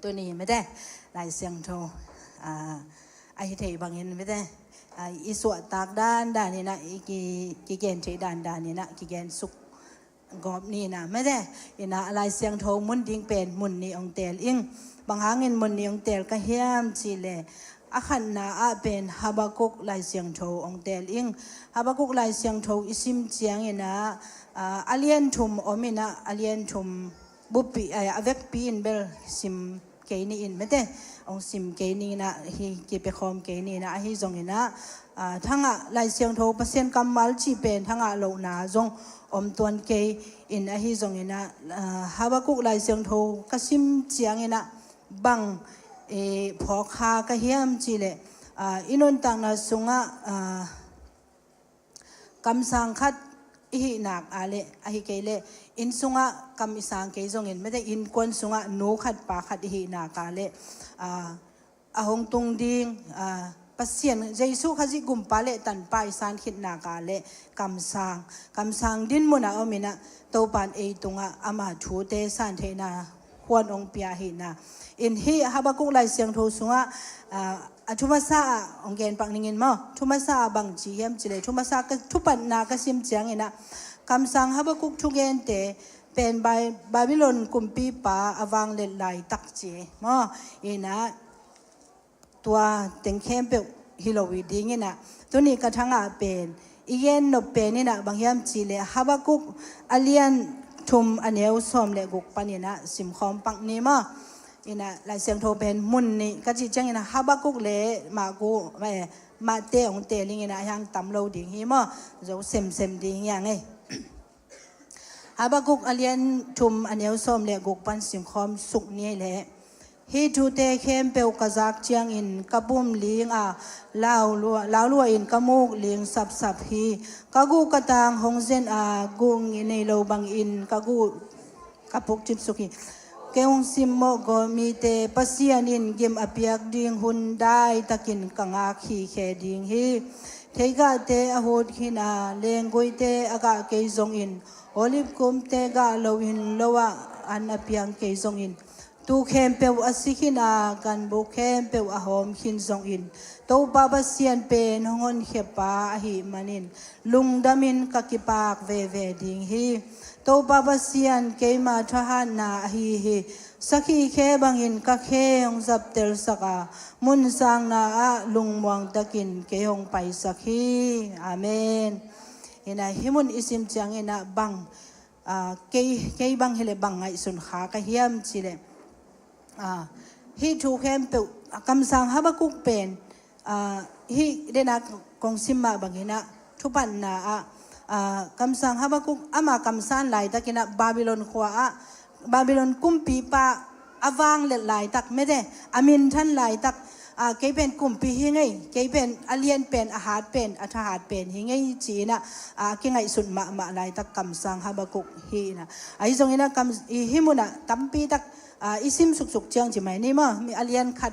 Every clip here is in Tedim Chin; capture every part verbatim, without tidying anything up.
Tuni mete, Lai Siangtho, ah, a hi thei bangin mete, ah, i suahtak dandan inah, i ki, kigen thei dandan inah, kigen suk gawp ni inah mete, inah Lai Siangtho mun ding pen mun nih hong teel ing. Bang hangin mun nih hong teel ka hiam cihleh, a khatna ah pen Habakuk Lai Siangtho hong teel ing. Habakuk Lai Siangtho i sim ciang inah, ah, a lian thum om inah, a lian thum buppi, eh, a vekpi in bel sim kei ni in mete, hong sim kei ni inah, hi kipiakhawm kei ni inah, ahi zong inah, ah, thangah Lai Siangtho Pasian kammal cih pen thangah lohna zong om tuan kei in, ahi zong inah, ah, Habakuk Lai Siangtho ka sim ciang inah bang, eh, phawk kha ka hiam cihleh, ah, i nuntakna sungah, ah, kamsang khat i hih nak a leh, ahi kei leh inn sungah kam i sang kei zongin mete, innkuan sungah nu khat pa khat i hih nak a leh, ah, a hong tung ding, ah, Pasian Jesu Khazih Gumpa le Tanpa i san khit nak a leh kamsang, kamsang din munah om inah, Topan ei tungah ama thute san theihna huan hong pia hi na. In hih Habakuk Lai Siangtho sungah, ah, a thumasa ah hong gen pak ning in maw. Thumasa ah bang ci hiam cihleh, thumasa ka, thupatna ka sim ciang inah, kamsang Habakuk thugente pen Bai-, Babylon kumpipa a vanglet laitak ci maw. Inah, tua teng khempeuh hi lo i ding inah, tuni ka thangah pen i gen nop pen inah bang hiam cihleh, Habakuk a lian thum a neu sawm le guk pan inah simkhawm pak ni maw. Inah Lai Siangtho pen mun nih ka cih ciang inah, Habakuk le Mate, eh, Mate hong teel ing inah, a hiang tam lo ding hi maw. Zo semsem ding hiang ei. Habakuk a lian thum a neu sawm le guk pan simkhawm suk ni leh, hih thute khempeuh ka zak ciangin ka pum ling a, laulua, laulua in ka muk ling sapsap hi. Ka guh ka tang hong zen a, guh nei lo bangin ka guh ka puk cipsuk hi. Kei hong simmawh gawh mite Pasian in gim a piak ding hun daitakin ka ngak hi khe ding hi. Theigahte a hut khin a, lengguite a gah kei zongin, olive kumte gah loin lo ah an a piang kei zongin, tuu khempeuh a si khin a, ganbuk khempeuh a hawm khin zongin, Topa Pasian pen hong honkhia pa ahih manin lungdamin ka kipak veve ding hi. Topa Pasian keima thahatna ahi hi. Sakhi khe bangin ka khe hong zaptelsak a, mun sangna ah lungmuang takin kei hong paisak hi. Amen. Inah hih mun i sim ciang inah bang, ah, kei, kei bang hileh bang ngaihsun kha ka hiam cihleh, ah, hih thu khempeuh, ah, kamsang Habakuk pen, ah, hih dena kong sim mah bang inah, thupatna ah, ah, kamsang Habakuk ama kamsan laitak inah Babylon khua ah, Babylon kumpipa a vanglet laitak mete, a minthan laitak, ah, kei pen kumpi hi ngei, kei pen a lian pen, a hat pen, a thahat pen hi ngei ci inah, ah, kingaihsut mahmah laitak kamsang Habakuk hi inah. Ahi zong inah kam, i hih munah tampi tak, ah, i sim suksuk ciang ci mai ni maw, mi a lian khat,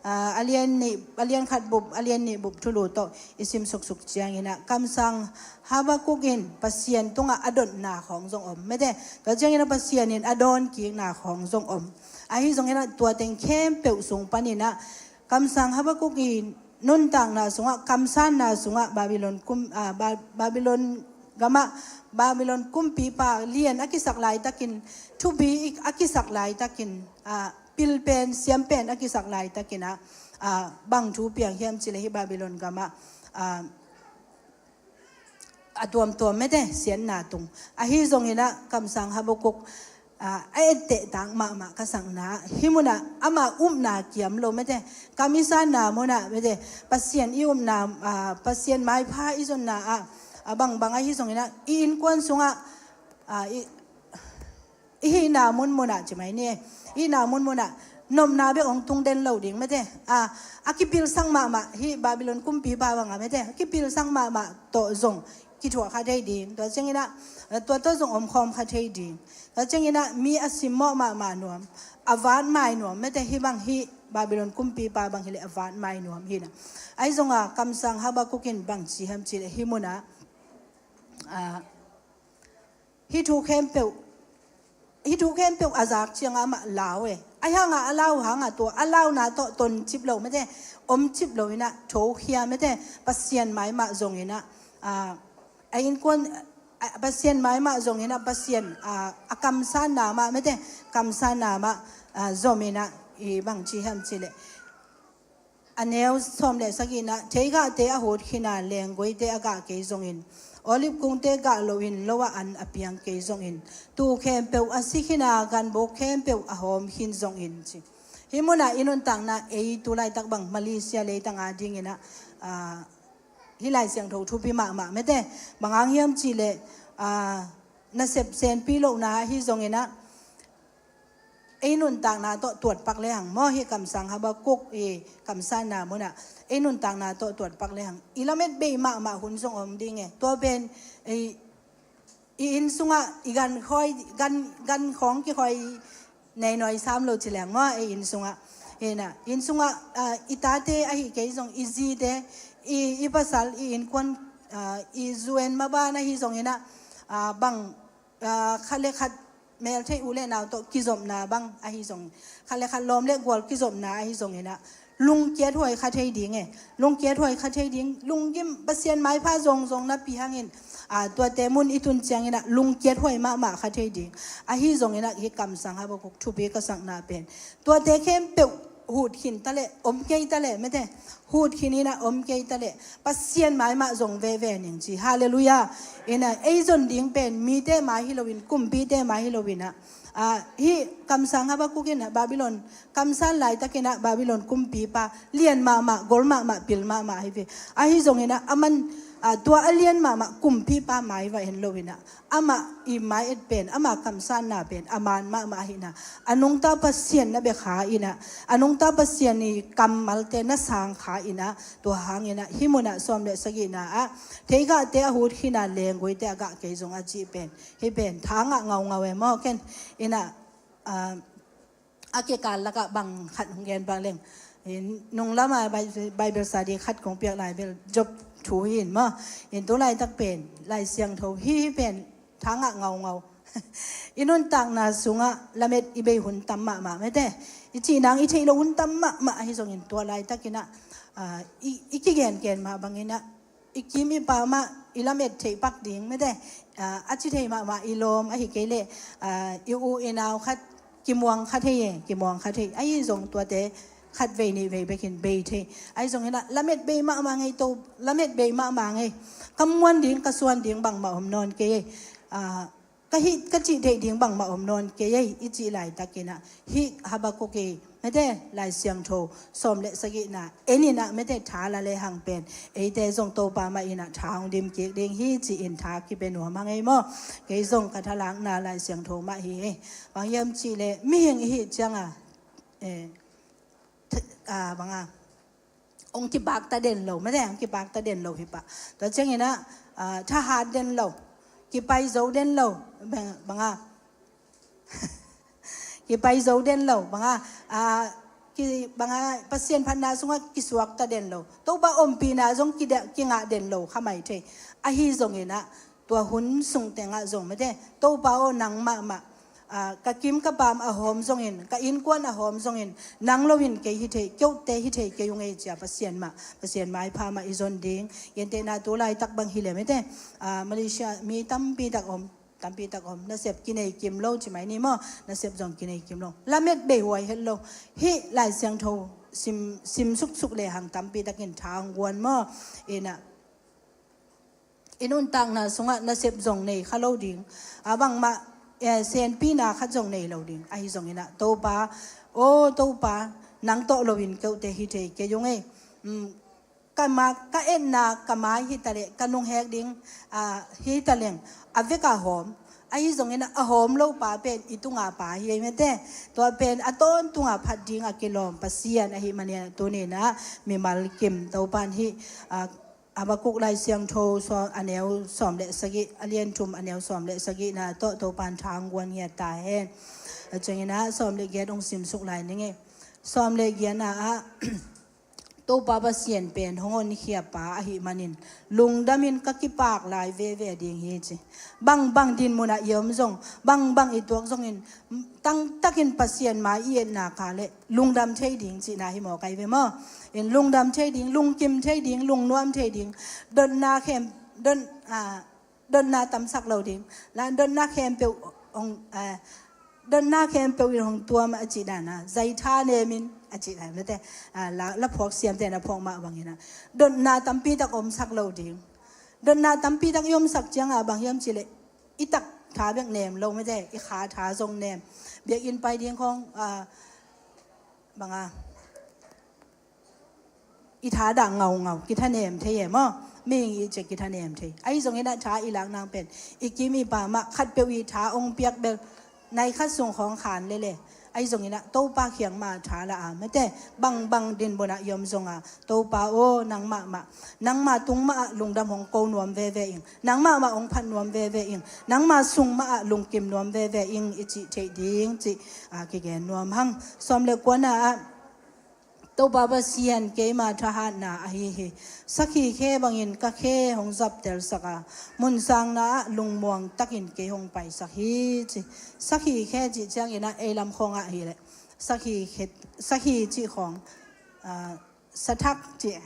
ah, a lian nih, a lian khat bup, a lian nih bup thulu tawh i sim suksuk ciang inah, kamsang Habakuk in Pasian tungah a dotna khawng zong om mete. Tua ciang inah Pasian in a dawn kikna khawng zong om. Ahi zong inah tua teng khempeuh sung pan inah, kamsang Habakuk in nuntakna sungah, kamsanna sungah Babylon kum, ah, Ba-, Babylon gamah, Babylon kumpipa lian a kisak laitakin, thupi a kisak laitakin, ah, pil pen, siam pen a kisak laitakin ah, ah, bang thu piang hiam cihleh hih Babylon gamah, ah, a tuamtuam mete, siatna tung. Ahi zong inah kamsang Habakuk, ah, a etteh tak mahmah ka sakna, hih munah ama upna kiam lo mete, kamsanna munah mete, Pasian i upna, ah, Pasian maipha i zonna ah, ah, bangbang ahi zong inah, i innkuan sungah, ah, i, i hihna munmunah ci mai ni, i hihna munmunah nopna bek hong tung den lo ding mete. A, a kipilsak mahmah, hih Babylon kumpipa bangah mete, a kipilsak mahmah tawh zong kithuah kha thei ding. Tua ciang inah, tua tawh zong omkhawm kha thei ding. Tua ciang inah mi a simmawh mahmah nuam, a vat mai nuam mete, hih bang hih Babylon kumpipa bang hileh a vat mai nuam hi na. Ahi zong a kamsang Habakuk in bang ci hiam cihleh hih munah, a, hih thu khempeuh Hih thu khempeuh a zak ciangah amah lau e. A hangah a lau hangah tua a launa tawh ton cip lo mete, om cip lo inah, thokhia mete, Pasian mai mah zong inah, a, a innkuan, a, Pasian mai mah zong inah, Pasian, a, a kamsanna mah mete, kamsanna mah, a, zom inah, i bang ci hiam cileh, a neu sawm le sagihna, theigahte a hut khina, lengguaite a gah kei zongin, olive kungte gah loin lo ah an a piang kei zongin, tuu khempeuh a si khina, ganbuk khempeuh a hawm khin zongin ci. Hih munah i nuntakna ei tu laitak bang Malaysia leitanga dinginah, a, hih Lai Siangtho thupi mahmah mete, bang hang hiam cihleh, a, nasep senpi lohna ahi zonginah, ei nuntakna tawh tuatpak lehang maw, hih kamsang Habakkuk i kamsanna munah ei nuntakna tawh tuatpak lehang i lamet bei mahmah hun zong om ding e. Tua pen i, i inn sungah i gan khoi, gan, gan khawng kikhoi nei nuai sam lo ci leng maw, ei inn sungah. Hina, inn sungah, a, i tate ahi kei zong, i zite, i, i pasal, i innkuan, a, i zuen maban ahi zonginah, a, bang, a, khat le khat meltheih u le nau tawh kizopna bang ahi zong, khat le khat lawm le gual kizopna ahi zonginah, lungkiat huai kha thei ding e. Lungkiat huai kha thei ding, lunggim Pasian maipha zongzong napi hangin, a, tuate mun i tun cianginah lungkiat huai mahmah kha thei ding. Ahi zonginah hih kamsang Habakkuk thupi ka sakna pen, tuate khempeuh hut khin taleh, om kei taleh mete, hut khin inah om kei taleh, Pasian mai mah zong veve ning ci. Halleluiah. Inah ei zon ding pen mite mai hi loin, kumpite mai hi loinah, a, hih kamsang Habakkuk inah Babylon kamsan laitakinah Babylon kumpipa lian mahmah, gol mahmah, pil mahmah hi ve. Ahi zonginah aman, a, tua a lian mahmah kumpipa mai va en loinah, amah i mai et pen, amah kamsanna pen a man mahmah ahina, a nungta Pasian na bia kha inah, a nungta Pasian i kammalte na sang kha inah, tua hanginah hih munah sawm le sagihna ah theigahte a hut khina, lengguaite a gah kei zong a cih pen, hih pen tha ngah ngaungau e maw ken. Inah, a, a kikal lakah bang khat hong gen bang leng, in nung lama Bi-, Bible study khat kong piak lai bel Job thu hi in maw. In tu laitak pen Lai Siangtho hih pen tha ngah ngaungau. I nuntakna sungah lamet i bei hun tam mahmah mete, i cihnang i theih loh hun tam mahmah ahi zongin tua laitakinah, a, i, i kigengen mah banginah i kim i pam ah i lamet theih pak ding mete, a, a ci thei mahmah i lawm ahi kei leh, a, i u i nau khat kimuang kha thei e, kimuang kha thei. Ahi zong tuate khat vei nih vei bekin bei thei. Ahi zonginah lamet bei mahmah ngei to, lamet bei mahmah ngei. Ka muan ding, ka suan ding bangmah om nawn kei e. A, ka hih ka cih theih ding bangmah om nawn kei ei i cih laitakinah hih Habakkuk i mete Lai Siangtho sawm le sagihna en inah mete tha la lehang pen eite zong Topa mah inah tha hong dim kik ding hi ci-in tha kipia nuam hang ei maw. Kei zong ka thalakna Lai Siangtho mah hi ei. Bang hiam cihleh mihing i hih cianga, eh, th-, a, banga hong kibakta den lo mete, hong kibakta den lo hi pah. Tua cianginah, a, thahat den lo, kipai zo den lo, bang, banga kipai zo den lo, banga, a, ki, banga Pasian phatna sungah kisuakta den lo, Topa ompihna zong kida, kingah den lo kha mai thei. Ahi zonginah tua hun sung tengah zong mete, Topa aw nang mahmah, a, ka kim ka pam a hawm zongin, ka innkuan a hawm zongin, nang loin kei hi thei, keute hi thei kei ung ei cia Pasian mah, Pasian maipha mah i zon ding. Gentehna tu laitak bang hileh mete, a, Malaysia mi tampi tak om, tampi tak om, nasep kinei kim lo ci mai ni maw, nasep zong kinei kim lo, lamet bei huai het lo. Hih Lai Siangtho sim, sim suksuk lehang tampi takin tha hong guan maw. Inah i nuntakna sungah nasep zong nei kha lo ding, a bangmah, eh, senpina khat zong nei lo ding. Ahi zonginah Topa, aw Topa, nang tawh loin keute hi thei kei ung ei. Um, ka ma, ka etna ka mai hi taleh, ka nunghek ding, a, hi taleng a vek a hawm. Ahi zonginah a hawm lo pa pen i tunga pa hi ei mete. Tua pen a tawntunga phat dinga kilawm Pasian ahi maninah tuninah mimal kim Topan hih, a, Habakkuk Lai Siangtho sawm, a neu sawm le sagih, a lian thum a neu sawm le sagihna tawh Topan tha hong guan ngiat ta hen. A cianginah sawm le giat hong simsuk lai ning ei. Sawm le giatna ah Topa Pasian pen hong honkhia pa ahih manin lungdamin ka kipak lai veve ding hi ci. Bangbang din munah i om zong, bangbang i tuak zongin, tangtakin Pasian mai i etna ka le lungdam thei ding cihna hi maw, kai ve maw? In lungdam thei ding, lungkim thei ding, lungnuam thei ding, dotna khem, don, a, dotna tamsak lo ding. La dotna khempeuh hong, a, dotna khempeuh in hong tuam a cih dan a, zaitha nemin a cih dan mate. A, la, la phuak siamte na phuak mah bangin a, dotna tampi tak omsak lo ding. Dotna tampi tak i omsak ciangah bang hiam cih leh i tak tha bek nem lo mate, i kha tha zong nem. Biakinn pai ding khong, a, banga i tha dah ngaungau, kithanem thei e maw? Mihing i cia kithanem thei. Ahi zongin a tha i lak nang pen i kim i pa mah khatpeuh i tha ong piak bel nai khat sung khawng khan lele. Ahi zongin a Topa khiang mah tha la a mate, bangbang din munah i om zonga, Topa aw, nangmah mah, nangmah tung mah ah lungdam hong ko nuam veve ing, nangmah mah hong phat nuam veve ing, nangmah sung mah ah lungkim nuam veve ing i cih theih ding cih, a, kigen nuam hang. Sawm le kuana ah, Topa Pasian keima thahatna ahi hi. Sakhi khe bangin ka khe hong zaptelsak a, munsangna ah lungmuang takin kei hong paisak hi ci. Sakhi khe cih ciangin a, ei lam khawngah hi leh sakhi khe, sakhi cih khawng, a, sathak cih,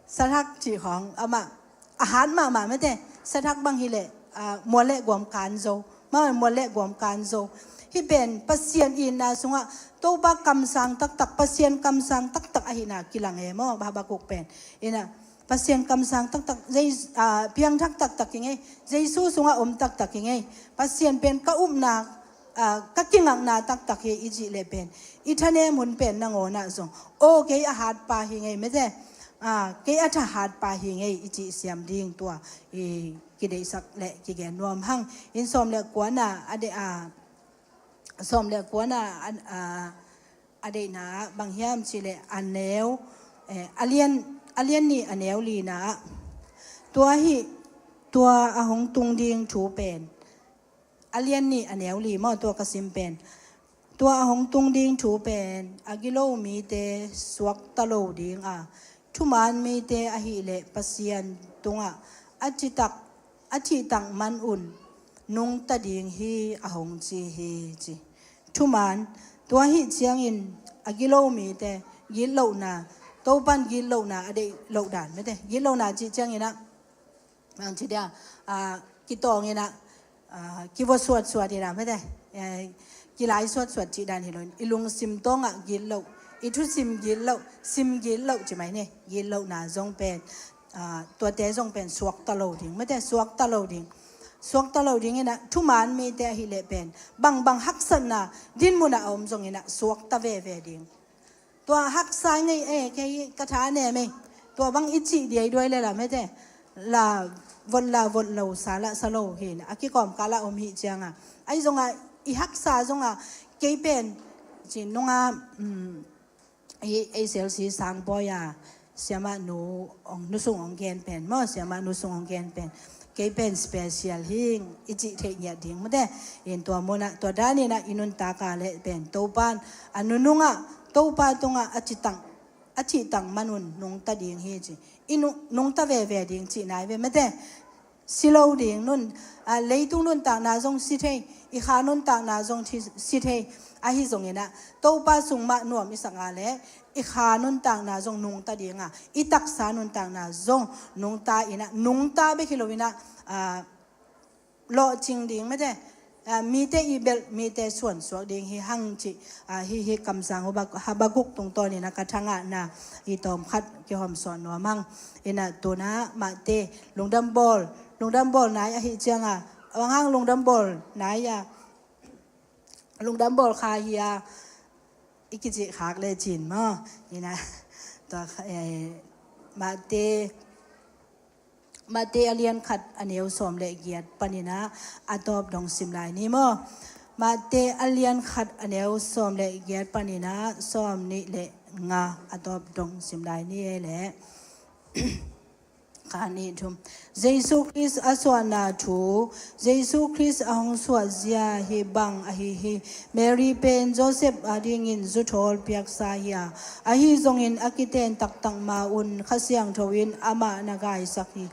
sathak cih khawng amah a hat mahmah mate. Sathak bang hi leh, a, mual le guam kan zo. Mah mual le guam kan zo. Hih pen Pasian itna sungah Topa kamsang taktak, Pasian kamsang taktak ahihna kilang e maw, Habakuk pen. Ina, Pasian kamsang taktak, Jei-, a, piangthak taktak i ngei, Jesu sungah om taktak i ngei. Pasian pen ka upna, a, ka kingakna taktak hi i cih leh pen, i thanem hun pen nangawnah zong, aw, kei a hat pa hi ngei mate, a, kei a thahat pa hi ngei i cih siam ding tua i kideihsak le kigen nuam hang. In sawm le kuana a de-, a, sawm le kuana a, a, a deihna ah bang hiam cih leh a neu, eh, a lian, a lian nih a neu lina ah, tua hi, tua a hong tung ding thu pen, a lian nih a neu li maw, tua ka sim pen, tua a hong tung ding thu pen a gilo mite suakta lo ding a, thuman mite ahih leh Pasian tungah a citak, a cihtak man un nungta ding hi a hong ci hi ci. Thuman, tua hih ciangin a gilo mite gitlohna, Topan gitlohna a deih loh dan mate, gitlohna cih ciangin ah, bang ci dia, a, kitawng in ah, a, kivuah suatsuat in ah mate, eh, kilai suatsuat cih dan hi lo in, i lungsim tawngah gitloh, i thusim gitloh, sim gitloh ci mai ni, gitlohna zong pen, a, tuate zong pen suakta lo ding mate, suakta lo ding. Suakta lo ding in ah, thuman mite ahih leh pen bangbang haksatna din munah a om zongin ah suakta veve ding. Tua haksa ngei e, kei ka thanem e, tua bang i cih diaiduai le la mate, la vot la vot lo, sa la sa lo hi in a, kikawmkal ah om hih cianga, ahi zonga i haksa zonga, kei pen ci nunga, um, i A C L C sangbawi a, siamah nu ong, nu sung ong gen pen maw, siamah nu sung ong gen pen, kei pen special hing i cih theih ngiat ding mate. In tua munah, tua daninah i nuntak a leh pen Topan a nunungah, Topa tungah a citang, a cihtak man un nungta ding hi ci. I nu-, nungta veve ding cih nai ve mate. Si lo ding nun, a, leitung nuntakna zong si thei, i kha nuntakna zong thi-, si thei. Ahi zongin ah, Topa sung mah nuam i sak a leh, i kha nuntakna zong nungta ding a, i taksa nuntakna zong nungta in ah, nungta bek hi lo in ah, a, lawhcing ding mate, a, mite i belh, mite suansuak ding hi hang cih, a, hi, hi kamsang Habak-, Habakuk tungtawnin a ka thangahna i tawmkhat kihawmsawn nuam hang. In ah tuna Mate, lungdam bawl, lungdam bawl nai ahih cianga, a bang hang lungdam bawl nai a, lungdam bawl kha hi a, i kicih khak le cin maw? In ah, tua, eh, Mate, Mate a lian khat a neu sawm le giat panin ah a tawp dong sim lai ni maw? Mate a lian khat a neu sawm le giat panin ah sawm nih le nga a tawp dong sim lai ni e leh. Kha nih thum. Jesu Khrist a suahna thu. Jesu Khrist a hong suah zia hi bang ahi hi. Mary pen Joseph adingin zuthawl piaksa hi a, ahi zongin a kiten taktak ma un Kha Siangtho in amah na gaisak hi.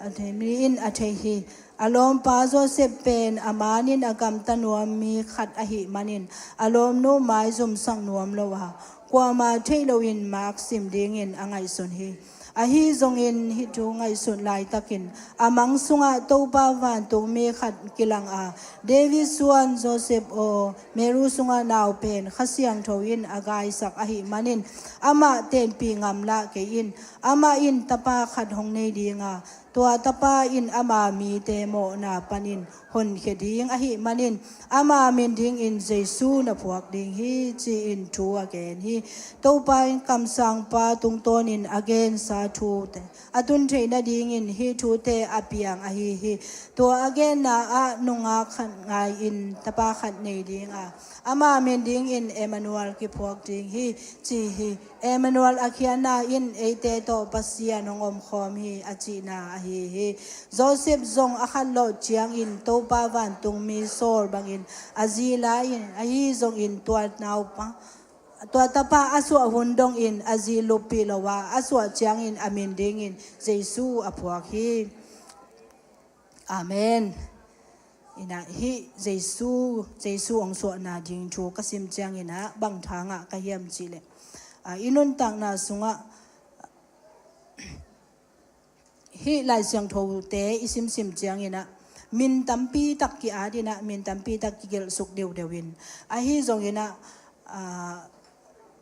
A thei, mi in a thei hi. A lawmpa Joseph pen a manin a gamta nuam mi khat ahi manin a lawmnu maizumsak nuam lo a, kuama theih loin mak sim dingin a ngaihsun hi. Ahi zongin hih thu ngaihsut laitakin a mang sungah Topa vantungmi khat kilang a, David suan Joseph aw, Mary sungah nau pen Kha Siangtho in a gaisak ahi manin amah tenpih ngamlah kei in. Amah in tapa khat hong nei ding a, tua tapa in ama mite mawhna panin honkhia ding ahi manin ama min dingin Jesu na phuak ding hi, ci-in thu a gen hi. Topa in kamsangpa tungtawnin a gensa thute a tun theih nadingin hih thute a piang ahi hi. Tua a genna ah nungak khat ngai-in tapa khat nei ding a, ama min dingin Emmanuel kiphuak ding hi, ci hi. Emmanuel a khiatna in eite tawh Pasian hong omkhawm hi a cihna ahi hi. Joseph zong a khatlawh ciangin Topa vantungmi sawl bangin a zi la in, ahi zongin tua naupa, tua tapa a suah hun dongin a zi luppih lo a, a suah ciangin a min dingin Jesu a phuak hi. Amen. Inah hih Jesu, Jesu hong suahna ding thu ka sim cianginah bang tha ngah ka hiam cihleh, ah, i nuntakna sungah hih Lai Siangthote i simsim cianginah min tampi tak ki-at inah, min tampi tak kigelhsuk deuhdeuh in, ahi zonginah, ah,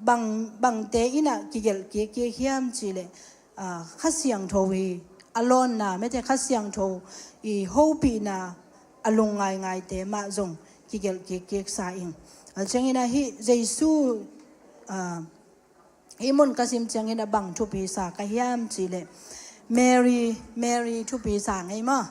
bang, bangte inah kigelh kik, kik hiam cihleh, ah, Kha Siangtho hi a lawnna, mete Kha Siangtho i hopihna a lungngaingaite mah zong kigelh kik, kik sa ing. A cianginah hih Jesu, ah, hih mun ka sim ciangin a bang thupi sa ka hiam cihleh, Mary, Mary thupi sa ngei maw?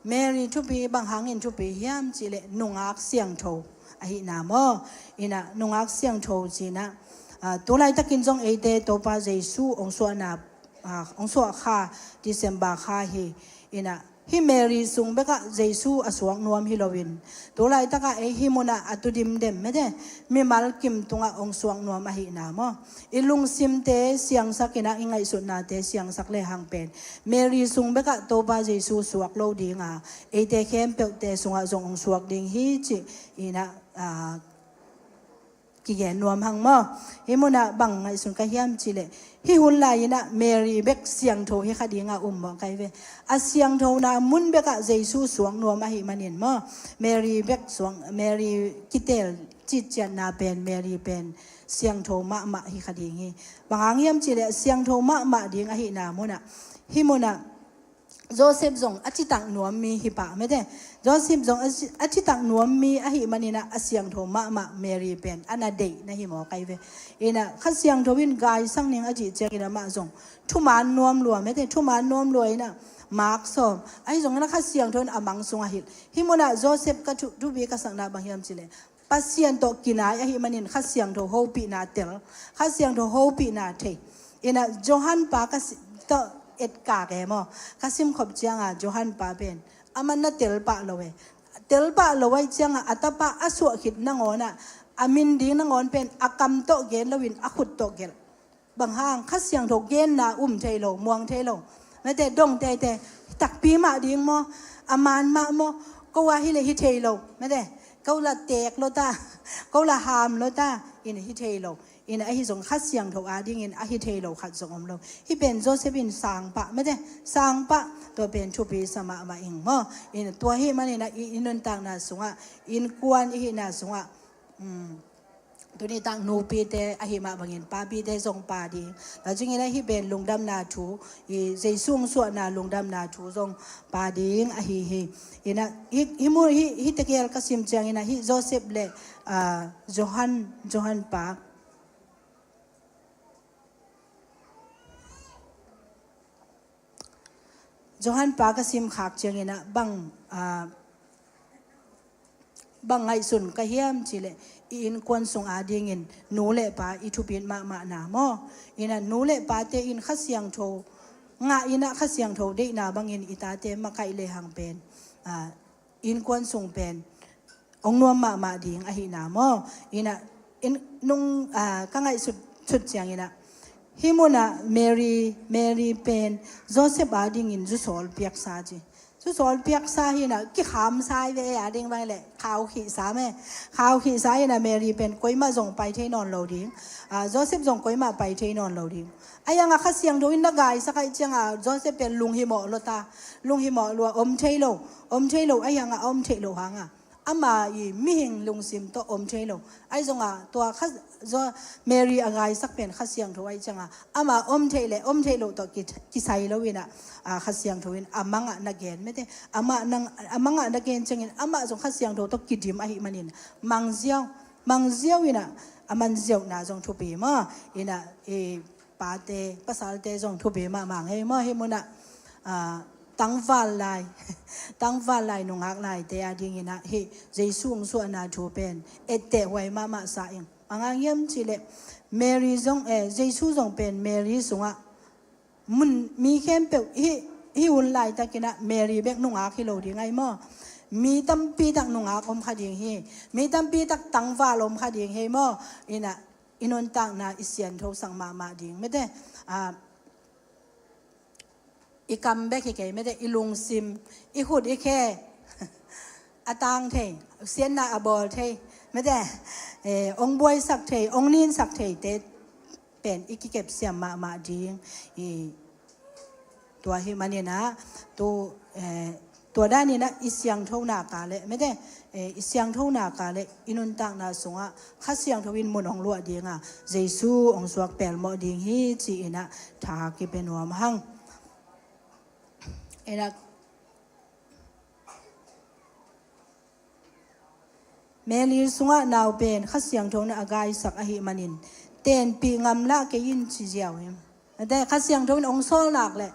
Mary thupi, bang hangin thupi hiam cihleh nungak siangtho ahihna maw? Inah nungak siangtho cinah, ah, tulaitakin zong eite Topa Jesu hong suahna, ah, hong suah kha December kha hi. Inah hih Mary sung bekah Jesu a suak nuam hi loin, tulaitakah ei hih munah a tu dimdem mete mimal kim tungah hong suak nuam ahihna maw? I lungsimte siangsak inah, i ngaihsutnate siangsak lehang pen Mary sung bekah Topa Jesu suak lo dinga, eite khempeuhte sungah zong hong suak ding hi cih inah, ah, kigen nuam hang maw? Hih munah bang ngaihsun ka hiam cihleh, hih hun lai-inah Mary bek siangtho hi kha dinga um mawh kai ve. A siangthona mun bekah Jesu suak nuam ahih manin maw? Mary bek suak, Mary kitel citciatna pen, Mary pen siangtho mahmah hi kha ding hi. Bang hang hiam cihleh siangtho mahmah ding ahihna munah, hih munah Joseph zong a citak nuam mi hi pah mete. Joseph zong a ci-, a citak nuam mi ahih maninah a siangtho mahmah Mary pen a na deih na hi mawk ai ve. Inah Kha Siangtho in gaisak ning a cih ciangin amah zong thuman nuam lua mete, thuman nuam lua inah mak sawm. Ahi zonginah Kha Siangtho in a mang sungah hilh. Hih munah Joseph ka thu, thupi ka sakna bang hiam cihleh, Pasian tawh kinai ahih manin Kha Siangtho hopihna tel, Kha Siangtho hopihna thei. Inah Johan pa ka si-, tawh etkak e maw? Ka simkhop cianga Johan pa pen amah na telpah lo e. Telpah lo ai cianga a tapa a suah khit nangawnah a min ding nangawn pen a kam tawh gen loin a khut tawh gelh. Bang hang, Kha Siangtho genna um thei lo, muang thei lo. Mete dong teite, takpi mah ding maw, a man mah maw, ko a hi le hi thei lo. Mete, ko la teek lo ta, ko la ham lo ta, in hi thei lo. In ahi zong Kha Siangtho adingin a hi thei lo khat zong om lo. Hih pen Joseph in sang pah, mete, sang pah, tua pen thupi sa mahmah ing maw. In tua hih manin a i, i nuntakna sungah, innkuan i hihna sungah, um, tuni tak nupite ahi mah bangin papite zong pa ding. Tua ciangin ahi pen lungdamna thu, i Jesu hong suahna lungdamna thu zong pa ding ahi hi. Inah, hi, hi mu, hi, hi tegel ka sim ciangin ahi Joseph le, ah, Johan, Johan pa. Johan pa ka sim khak cianginah bang, ah, bang ngaihsun ka hiam cihleh, i innkuan sung adingin nu le pa i thupit mahmahna maw? Inah nu le pate in Kha Siangtho ngah in ah Kha Siangtho deihna bangin i tate makaih lehang pen, ah, innkuan sung pen hong nuam mahmah ding ahihna maw? In ah, in, nung, ah, ka ngaihsut, sut ciangin ah, hih munah Mary, Mary pen Joseph adingin zusawl piaksa ci. Zusawl piaksa hi in ah, kikhamsa hi ve, ei ading bang leh khaukhihsa meh. Khaukhihsa hi in ah, Mary pen koimah zong pai thei nawn lo ding. Ah, Joseph zong koimah pai thei nawn lo ding. Ahi hangah Kha Siangtho in na gaisak ahih ciangah Joseph pen lunghimawh lua ta. Lunghimawh lua, om thei lo. Om thei lo, ahi hangah a om theih loh hangah ama i mihing lungsim tawh om thei lo. Ahi zongah tua Kha, Mary a gaisak pen Kha Siangtho ahih ciangah ama om theih le om theih loh tawh ki, kisai lo in ah, ah, Kha Siangtho in a mangah na gen mete. Amah nang, a mangah na gen ciangin amah zong Kha Siangtho tawh kidim ahih manin mangziau, mangziau in ah, a manziauhna zong thupi maw? In ah, i pate, pasalte zong thupi mahmah ngei maw? Hih munah, ah, tangval lai, tangval lai nungak laite adingin ah hih Jesu hong suahna thu pen etteh huai mahmah sa ing. Bang hang hiam cih leh Mary zong, eh, Jesu zong pen Mary sungah mun, mi khempeuh hih, hih hun laitakin ah Mary bek nungak hi lo ding ahi maw? Mi tampi tak nungak om kha ding hi. Mi tampi tak tangval om kha ding hi maw? In ah i nuntakna i siangthosak mahmah ding mete. Ah, i kam bek hi kei mete, i lungsim, i khut i khe a tang thei, siatna a bawl thei mete, eh, hong buaisak thei, hong ninsak theite pen i kikepsiam mahmah ding. I, tua ahih manin ah tu, eh, tua danin ah i siangtho nak leh mete, eh, i siangtho nak leh i nuntakna sungah Kha Siangtho in mun hong luah ding a, Jesu hong suak pelmawh ding hi ci-in ah tha kipia nuam hang. In ah Mary sungah nau pen Kha Siangtho in a gaisak ahih manin tenpih ngam lah kei in ci ziau hi. Ate Kha Siangtho in hong sawl nak leh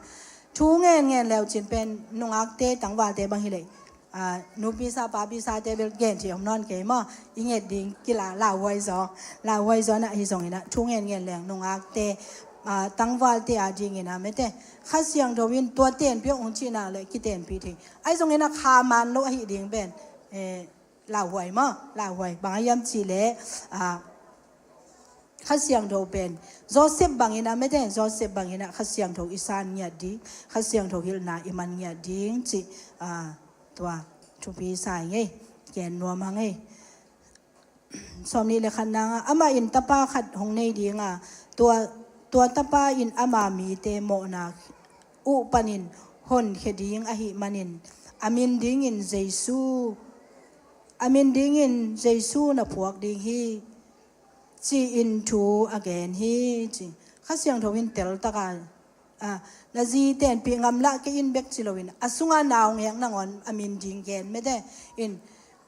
thu ngen ngen leu cin pen nungakte, tangvalte bang hi leh, ah, nupi sa papi sate bel gen thei om nawn kei maw? I nget ding kila lauhuai zaw, lauhuai zaw in ah hi zongin ah thu ngen ngen leng nungakte, ah, tangvalte adingin ah mete Kha Siangtho in tua tenpih hong cih nak leh kitenpih thei. Ahi zongin ah kha man lo ahih ding pen, eh, lauhuai maw, lauhuai. Bang a hiam cih leh, ah, Kha Siangtho pen Joseph bangin ah mete, Joseph bangin ah Kha Siangtho i san ngiat ding, Kha Siangtho hilhna i man ngiat ding cih, ah, tua thupi sa ing ei. Gen nuam hang ei. Sawmnih le khat nang ah, amah in tapa khat hong nei ding a, tua, tua tapa in ama mite mawhna uh panin honkhia ding ahih manin a min dingin Jesu, a min dingin Jesu na phuak ding hi, ci-in thu a gen hi ci. Kha Siangtho in teltak a, ah, na zi tenpih ngam lah kei in bek ci loin a sungah nau ngek nangawn a min ding gen mete in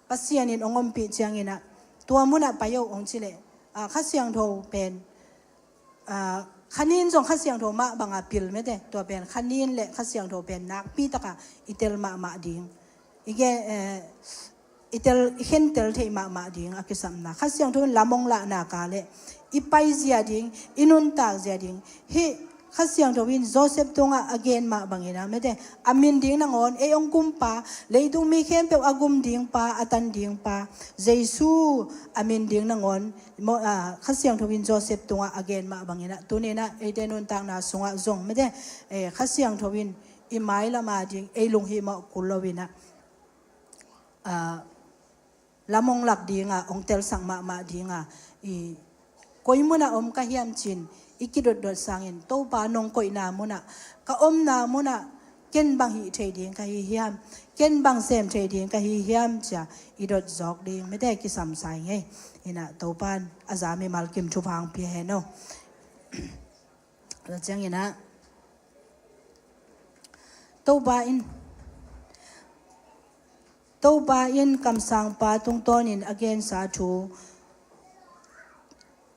Pasian in hong ompih ciangin ah tua munah pai o hong ci leh, ah, Kha Siangtho pen, ah, khanin zong Kha Siangtho mah banga pil mete, tua pen khanin le Kha Siangtho pen nakpi taka i tel mahmah ding, i gen, eh, i tel, i khentel theih mahmah ding a kisapna. Kha Siangtho in lam hong lah nak leh i paizia ding, i nuntakzia ding. Hih Kha Siangtho in Joseph tungah a gen mah bangin ah mete, a min ding nangawn ei hong gumpa, leitung mi khempeuh a gum ding pa, a tan ding pa Jesu a min ding nangawn, mo-, ah, Kha Siangtho in Joseph tungah a gen mah bangin ah tuni in ah eite nuntakna sungah zong mete, eh, Kha Siangtho in i mailam ading ei lunghimawh kul loin ah, ah, lam hong lak ding a, hong telsak mahmah ding a, i koi munah om ka hiam ci-in i kidotdot sangin, Topa nong koihna munah, ka omna munah ken bang hih thei ding ka hi hiam, ken bang sem thei ding ka hi hiam ci-a i dot zawk ding mete kisam sa ing ei. In ah Topa in a za mimal kim thupha hong pia hen aw. Tua ciangin ah Topa in, Topa in kamsangpa tungtawnin a gensa thu,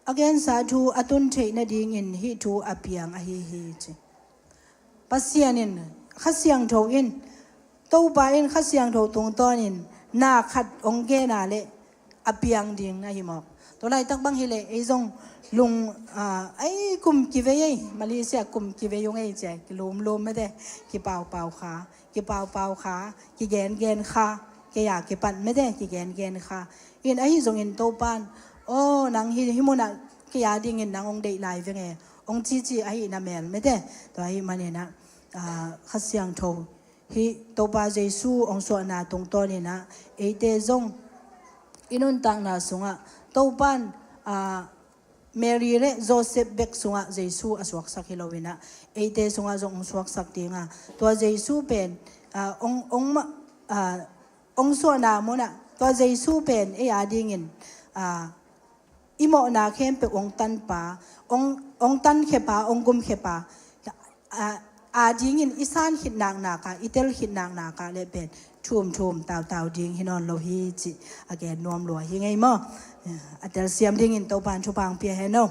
a gensa thu a tun theih nadingin hih thu a piang ahi hi ci. Pasian in, Kha Siangtho in, Topa in Kha Siangtho tungtawnin na khat hong gen a leh a piang ding ahi mawk. Tua laitak bang hileh ei zong lung, ah, ei kum kivei ei, Malaysia kum kivei ung ei ci-a kilumlum mete, kipaupau kha, kipaupau kha, kigengen kha, kei-a kipan mete, kigengen kha. In ahi zongin Topan, aw nang hi, hih munah kei-a dingin nang hong deih lai veng e, hong cici ahih na mel mete. Tua ahih maninah, ah, Kha Siangtho hih Topa Jesu hong suahna tungtawninah eite zong i nuntakna sungah Topan, ah, Mary le Joseph bek sungah Jesu a suaksak hi loinah eite sungah zong hong suaksak dinga, tua Jesu pen, ah, hong, hong ma-, ah, hong suahna munah tua Jesu pen ei a dingin, ah, i mawhna khempeuh hong tanpa, hong, hong tankhepa, hong gumkhepa, a, a dingin i san khit naknaka, i tel khit naknaka le pen thumthum tautau ding hi nawn lo hi cih a gen nuam lua hi ngei maw? A telsiam dingin Topan thupha hong pia hen aw.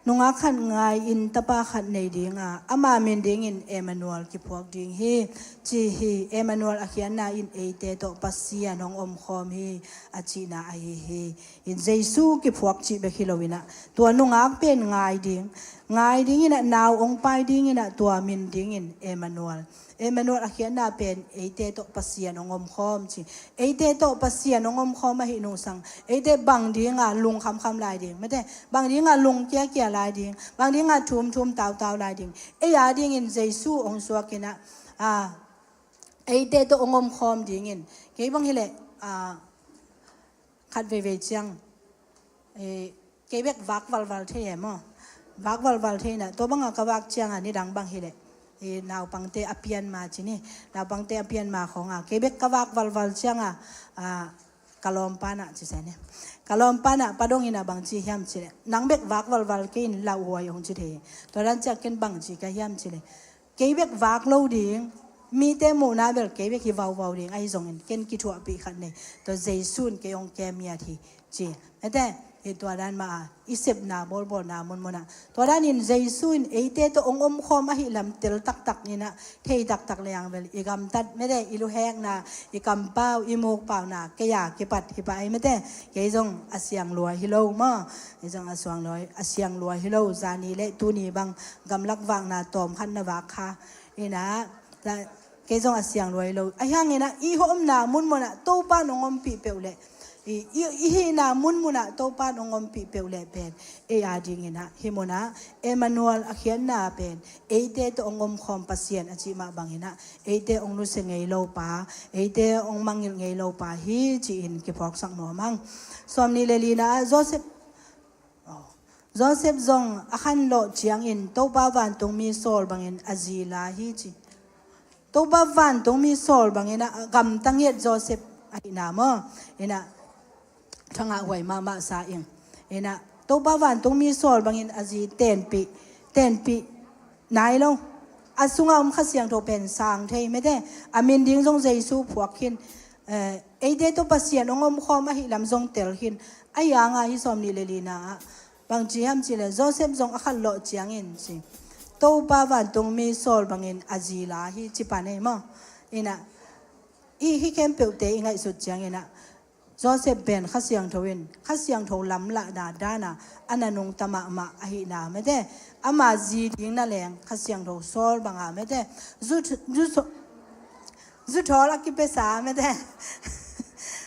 Nungak khat ngai-in tapa khat nei dinga, ama min dingin Emmanuel kiphuak ding hi, ci hi. Emmanuel a khiatna in eite tawh Pasian hong omkhawm hi a cihna ahi hi. In Jesu kiphuak cih bek hi loinah tua nungak pen ngai ding, ngai dinginah nau hong pai dinginah tua min dingin Emmanuel. Emmanuel a khiatna pen eite tawh Pasian hong omkhawm ci. Eite tawh Pasian hong omkhawm ahi nungsang eite bang dinga lung khamkham lai ding mete, bang dinga lung kiakia lai ding, bang dinga thumthum tautau lai ding, ei a dingin Jesu hong suakinah, ah, eite tawh hong omkhawm dingin. Kei bang hileh, ah, khat veivei ciang, eh, kei bek vak valval thei e maw? Vak valval thei inah tua banga ka vak cianga nidang bang hileh, eh, naupangte a pian ma ci ni, naupangte a pian ma khawnga kei bek ka vak valval cianga, ah, ka lawmpanah ci se ni, ka lawmpanah padong inah bang ci hiam cileh, nang bek vak valval kei in lauhuai hong ci thei hi. Tua dan ciah ken bang ci ka hiam cileh, kei bek vak lo ding, mite muhna bel kei bek hi vauvau ding ahi zongin ken kithuahpih khat nei, tua Jesu in kei hong kemiat hi ci. Mete, hi tua dan mah a i sepna bawlbawlna munmunah tua danin Jesu in eite tawh hong omkhawm ahi lam tel taktak inah thei taktak leng bel i gamtat mete, i luhekna, i kampau, i mukpauna kei-a kipat hi pah ei mete. Kei zong a siang lua hi lo maw? Kei zong a siang lua, a siang lua hi lo. Zani le tuni bang gamlak vakna tawm khat na vak kha inah, kei zong a siang lua hi lo. Ahi hanginah i hawmna munmunah Topan hong ompih peuh leh, i, i, i hihna munmunah Topan hong ompih peuh leh pen ei a dinginah hih munah Emmanuel a khiatna pen eite tawh hong omkhawm Pasian a cih mah banginah eite hong nusia ngei lo pa, eite hong mangngilh ngei lo pa hi ci-in kiphawksak nuam hang. Sawmnih le lina ah Joseph, Joseph zong a khanlawh ciangin Topa vantungmi sawl bangin a zi la hi ci. Topa vantungmi sawl bangin a gamta ngiat Joseph ahihna maw? Inah thangah huai mahmah sa ing. Inah Topa vantungmi sawl bangin a zi tenpih, tenpih nai lo. A sungah om Kha Siangtho pen sang thei mete. A min ding zong Jesu phuak khin. Eh, eite tawh Pasian hong omkhawm ahi lam zong tel khin. A hianga hi sawmnih le lina ah bang ci hiam cileh, Joseph zong a khanlawh ciangin ci, Topa vantungmi sawl bangin a zi la hi ci pan ei maw? Inah i hih khempeuhte i ngaihsut cianginah Joseph pen Kha Siangtho in, Kha Siangtho lamlahna dana a na nungta mahmah ahihna mete, ama zi ding na leng Kha Siangtho sawl banga mete, zu, zu, zuthawl a kipesa mete,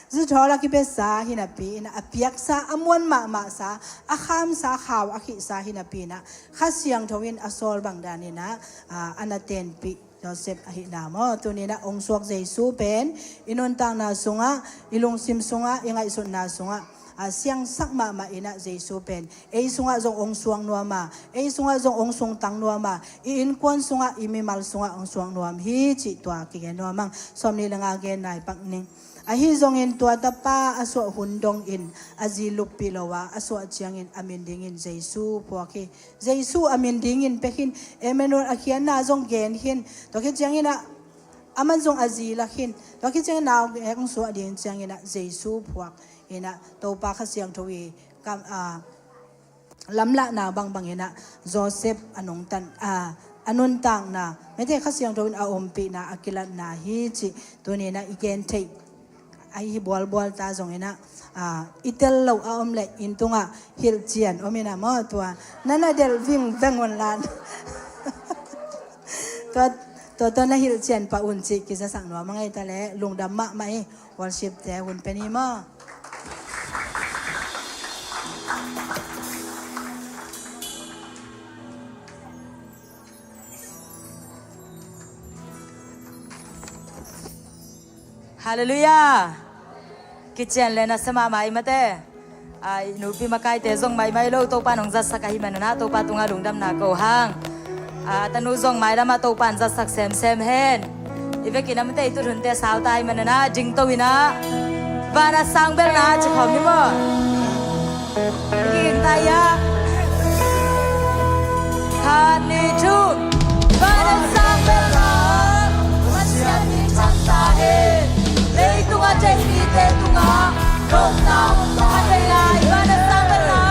zuthawl a kipesa hinapi inah, a piaksa, a muan mahmahsa, a khamsa, khau a khihsa hinapi inah Kha Siangtho in a sawl bang daninah, ah, a na tenpih Joseph ahihna maw? Tuninah hong suak Jesu pen i nuntakna sungah, i lungsim sungah, i ngaihsutna sungah, a siangsak mahmah inah Jesu pen ei sungah zong hong suak nuama, ei sungah zong hong sungtang nuama, i innkuan sungah, i mimal sungah hong suak nuam hi cih tua kigen nuam hang. Sawmnih le nga gen nai pak ning. Ahi zongin tua tapa a suah hun dongin a zi luppih lo a, a suah ciangin a min dingin Jesu phuak hi. Jesu a min dingin pia khin, Emmanuel a khiatna zong gen khin. Tua khit cianginah aman zong a zi la khin. Tua khit ciangin nau hek hong suah ding cianginah Jesu phuak inah Topa Kha Siangtho i kam, a, lamlahna bangbanginah Joseph a nungtan, a, a nuntakna mete Kha Siangtho in a ompihna, a kilatna hi cih tuninah i gen theih Ahi bualbual ta zong inah, ah, i tel lo a om leh inn tungah hilhcian om inah maw, tua nana delh vingveng un lan. Tua, tua, tua na hilhcian pah un cih kizasak nuam a ngei ta leh lungdam mahmah hi. Worship te hun pe ni maw. Halleluiah. Kician le na sa mahmah i mate. Ah, i nupi makaite zong maimai lo, Topa nong zatsak ahih manin ah Topa tungah lungdamna ko hang. Ah, tanu zong mailam ah Topa in zatsak semsem hen. I vekin a mate i tuthunte sau ta ahih manin ah dingto inah vana sang belna ah ci khawm ni maw. Khat, nih, thum. Vana sang belna, Pasian min thang ta hen. Leitung a deih mite tungah dotna om ta hen. Khat vei lai, vana sang belna.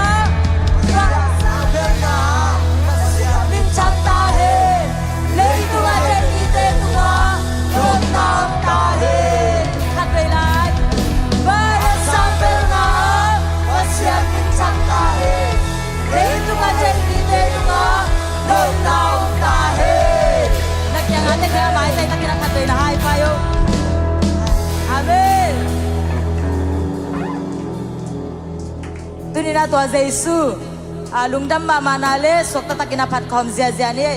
Vana sang belna, Pasian min thang ta hen. Leitung a deih mite tungah dotna om ta hen. Khat vei lai. Vana sang belna, Pasian min thang ta hen. Leitung a deih mite tungah dotna om ta hen. Na kiangah teng le a maizai takin a khat vei na high five o. Amen. Tuni-in ah tua Jesu, ah, lungdam mahmahna le suakta takin a phat khawm ziahziah ni.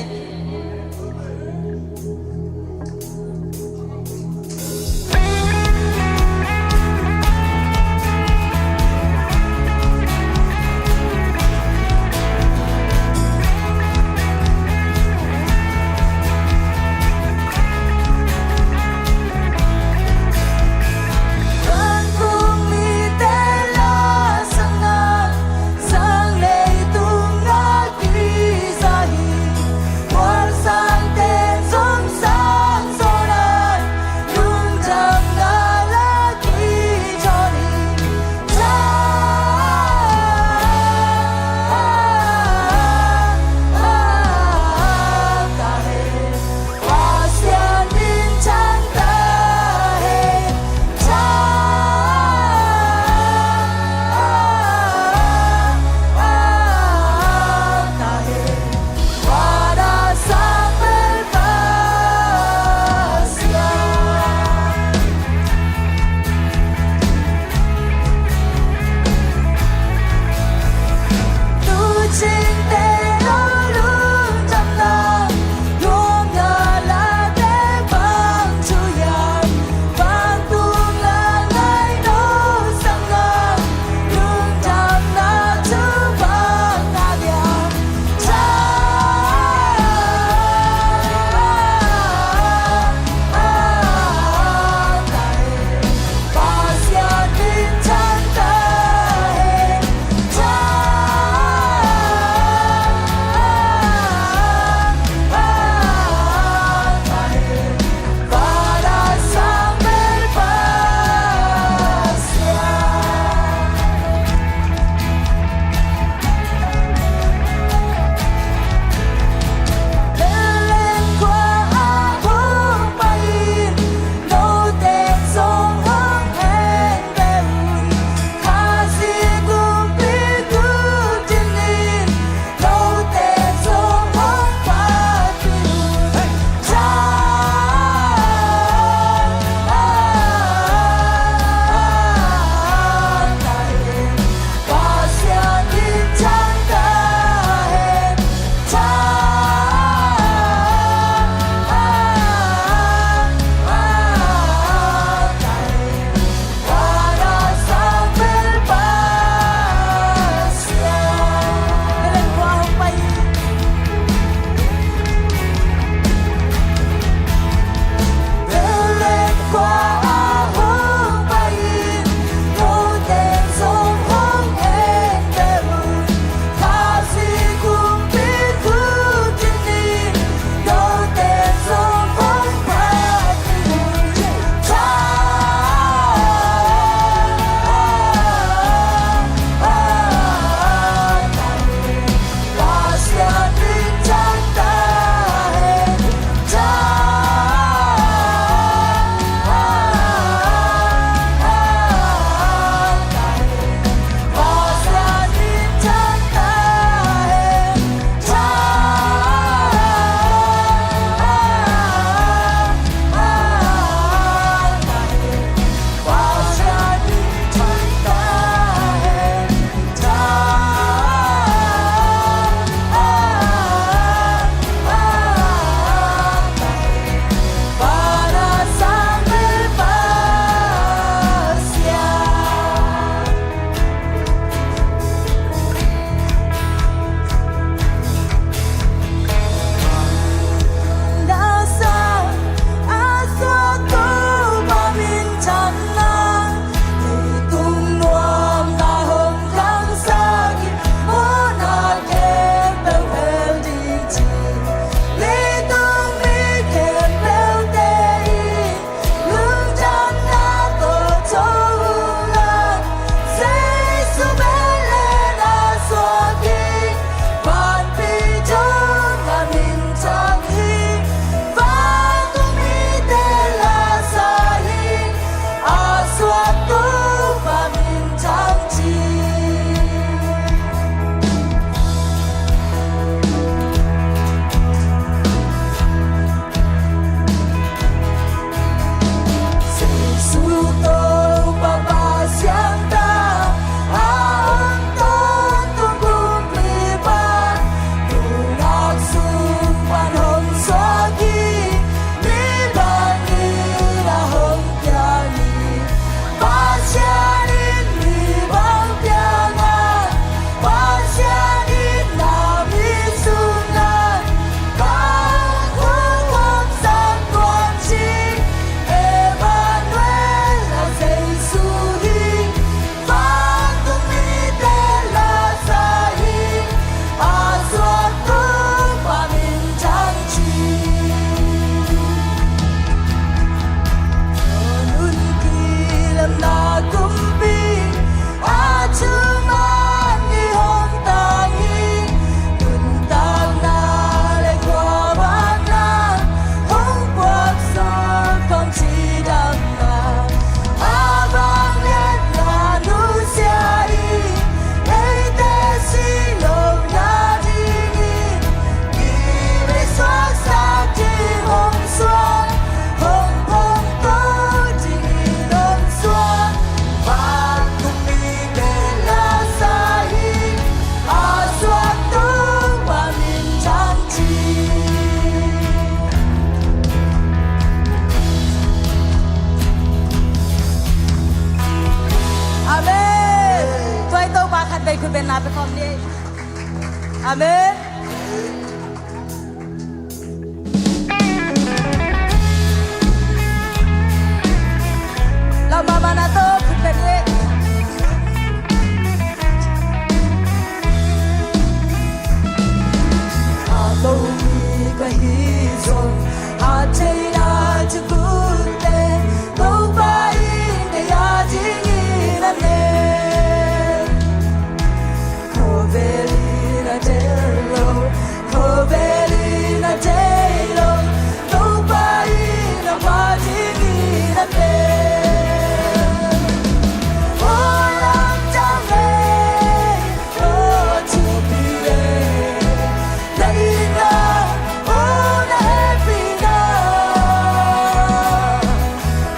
Bei khut beng na pe khawm ni. Amen. Lau mahmah na tawh khut beng ni. A Zomi ka hi zong, a theihna thukhunte Topa in kei a dingin a nei. Khawvel in a tel lo, khawvel in a thei lo, Topa in a pa dingin a nei. Aw lamdang ei, aw thupi ei, na itna, aw na hehpihna.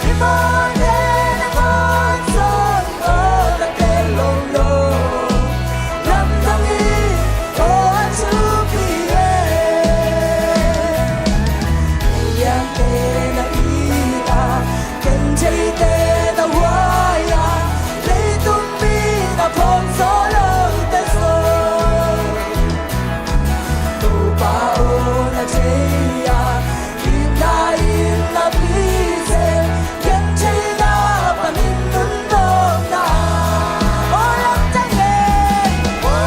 Mimawhte nangawn zong aw na tel lo lo, lamdang in aw a thupi ei. Liangte na it a, gentheite na huai a, leitung mi na phawk zaw lote zong Topa aw na thei a, itna in na pi zel, gentheihna panin nuntakna. Aw lamdang ei, aw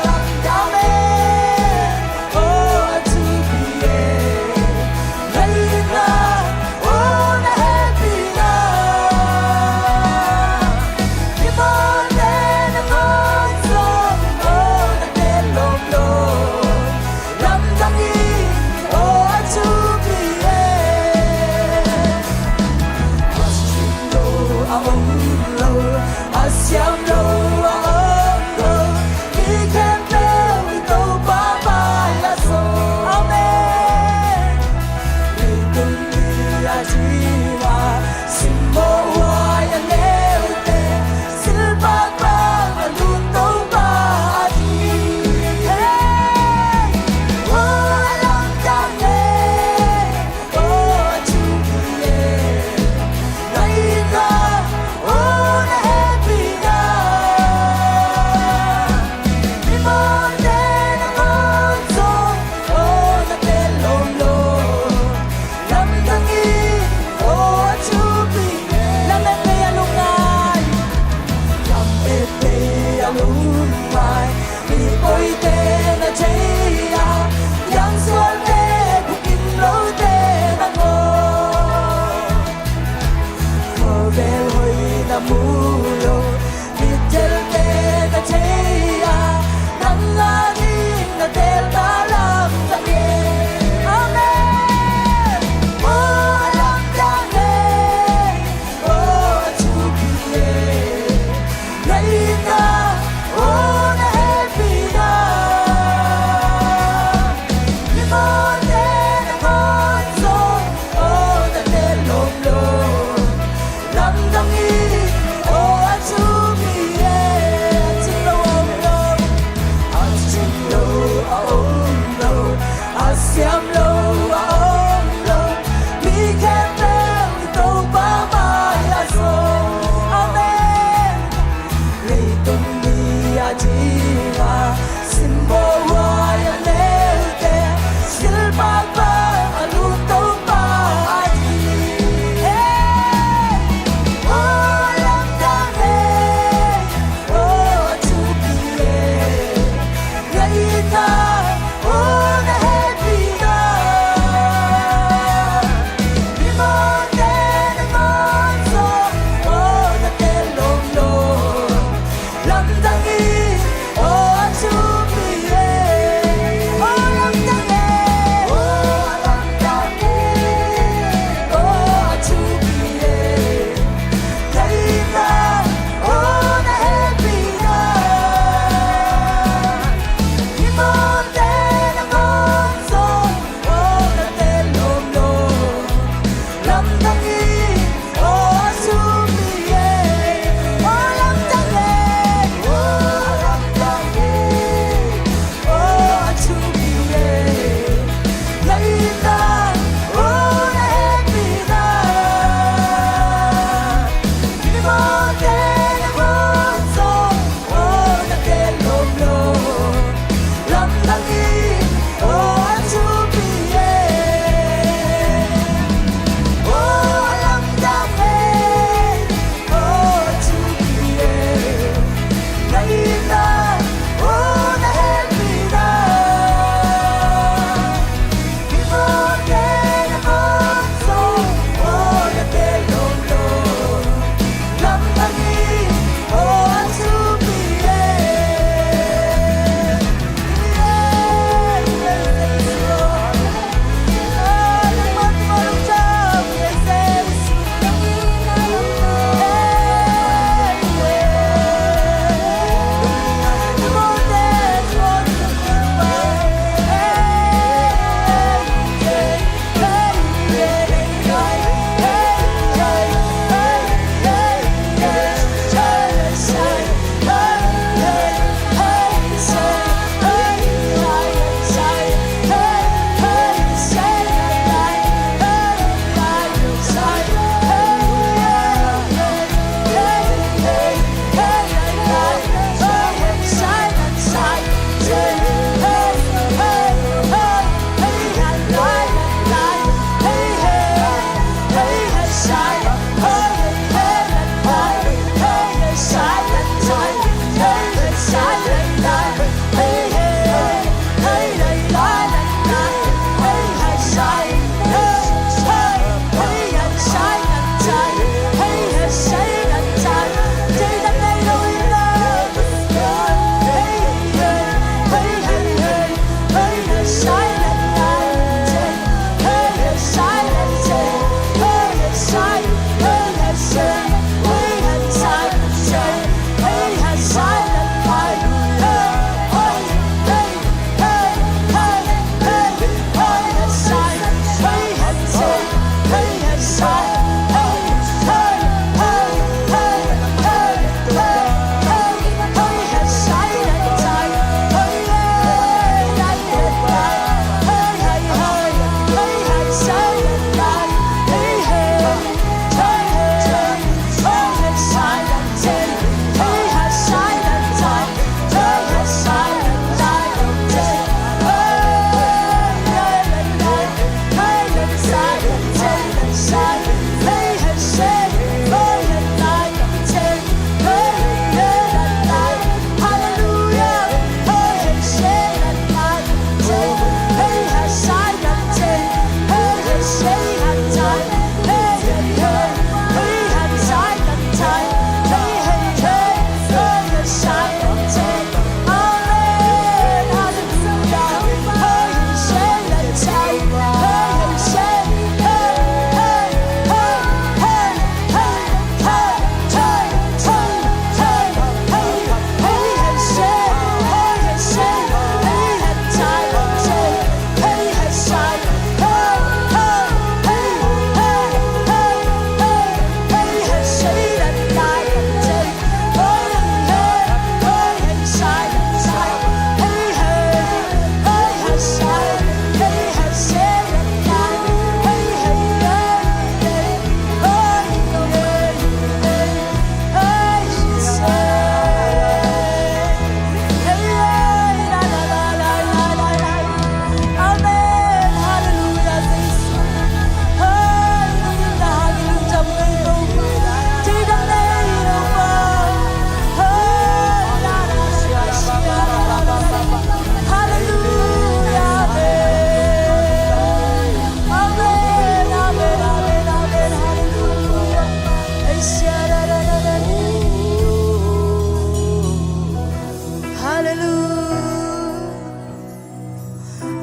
lamdang ei, aw thupi ei, na itna, aw na hehpihna. Mimawhte nangawn zong aw na tel lo lo, lamdang in aw a thupi ei. A sin lo a om lo, a siam lo a om lo, mi khempeuh in Topa mai ah zaw. Amen. Leitung mi a ding a, simmawh huai a neute, silpak bang a lut Topa a ding. Hey! Aw lamdang ei, aw thupi ei, na itna, aw na hehpihna. Mimawhte nangawn zong aw na tel lo lo, lamdang in aw a thupi. Lamet bei a lungngai, lamet bei a lungngai, mipawhte na thei a, piangsuahte bukim lote nangawn. Khawvel hoih na mu lo, mitelte na thei a, nang a ding na tel ta lamdang ei. Amen. Aw lamdang ei, aw thupi ei, na itna, aw na hehpihna. Mimawhte nangawn zong aw na tel lo lo, lamdang in aw a thupi ei. A cing lo a om lo, a cing lo a om lo, a siam lo a om lo, mi khempeuh in Topa mai ah zaw. Amen. Leitung mi a ding a, simmawh huai a neute, silpak bang a lut Topa a ding. Hey! Aw lamdang ei, aw thupi ei, na itna, aw na hehpihna. Mimawhte nangawn zong aw na tel lo lo, lamdang in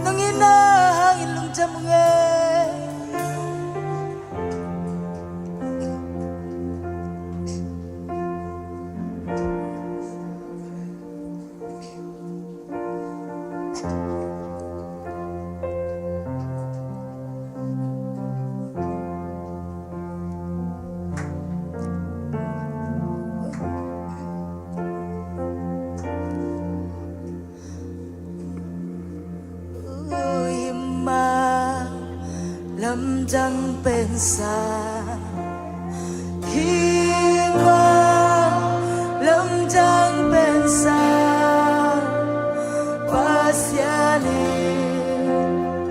Nang itna hangin lungdam ung ei. Ui, hih mah lamdang pensa, hih mah lamdang pensa, Pasian in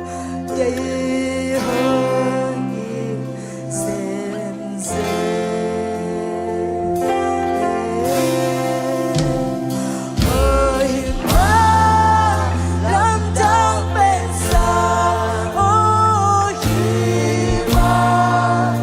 kei hong it zenzen. Oh, hih mah lamdang pensa, oh, hih mah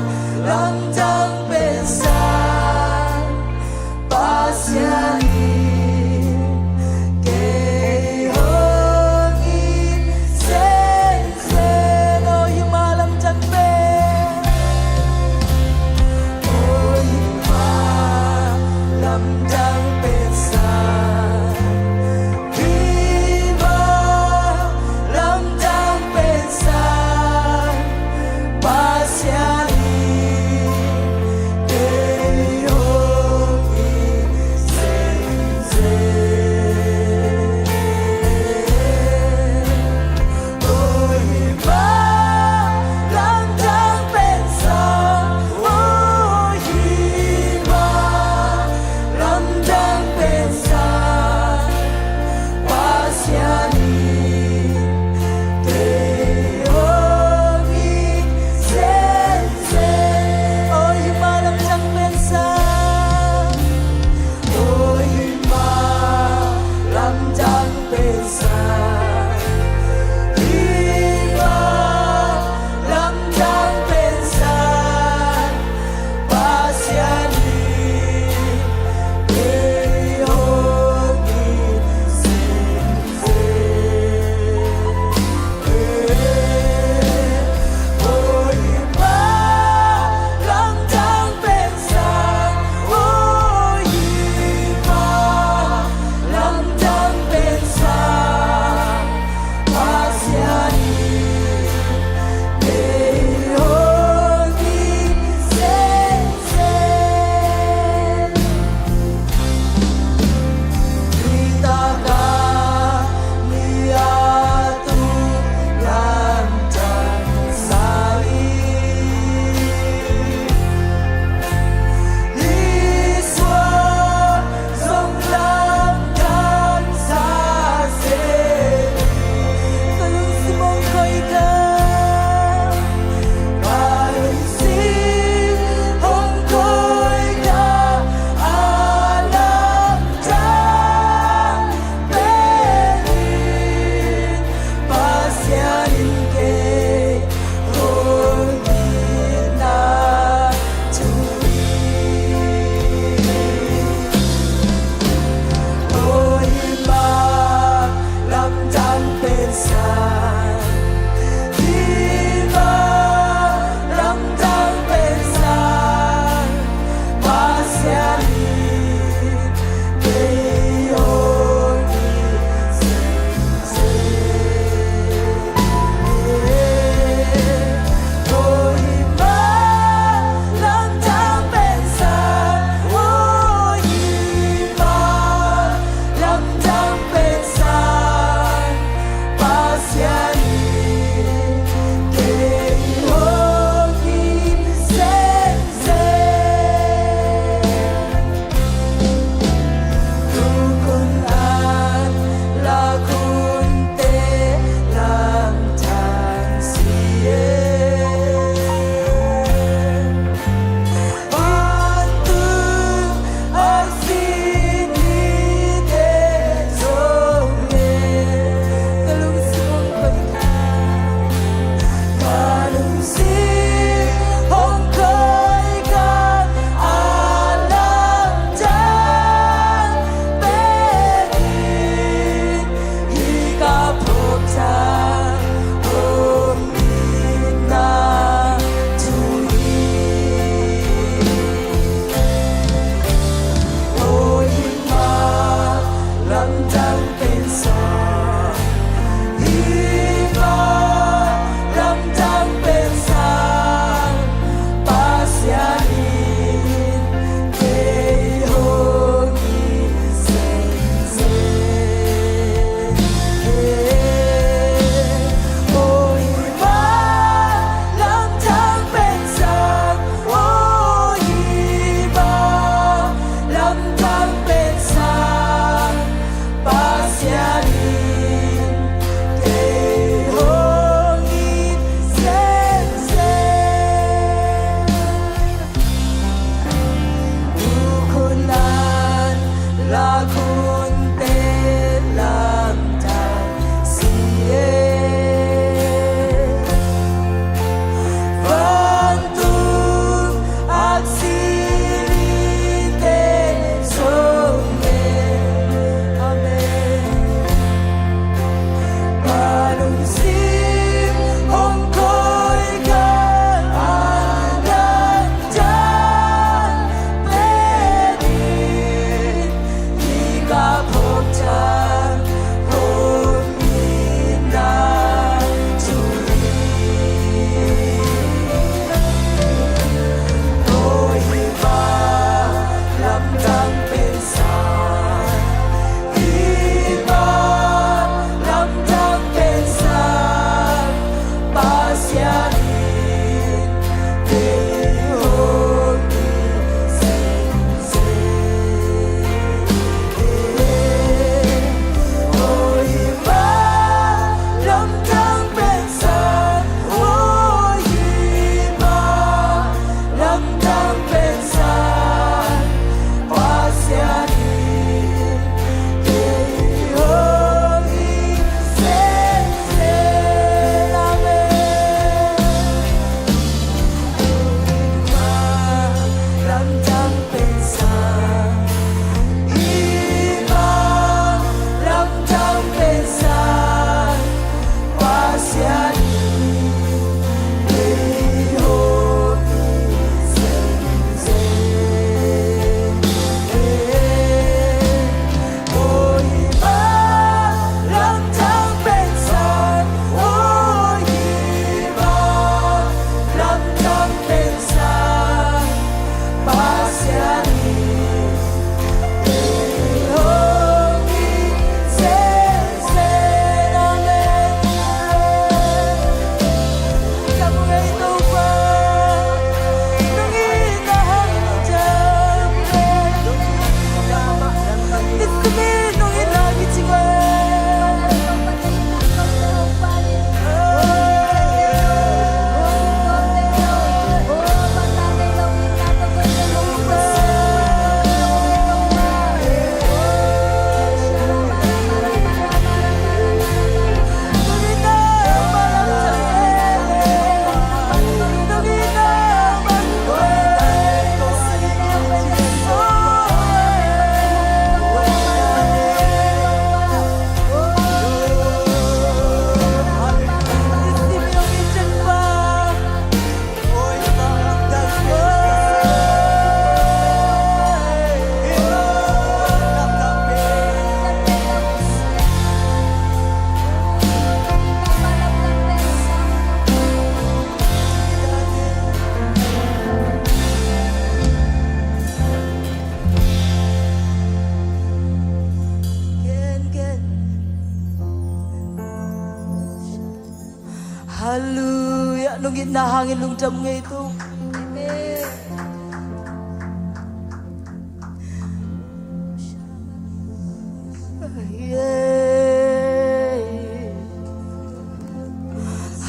Halleluiah. Nong itna hangin lungdam ngei, Topa.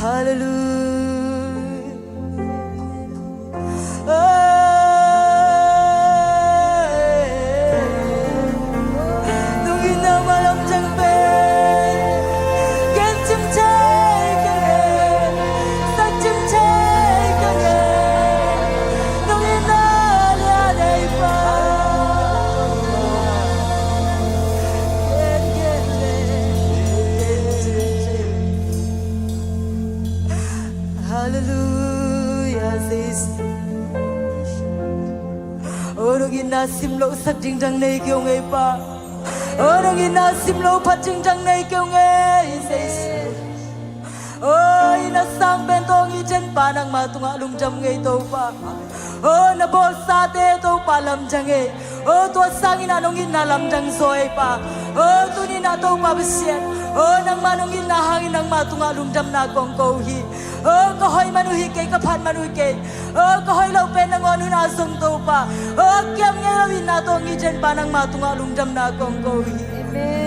Halleluiah. Nong itna mah lamdang pen ken cing thei ka ngen, sak cing thei ka ngen. Nong itna lian ei pa. Halleluiah, Jesu. O, nong itna simlosak ding dang nei kei ung ei pa. O, nong itna simlo phat ding dang nei kei ung ei, Jesu. O, itna sang pen tawng i ten pa nangma tungah lungdam ngei, Topa. O, na bawlsate, Topa, lamdang ei. O, tua sangin ah nong itna lamdang zaw ei pa. O, tuni-in ah Topa Pasian, o, nangma nong itna hangin nangma tungah lungdamna kong ko hi. O, ka hoih man uh hi kei, ka phat man uh hi kei. O, ka hoih loh pen nangawn hun ah zong, Topa, o, kiam ngei lo itna tawng i ten pa nangma tungah lungdamna kong ko hi. Amen.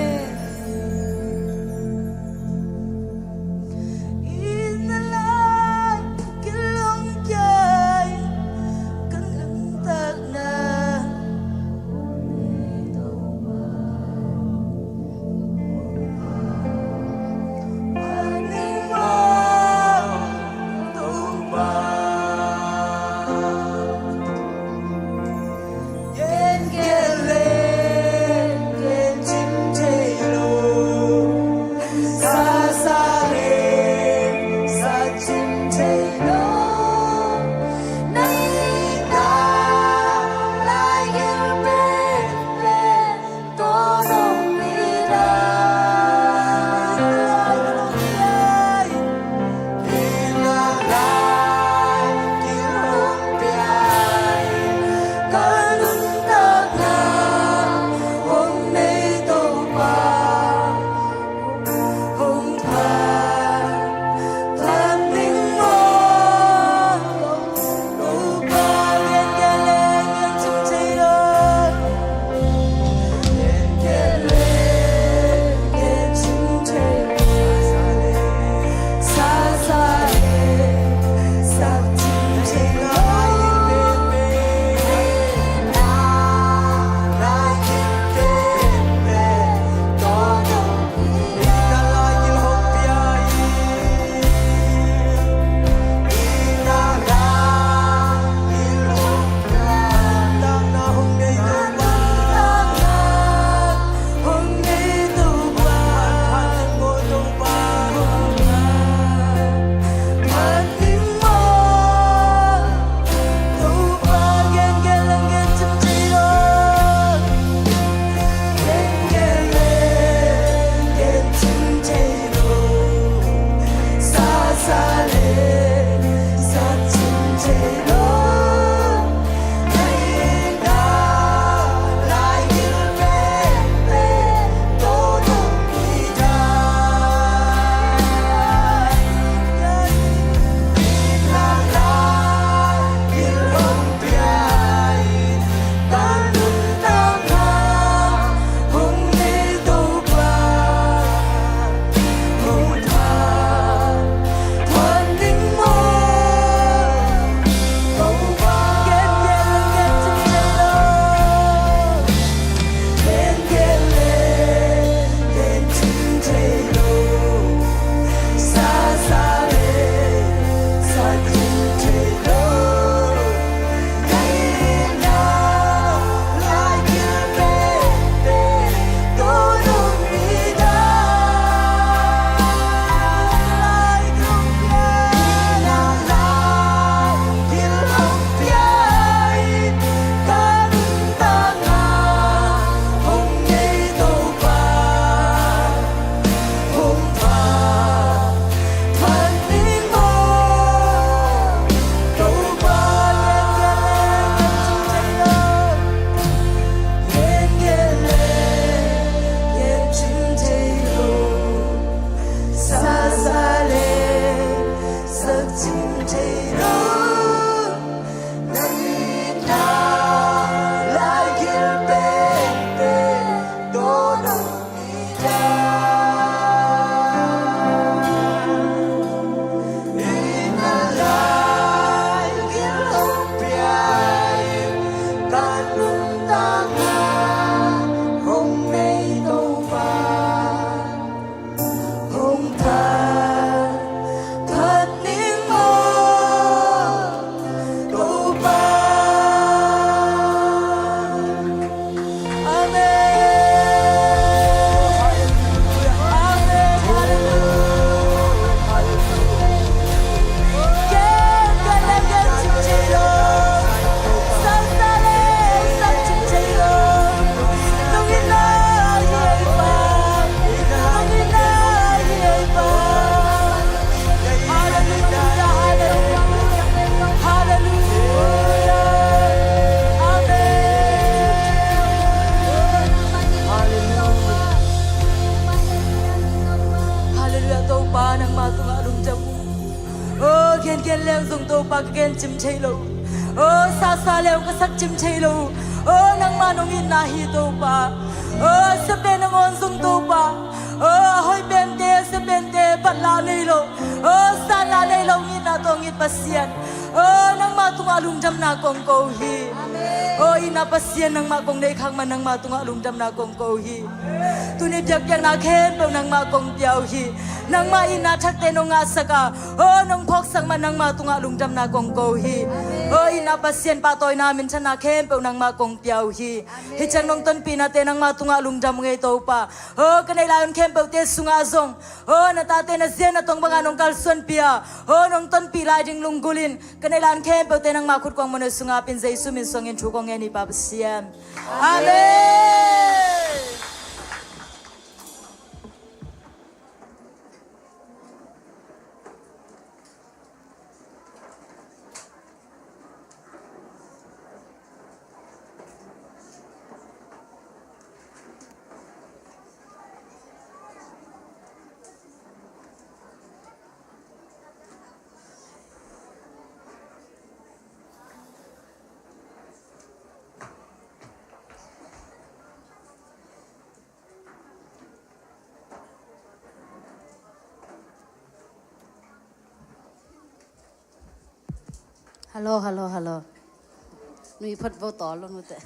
Nangmah tungah lungdam ung. O, gengen leng zong Topa ka gen cim thei lo. O, sasa leng ka sak cim thei lo. O, nangmah nong itna hi Topa. O, sia pen nangawn zong Topa. O, a hoih pente, sia pente, patla nei lo. O, satna nei lo, ngitna tawh ngit Pasian. O, nangmah tungah lungdamna kong ko hi. O, itna Pasian nangmah kong neih khak man nangmah tungah lungdamna kong ko hi. Tuni biakpiakna khempeuh nangmah kong pia uh hi. Nangmah itna thakte nong ngahsak a, o, nong phawksak man nangmah tungah lungdamna kong ko hi. O, itna Pasian pahtawina minthanna khempeuh nangmah kong pia uh hi. Hih ciang nong tonpihnate nangmah tungah lungdam ung ei Topa. O, ka neih lai hun khempeuhte sungah zong, o, na tate na zia na tong bangah nong kalsuanpih a, o, nong tonpih lai ding lunggulhin ka neih lai hun khempeuhte nangmah khut kong muanhuai sungah pin Jesu min suangin thu kong ngen hi Pa Pasian. Amen. Hallo, hallo, hallo. Nui phot vo tawl lo nute.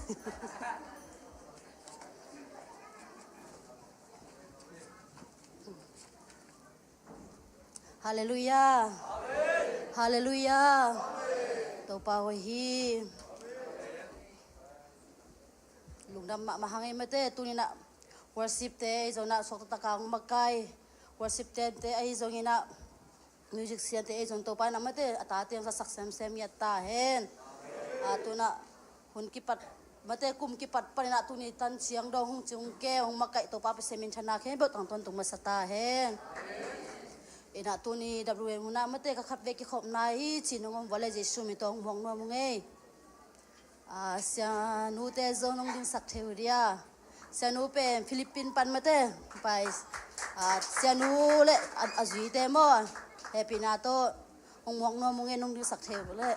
Halleluiah. Halleluiah. Topa hoih hi. Lungdam mahmah hang ei mate, tuni nah worship te ei zong nah suak taktak a hong makai. Worship te te ei zong inah music sian te ei zong Topa inah mate a tate hong zatsak semsem ngiat ta hen. A, tunah hun kipat mate, kum kipat paninah tuni tan ciang dong hong ci hong ke hong makaih Topa Pasian minthanna khempeuh tangtawn tung masa ta hen. Inah tuni W M hunah mate ka khat vei kikhopna hi ci nong om vua le Jesu min tawh hong muak nuam ung ei. A, sianute zong nong dingsak thei uh dia. Sianu pen Philippine pan mate pai. A, sianu le a, a zuite maw, hehpihna tawh hong muak nuam ung ei, nong dingsak thei uh le.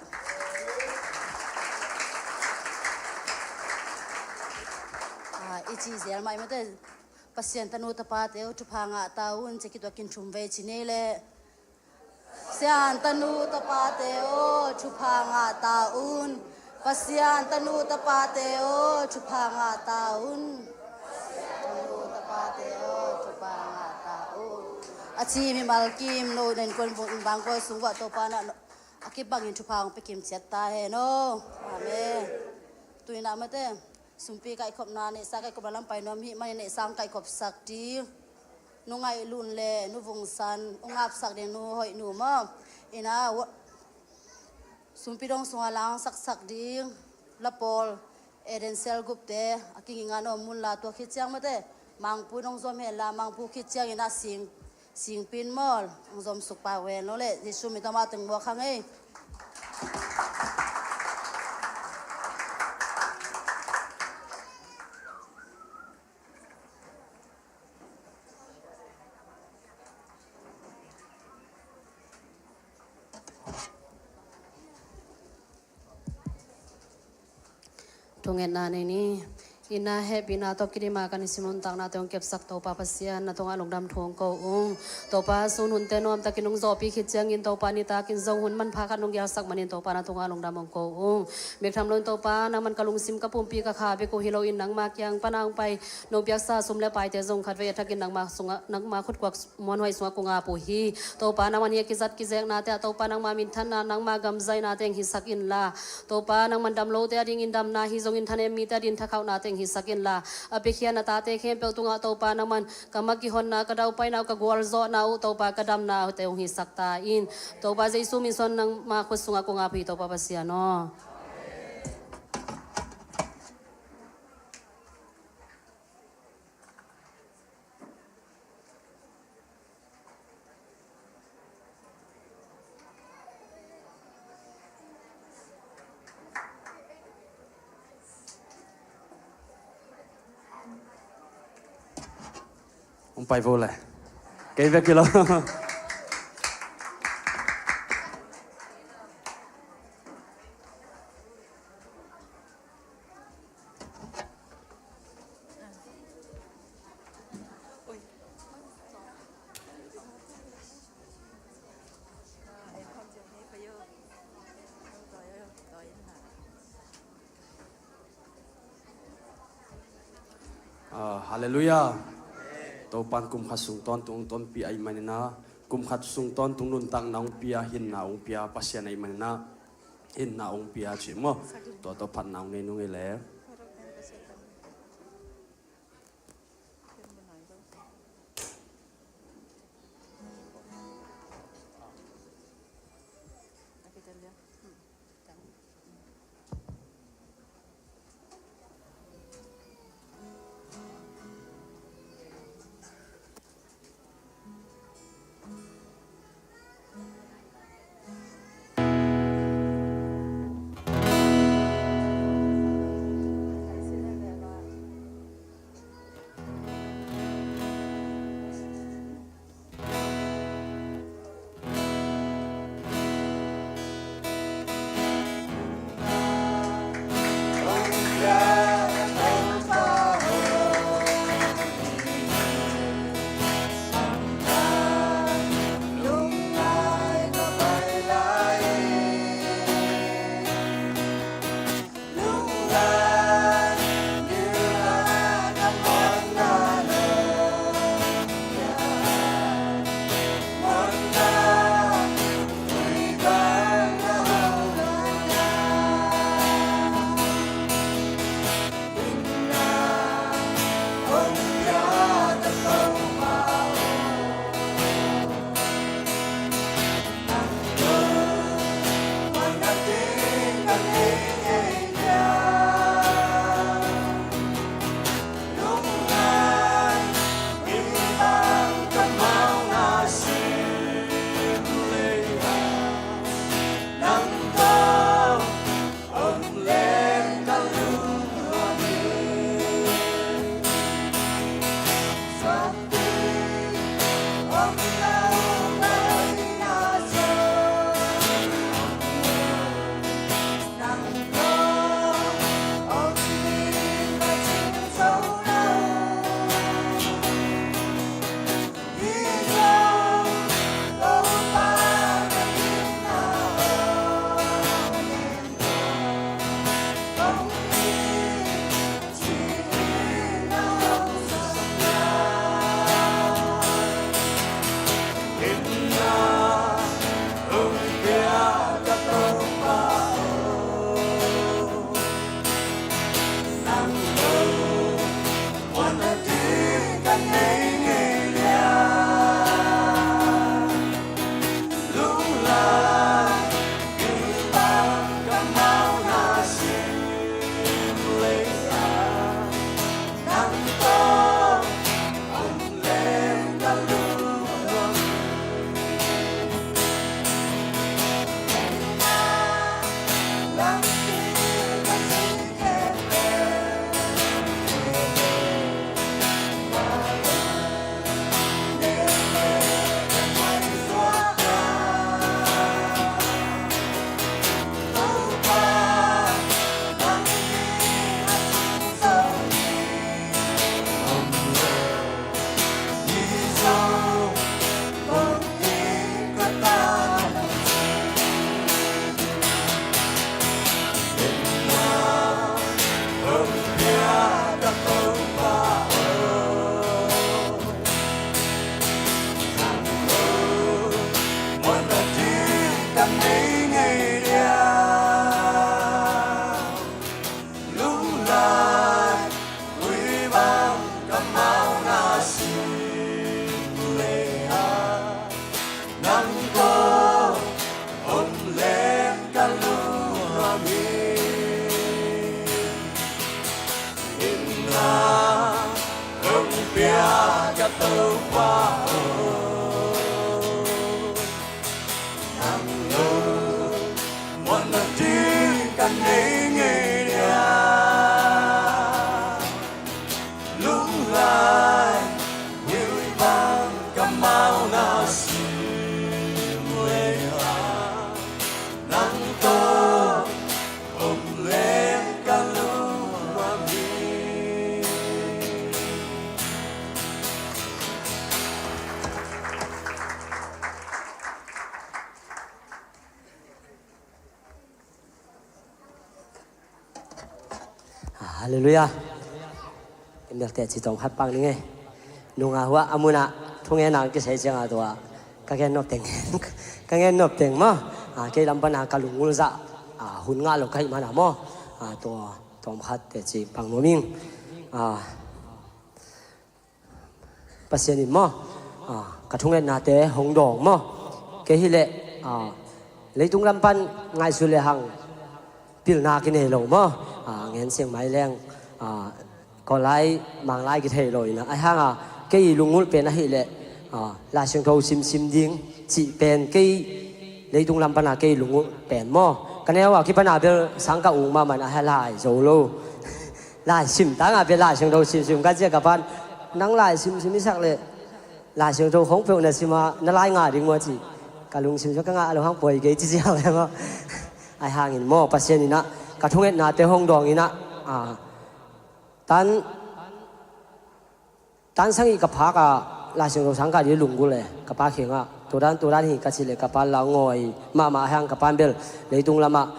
A, i ci zel mah i mate. Pasian tanu tapate uh thupha ngah ta un, ci khit uh a kin thum vei ci nei le. Sian tanu tapate aw, thupha ngah ta un. Pasian tanu tapate aw, thupha ngah ta un. Tanu tapate aw, thupha ngah ta un. A ci mimal kim no nen kuan bung bang kuan sung vah Topa nah a kibangin thupha hong pia kim ciat ta hen aw. Amen. Tuinah mate sumpi kaihkhopna, neihsa kaihkhopna lam pai nuam hih manin neihsa hong kaihkhopsak ding. Nu Ngaih Lun le Nu Vung San hong ngapsak ding, nu hoih nu maw. Inah sumpi dong sungah la hong saksak ding la pawl, Eden Cell Group te a kinging a na om un la, tua khit ciang mate Mangpu dong zom hen la, Mangpu khit ciang inah sing, singpin maw, hong zom suk pah uh hen lo le, Jesu min tawh amah teng muak hang ei. Thungetna nei ni. Inah hehpihna tawh kidima kan i sim nuntaknate hong kepsak Topa Pasian, na tungah lungdam thu hong ko ung. Topa sun hunte nuamtakin hong zawhpih khit ciangin Topa nitakin zong hun manpha khat nong gelsak manin Topa na tungah lungdam hong ko ung. Bek tham loin Topa nangman ka lungsim ka pumpi ka kha bek uh hi loin nangma kiang pana hong pai nong piaksa sum le paite zong khatvei a thakin nangma sungah, nangma khutkuak muanhuai sungah kong ap uh hi. Topa nangman hih a kizat kizeknate ah Topa nangma minthanna, nangma gamzaina teng hisak inla, Topa nangman damlote a dingin damna, hi zongin thanem mite a dingin thakhauhna teng hisak inla, a piakhiatna tate khempeuh tungah Topa nangman ka ma kihonna, ka daupaina uh, ka gualzawhna uh, Topa ka damna uh teng hisak ta in. Topa Jesu min suang nangma khut sungah kong ap uh hi Topa Pasian aw. Hong pai vo le. Kei bek hi lo. Halleluiah. Topan kum khat sung tawntung tonpih ahih manin ah, kum khat sung tawntung nuntakna hong pia, hinna hong pia Pasian ahih manin ah, hinna hong pia ci maw. Tua tawh phatna hong nei nung ei le. Halleluiah. Mialte ci tawm khat pang ning e. Nunga hua a munah thungen ang kisai cianga tua ka gen nop teng ka gen nop teng maw. Kei lam pana ka lungul zah hun ngah lo ka hih mana maw. Tua tawm khat te ci pang nuam ing. Pasian in maw, ka thungetnate hong dawng maw. Kei hileh leitung lam pan ngaihsut le hang pilna kinei lo maw. Ngen siang mai leng kawlai manglai kithei lo ina ahi hanga kei lungulh pen ahileh Lai Siangtho simsim ding cih pen kei leitung lam pana kei lungulh pen maw. Ka neu a kipana bel sang ka ung mahmah ahi lai zo lo. Lai sim tanga bel Lai Siangtho simsim ka cia ka pan nang lai simsim isak leh Lai Siangtho khong peuh na sima na lai ngah ding maw ci. Ka lungsim sua ka ngah lo hang poi kei ci ziau e maw. Ahi hangin maw Pasian inah ka thungetnate hong dawng inah tan tan sangih ka phaka Lai Siangtho sang ka dih lunggulh e ka pa khiangah tudan tudan hi ka cileh ka pa la ngawi mahmah ahi hang ka pan bel leitung lamah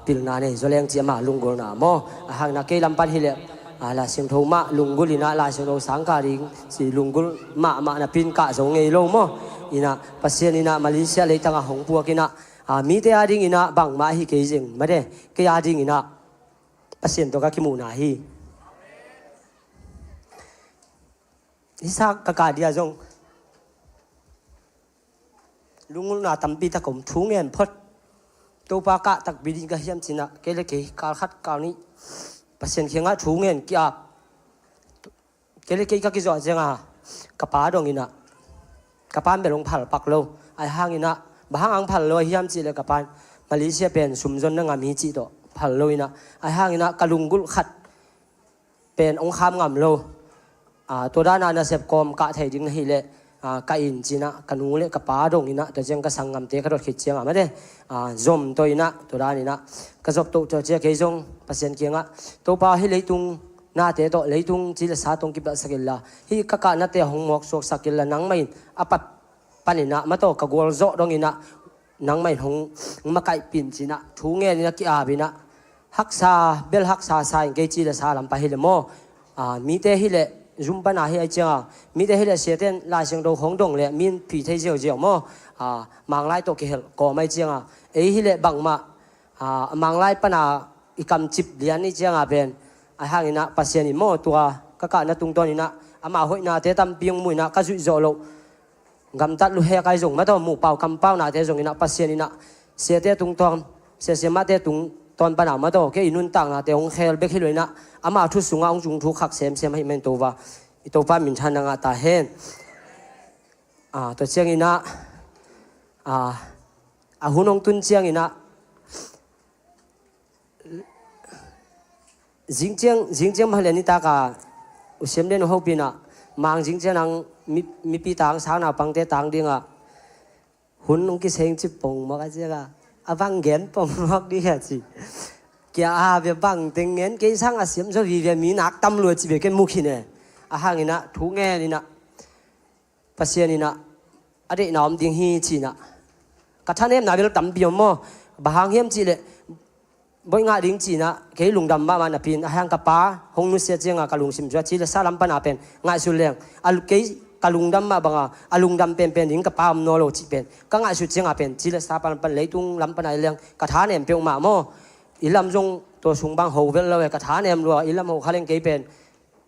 pilna nei zaw leng ci ama lunggulhna maw. Ahi hangna kei lam pan hileh Lai Siangtho mah lunggulh inah Lai Siangtho sang ka ding ci lunggulh mahmah na pin kah zo ngei lo maw. Inah Pasian inah Malaysia leitangah hong puak inah mite a ding inah bangmah ahi kei zing made kei a ding inah Pasian tawh ka kimuhna hi. Hisa ka kah dia zong lungulhna tampi tak om thu ngen phot. Topa kah takpi ding ka hiam cinah kei le kei kal khat kal nih Pasian khiangah thu ngen ki-ap. Kei le kei ka kizuah cianga ka pa dong inah ka pa bel hong phal pak lo. Ahi hang inah bang hang ang phal lo ahi hiam cihleh ka pan Malaysia pen sumzon na ngam hi cih tawh phal lo inah ahi hang inah ka lunggulh khat pen hong kham ngam lo. Tua dana nasep kawm kah thei ding na hileh ka inn cinah ka nu le ka pa dong inah tua ciang ka sanggamte ka dot khit ciangah mate zom tawh inah tua dan inah ka zop toh tua cia kei zong Pasian kiangah Topa hi leitung nate tawh leitung ci le sa tawh kipelhsak inla hih ka kahnate hong mawksuaksak inla nangmah in a pat paninah mataw ka gualzawh donginah nangmah in hong makaihpin cinah thu ngeninah ki-apinah haksa bel haksa sa in kei ci le sa lampa hileh maw. Mite hileh zum pana hi ai cianga mite hileh siaten Lai Siangtho khong dong le min phi thei ziauziau maw. Manglai tawh kihelh kawm ai cianga ei hileh bangmah a manglai pana i kamcip lian i cianga pen ahi hanginah Pasian in maw tua ka kahna tungtawninah ama hoihnate tampi hong muinah ka zuih zawh loh gamtat luhek ai zong mataw muhpau kampaunate zonginah Pasian inah siate tungtawn siasia mahte tungtawn pana mataw kei i nuntaknate hong khel bek hi loinah ama thu sungah hong zung thu khak semsem ahi main Topa i Topa minthan na ngah ta hen. Tua cianginah a hun hong tun cianginah zingciang zingciang mahlian nitaka usiam den hopinah mang zingciang nang mipi tang sang naupangte tang dingah hun hong kiseng ci pongmawk a ciaka a bang gen pongmawk dih a ci. Kia a bia bang teng ngen kei sang a siam zaw vive mi nak tam lua ci bia ken mukhin e. A hanginah thu ngeninah Pasian inah a deihna om ding hi cinah ka thanemna bel tampi om maw. Bang hang hiam cihleh boih ngah ding cinah kei lungdam mahmah napi in a hang ka pa hong nusia cianga ka lungsim zua ci le sa lam pana pen ngaihsun leng kei ka lungdam mah banga a lungdam penpen ding ka pa om naw lo cih pen ka ngaihsut cianga pen ci le sa pan pan leitung lam pana i leng ka thanem peuhmah maw. I lam zong tua sung bang ho velh lo e ka thanem lua i lam ho kha leng kei pen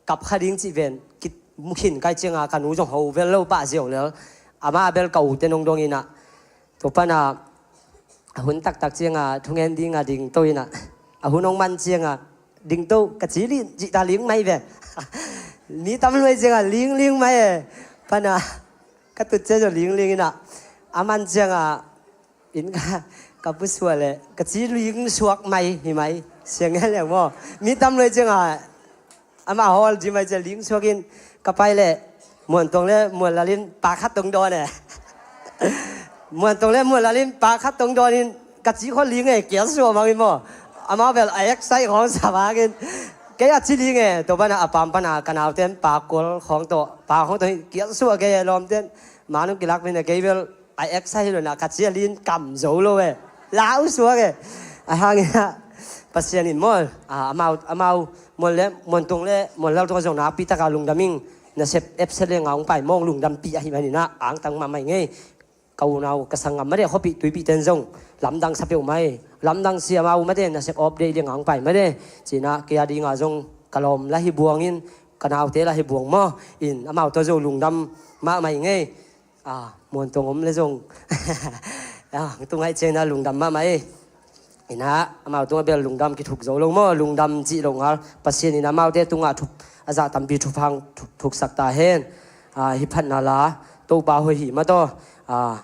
kap kha ding cih ven kit mukhin kai cianga ka nu zong ho vel lo pah ziau lel. Ama bel ka ute nong dong inah tua pana a hun taktak cianga thungen dinga dingto inah a hun hong man cianga dingto ka ci lin cihta ling mai ve. Mi tam luai cianga lingling mai e. Pana ka tut cia zong lingling inah a man cianga inn ka ka pusuah le ka ci ling suak mai hi mai siang ngen leng maw. Mi tam loi cianga ama hawl ci mai cia ling suak in ka pai le muantong le muanlalin pa khat tong dawn e. Muantong le muanlalin pa khat tong dawn in ka ci khaw ling e kial suah mangin maw. Amau bel a eksai khawng sa mangin kei a ci ling e tua pana a pam pana ka nauten pa kual khawng tawh pa khawng tawh kial suah kei e lawmten manung kilak min e kei bel a eksai hi lo na ka cia lin kam zo lo e. Lau suak e. A hangin ah Pasian in maw amau amau Muan le Muantung le Muanlaltung zong nakpi taka lungdam ing. Nasep epset le ngah hong pai mawng lungdampih ahih manin ah angtang mahmah ing ei. Ka unau ka sanggam mah de khuapih tuipih ten zong lamdang sa peuhmah ei. Lamdang sia amau mah de nasep awp de i liang a hong pai mah de. Ci-in ah kei a dingah zong ka lawm lah hi buang in ka naute lah hi buang maw. In amau tawh zong lungdam mahmah ing ei. Ah, Muantung om le zong ah, tung ngaih ciangin ah lungdam mahmah ei. In ah amau tungah bel lungdam kithuk zo lo maw, lungdam cih lo ngal. Pasian in amaute tungah thup, a zah tampi thupha hong thuk, thuksak ta hen. Ah, hih phatna la Topa hoih hi mah tawh. Ah,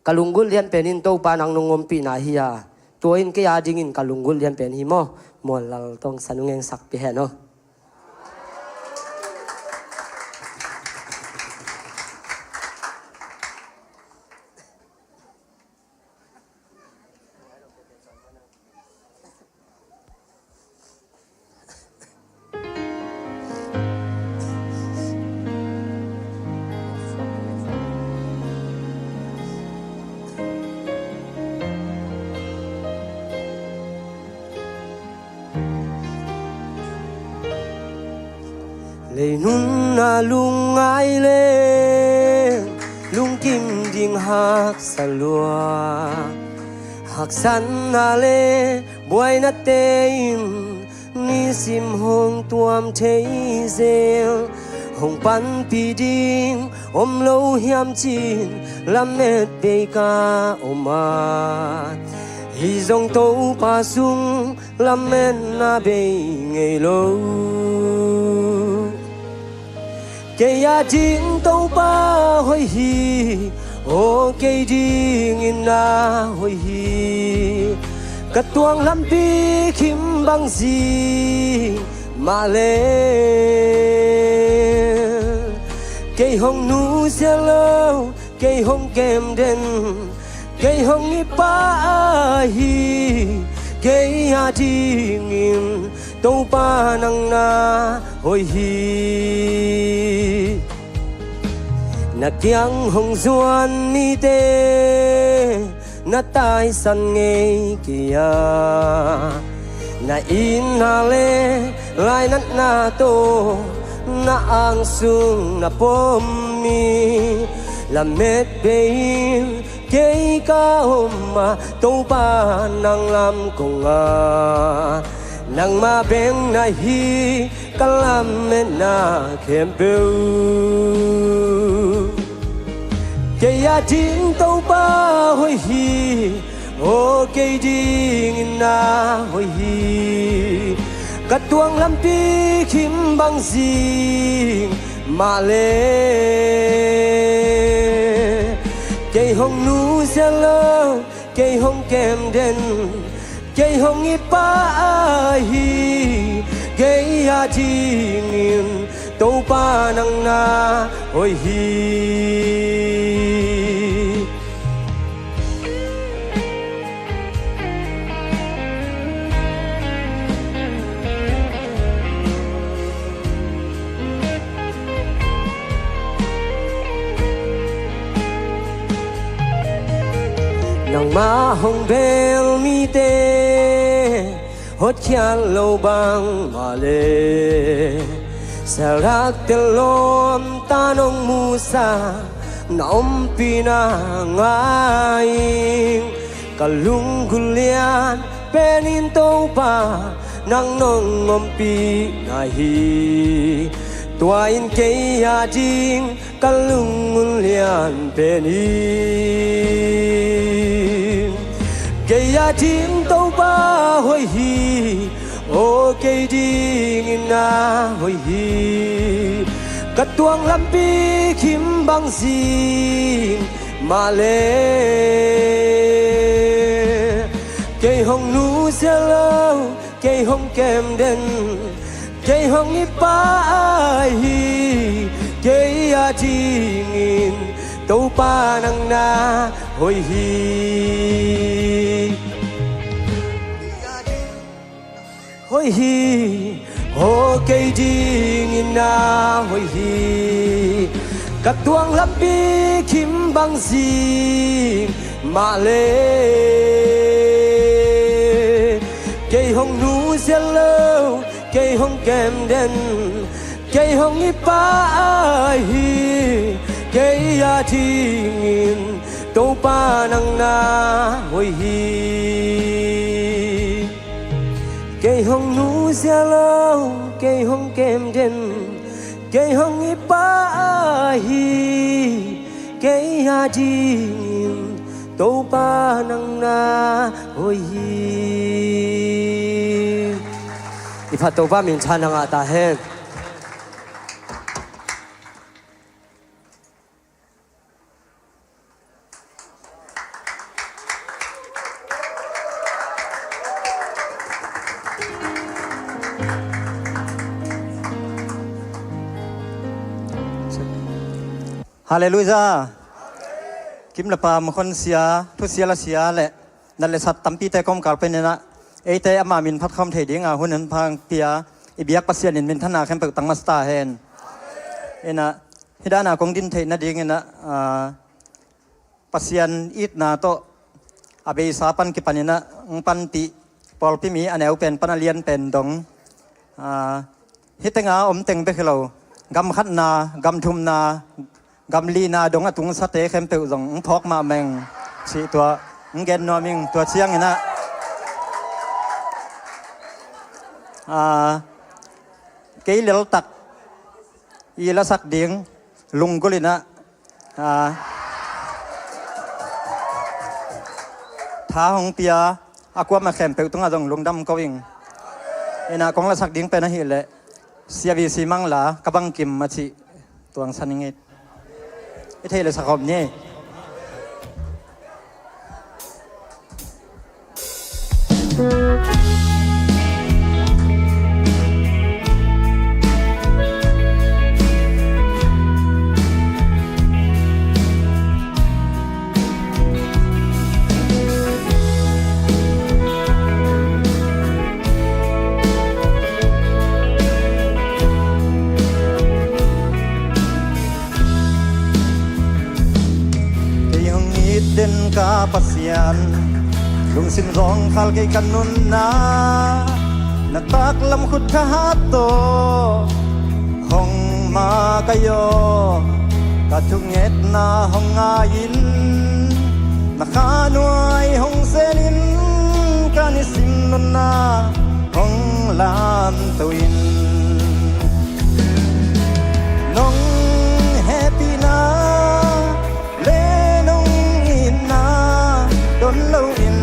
ka lunggulh lianpen in Topa nang nong ompihna hi a, tua in kei a dingin ka lunggulh lianpen hi maw. Muanlaltung san hong engsak pih hen aw. Lei nunna lungngai le lungkim ding haksa lua, haksatna le buainate in nisim hong tuam thei zel. Hong panpih ding om lo hiam ci-in lamet bei ka om a, hi zong Topa sung lametna bei ngei lo. Kei a ding Topa hoih hi, aw kei dingin na hoih hi. Ka tuang lampi khimbang zing mah le, kei hong nusia lo, kei hong kem den, kei hong it pah ahi. Kei a dingin Topa nang na hoih hi. Na kiang hong zuan mite na taisan ngei kei a, na itna le lainatna tawh na angsung na pom hi. Lamet bei in kei ka om a, Topa nang lam kong a, nangmah bek na hi ka lametna khempeuh. Kei a ding Topa hoih hi, aw kei dingin na hoih hi. Ka tuang lampi khimbang zing mah le, kei hong nusia lo, kei hong kem den, kei hong it pah ahi. Kei a dingin Topa nang na hoih hi. Nangmah hong bel mite hotkhiat lo bangmah le, Shadrach, Meshach, Abednego nong musak na ompihna ngai ing. Ka lunggulh lianpen in Topa nang nong ompihna hi. Tua in kei a ding ka lunggulh lianpen hi. Kei a ding Topa hoih hi, aw kei dingin na hoih hi. Ka tuang lampi khimbang zing mah le, kei hong nusia lo, kei hong kem den, kei hong it pah ahi. Kei a dingin Topa nang na hoih hi. Hoih hi, aw kei dingin na hoih hi. Ka tuang lampi khimbang zing mah le, Kei hong nusia lo, kei hong kem den, kei hong i pa ahi, kei a dingin Topa nang na hoih hi. Kei hong nusia lo, kei hong kem den, kei hong i pa ahi, kei a dingin Topa nang na hoih hi. I phat Topa minthanna ngah ta hen. Halleluiah. Kim le pam, honsia, thusia lasia le nat le sat tampite kawmkal pen inah eite ama min phat khawm thei dinga hun in pang pia i biak Pasian in minthanna khempeuh tang masa ta hen. Inah hih dana kong din theih nading inah, ah, Pasian itna tawh a beisa pan kipan inah hong panpih pawlpi mi a neu pen pan a lian pen dong, ah, hih tenga om teng bek hi lo, gam khatna, gam thumna, gam lina dong a tungsate khempeuh zong hong phawk mahmah ing cih tua hong gen nuam ing. Tua ciang inah, ah, kei leltak i lasak ding Lunggulh inah, ah, tha hong pia a, kuamah khempeuh tungah zong lungdam ko ing. Inah kong lasak ding pen ahih leh Sia B C Mangla, Ka Bang Kim a cih tuangsan ing. I theih le sak khawm ni. Kei hong it den ka Pasian, lungsim zawngkhal kei ka nunna, na taklam khut thahat tawh hong makaih aw. Ka thungetna hong ngai-in, na kha nuai hong senin, ka nisim nunna hong lamto in. Nong hehpihna le nong itna don loin,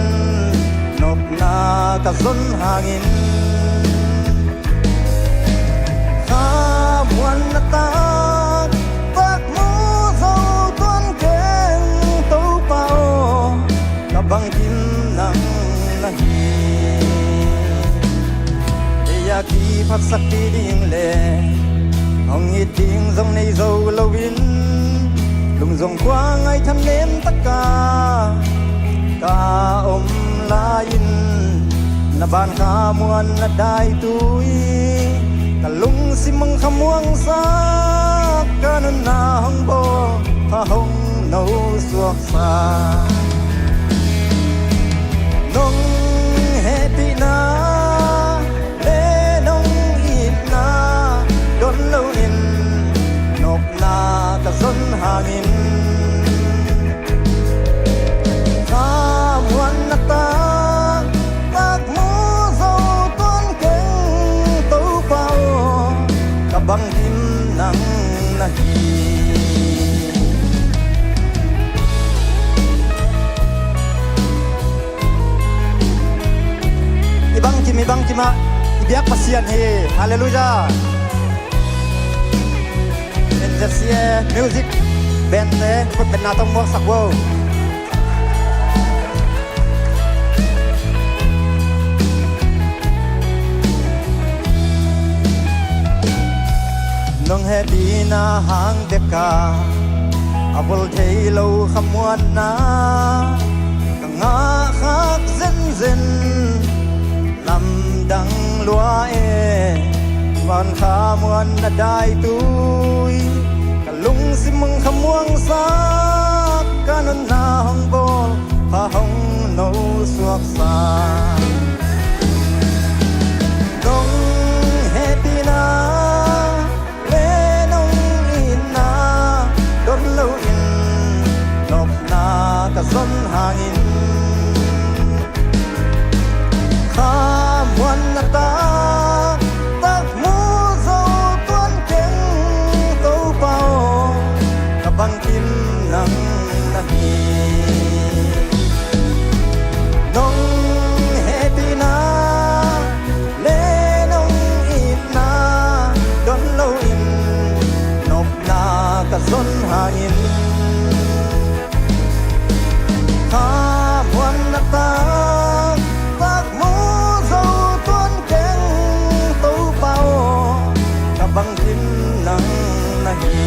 nopna ka zon hangin, khamuanna taktak mu zo tuan keng Topa aw. Ka bangkim nang na hi. Kei a kiphatsakpih ding le hong it ding zong nei zo loin, lungzong khuangai thanem taka ka om lai-in, na ban khamuanna daitui, ka lungsim hong khamuangsak, ka nunna hong bawl, pha hong no suak sa. Nong hehpihna le nong itna don loin, nopna ka zon hangin, khamuanna taktak mu zo tuan keng Topa aw. Ka bangkim nang na hi. I bangkim, i bangkim ah i biak Pasian hi. Halleluiah. N Z C A music band te khutbetna tawh muaksak vo. Nong hehpihna hang bek a, a bawl thei lo khamuanna ka ngah khak zenzen. Lamdang lua e, van khamuanna daitui, ka lungsim hong khamuangsak, ka nunna hong bawl, pha hong no suaksak. ka zon hangin, khamuanna taktak mu zo tuan keng Topa aw, ka bangkim nang na hi. Nong hehpihna le nong itna don loin nopna ka zon hangin, khamuanna taktak mu zo tuan keng Topa aw, ka bangkim nang na hi.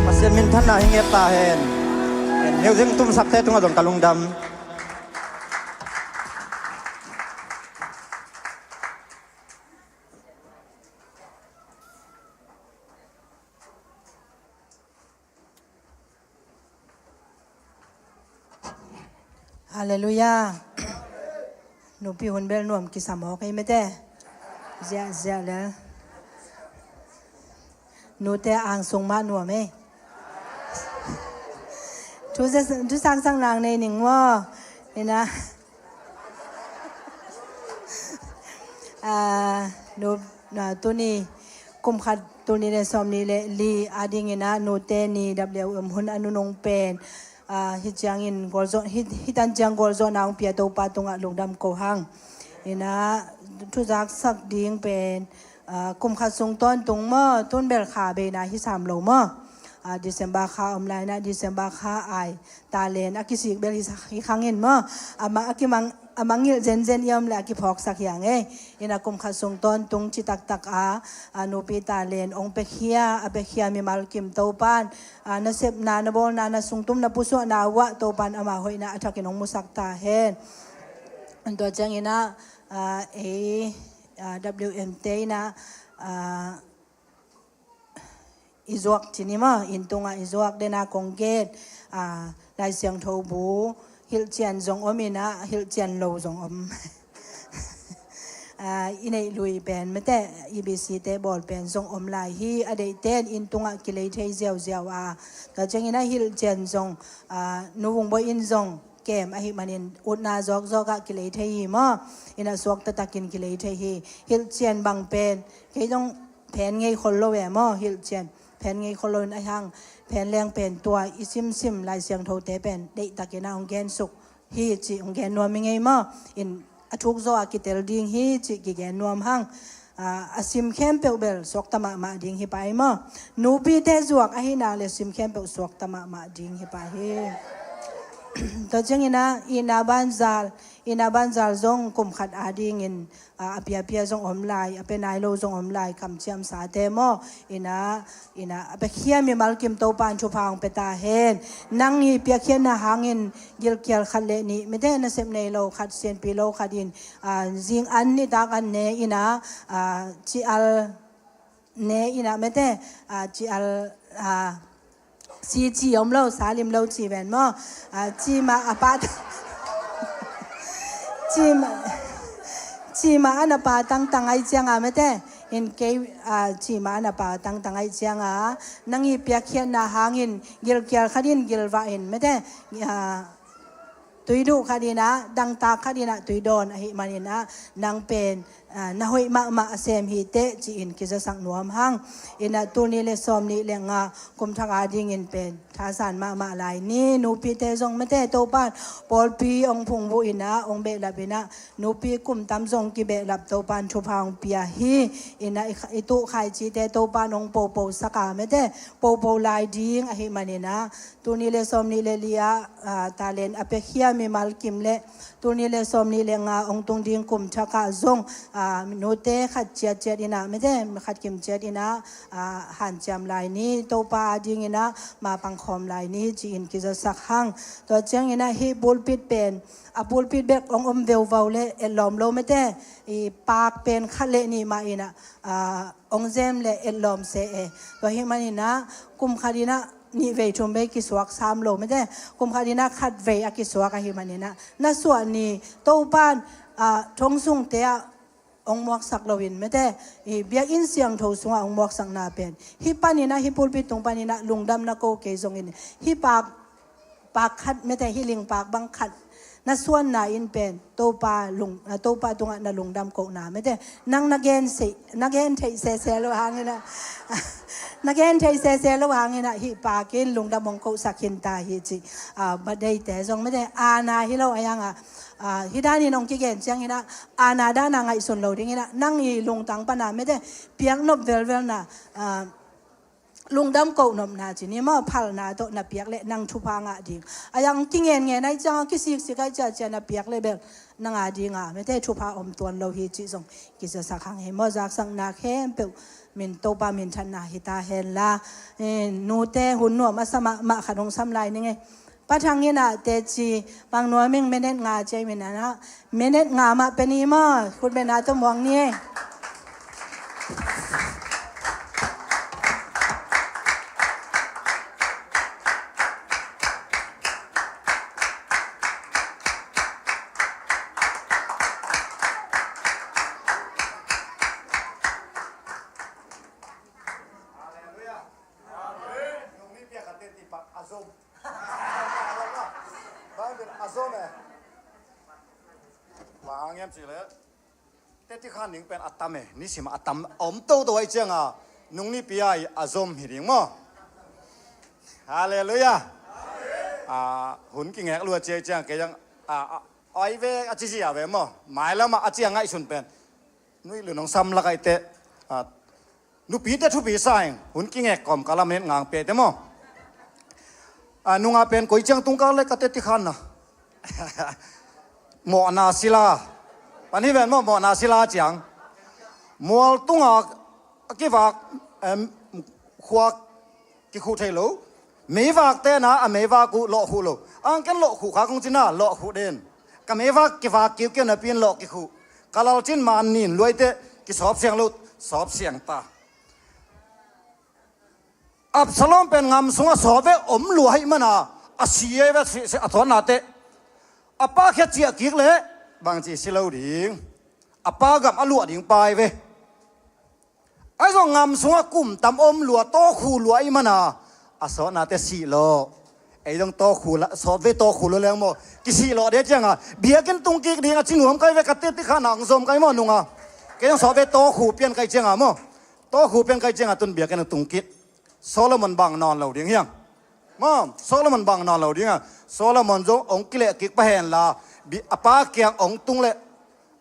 Pasian minthanna hi ngiat ta hen. Music tumsakte tungah zong ka lungdam. Halleluiah. Nupi hun bel nuam kisam aw kei mete. Ziahziah le. Nute angsung mah nuam ei. Thu sang sang nang nei ning maw. Ina. Ah, nu, ah, tuni kum khat, tuni le sawm ni le li a dingin ah nute ni W M hun a nunung pen, ah, hi ciangin gualzawh, hi, hi tan ciang gualzawhna hong pia Topa tungah lungdam ko hang. Ina, thuzak sak ding pen, ah, kum khat sung tawntung maw, tun bel kha beina hi sam lo maw. Ah, December kha om lai na, December kha ai talen a kisik bel hi sa-, hi khang in maw. Ama a kimang, a mangngilh zenzen i om le a kiphawksak hi ang ei. Ina kum khat sung tawntung ci taktak a, a nupi talen hong pekhia, a pekhia mimal kim Topan, a nasepna, na bawlna, na sungtum, na pusuahna uah Topan ama hoihna a thakin hong musak ta hen. Tua ciangin ah, a, ei, a, W M te in ah, a, i zuak ci ni maw, inn tungah i zuak den a kong gen, a, Lai Siangtho bu hilhcian zong om in ah, hilhcian lo zong om. A, i neih lui pen mete, E B C te bawl pen zong om lai hi, a deihte in inn tungah kilei thei ziauziau a. Tua ciangin ah hilhcian zong, a, Nu Vung Bawi in zong kem ahih manin utna zawkzawk ah kilei thei hi maw. Ina suak taktakin kilei thei hi. Hilhcian bang pen kei zong phen ngei khol lo e maw, hilhcian. Phen ngei khol lo in a hang, phen leng pen tua i simsim Lai Siangthote pen deihtakin ah hong gensuk hi cih hong gen nuam i ngei maw. In a thuk zaw a kitel ding hi cih kigen nuam hang. A, a sim khempeuh bel suakta mahmah ding hi pah hi maw. Nupite zuak ahih nak le sim khempeuh suakta mahmah ding hi pah hi. Tua ciangin ah, ina banzal, ina banzal zong kum khat a dingin, a, a piapia zong om lai, a pia nai lo zong om lai, kamciamsate maw. Ina, ina, a pekhia mimal kim Topa in thupha hong pia ta hen. Nang i piakkhiatna hangin gilkial khat le nih, mete nasep nei lo khat, sianpi lo khat in, a, zing an nitak an ne ina, a, ci-al ne ina mete, a, ci-al, a, si ci om lo, sa lim lo ci ven maw. A, ci mah a pa ci mah, ci mah an a pa tangtang ai cianga mete. In kei, a, ci mah an a pa tangtang ai cianga nang i piakkhiatna hangin gilkial khat in gilvah in mete, a, tui duh khat in ah, dangtak khat in ah tui dawn ahih manin ah, nang pen, a, na hoih mahmah a sem hi teh ci-in kizasak nuam hang. Ina tuni le sawm nih le nga kum thak a dingin pen thasan mahmah lai ni. Nupite zong mete Topan pawlpi hong phungvuh in ah, hong behlap in ah, nupi kum tam zong kibehlap Topan thupha hong pia hi. Ina i, i tuh khaicite Topan hong popo sak a mete, popo lai ding ahih manin ah, tuni le sawm nih le li ah, a, talen a pekhia mimal kim le tuni le sawm nih le nga hong tung ding kum thak ah zong, a, Aa, nute khat ciatciat in ah, mite khat kimciat in ah, aa, hanciam lai ni, Topa ading in ah mapang khawm lai ni ci-in kizasak hang. Tua ciangin ah hih pulpit pen, a pulpit bek hong om veuvau le etlawm lo, mite, i paak pen khat le nih mah in ah, aa, hong zem le etlawm se e. Tua hih manin ah kum khat in ah nih vei thum vei kisuak sam lo, mite, kum khat in ah khat vei a kisuak ahih manin ah, na suah ni, Topa in, aa, thong sungte ah hong muaksak loin, mite, i biakinn siangtho sungah hong muaksakna pen, hih panin ah, hih pulpit tung panin ah lungdam na ko kei zongin, hih paak, paak khat, mite, hih ling paak bang khat na suanna in pen Topa lung, ah, Topa tungah na lungdam kohna, mite, nang na gen se, na gen theih sese lo hangin ah, na gen theih sese lo hangin ah hih paak in lungdam hong kohsak khin ta hi ci. Aa, badeite zong, mite, aana hi lo a yang ah, aa, hih danin hong kigen ciangin ah, aana dan a ngaihsun lo dingin ah, nang i lungtang pan a, mite, piak nop velvelna, aa, lungdam koh nopna ci ni maw, phalna tawh na piak le nang thupha ngah ding. A yang kingen ngen ai ciang, kisiksik ai ciacia na piak le bel nang ading a, mite, thupha om tuan lo hi cih zong kizasak hang hi maw. Zaksakna khempeuh min, Topa minthanna hi ta hen la. Eh, nute hun nuam a sa mahmah khat hong sam lai ning e. Pa Thang in ah teci, Pang Nuam in minute nga ci a, minute nga, minute nga mah pe ni maw, khut bena tawh muang ni e. Halleluiah. Amen. Nungmi pia ka teti pa a zom. Bible a zom e. Bang hang hiam cih leh, teti khan ding pen a tam e, nisim a tam, a om toto ahih ciangin nungmi pia i a zom hi ding maw. Halleluiah. Aa, hun kingek lua ci ahih ciangin kei zong, aa, aa, ai ve a ci zia ve maw. Mailam ah a ci a ngaihsun pen, nuih lun hong sam lak ahih teh, aa, nupite thupi sa ing, hun kingek kawmkal a minute nga hong pia teh maw. Aa, nung a pen koi ciang tungkal le ka teti khan na. Mawhna sila. Pan hi ven maw, mawhna sila ciang. Mual tungah a kivak, em, khuak kikhuh thei lo. Meivak te na a meivak uh lawhkhuh lo. Ang ken lawhkhuh kha kong ci na, lawhkhuh den. Ka meivak kivak kiukiu napi in lawh kikhuh. Ka lalcin man nin luaite kisawp siang lo, sawp siang ta. Absalom pen ngam sungah sawt ve om lua ahih mana, a si ei ve, si, si, a thawtna teh. A pa khia ciah kik leh bangci si lo ding. A pa gam a luah ding pa ei ve. Ahi zong ngam sungah kum tam om lua, tawkkhu lua ahih mana, a sawtna teh sih lawh. Ei zong tawkkhu la, sawt ve tawkkhu lua leng maw, kisih lawh ding ciangin biakinn tung kik ding a ci nuam kai ve, ka teti khan a hong zom kai maw nung a. Kei zong sawt ve tawkkhu pian kai ciangin maw. Tawkkhu pian kai ciangin tun biakinn a tung kik. Solomon bang nawn lo ding hiam? Maw, Solomon bang nawn lo ding a. Solomon zong hong kileh kik pah hen la, bi-, a pa kiang hong tung leh,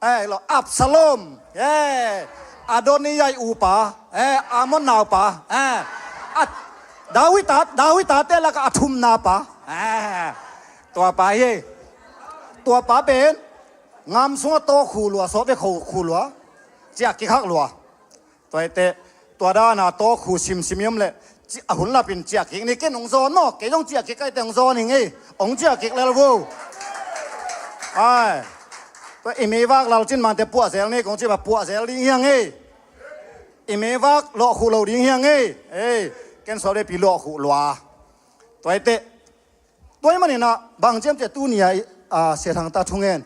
eh, lo, Absalom, eh, Adonijah upa, eh, Amnon naupa, eh, a, David ta, David tate lakah a thumna pa, eh, tua pa hi. Tua pa pen ngam sungah tawkkhu lua, sawt ve kho khu lua, ciah kik hak lua. Tua hi teh, tua dan a tawkkhu simsim i om leh, ci-, a hun lap in ciah kik ni, ken hong zawn maw, kei zong ciah kik kai teh hong zawn ing ei, hong ciah kik lel vo. Ai. Tua i meivak lalcin mante puah zel ni, kong ci bang puah zel ding hiang ei. I meivak lawhkhuh lo ding hiang ei. Ei, ken sawt ve pi lawhkhuh lua. Tua hi teh, tua ahih manin ah, bang ciam ciah tuni a, a, Sia Thang ta thungen.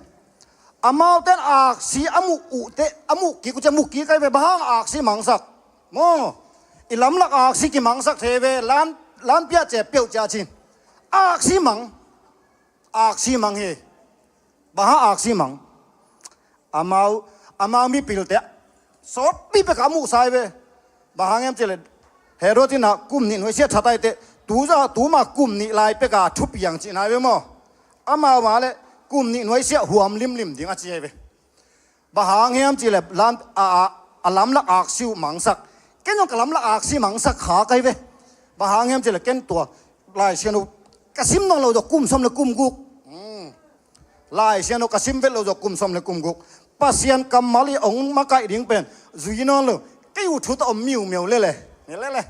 Amaute in aksi a muh uh teh, a muh kik uh ciang muh kik kai ve, bang hang aksi mangsak. Maw, i lamlak aksi kimangsak thei ve, lan, lan piah ciah peuh ciah cin. Aksi mang, aksi mang hi. Bang hang aksi mang. Amau, amau mipilte sawtpi pek a muhsa hi ve. Bang hang hiam cih leh, Herod in ah kum nih nuaisiah that ahih teh, tu zah, tuma kum nih lai pek a thupiang cihna hi ve maw. Amau mah leh kum nih nuaisiah huam limlim ding a ci hi ve. Bang hang hiam cih leh lam, a, a, a lamlak aksi uh mangsak. Ken zong ka lamlak aksi mangsak kha kai ve. Bang hang hiam cih leh ken tua Lai Siangtho ka sim nawn lo zaw kum sawm le kum guk. Hmm. Lai Siangtho ka sim vet lo zaw kum sawm le kum guk. Pasian kammal i hong makaih ding pen zui nawn lo. Kei uh thu tawh om miumeu lele. Lele.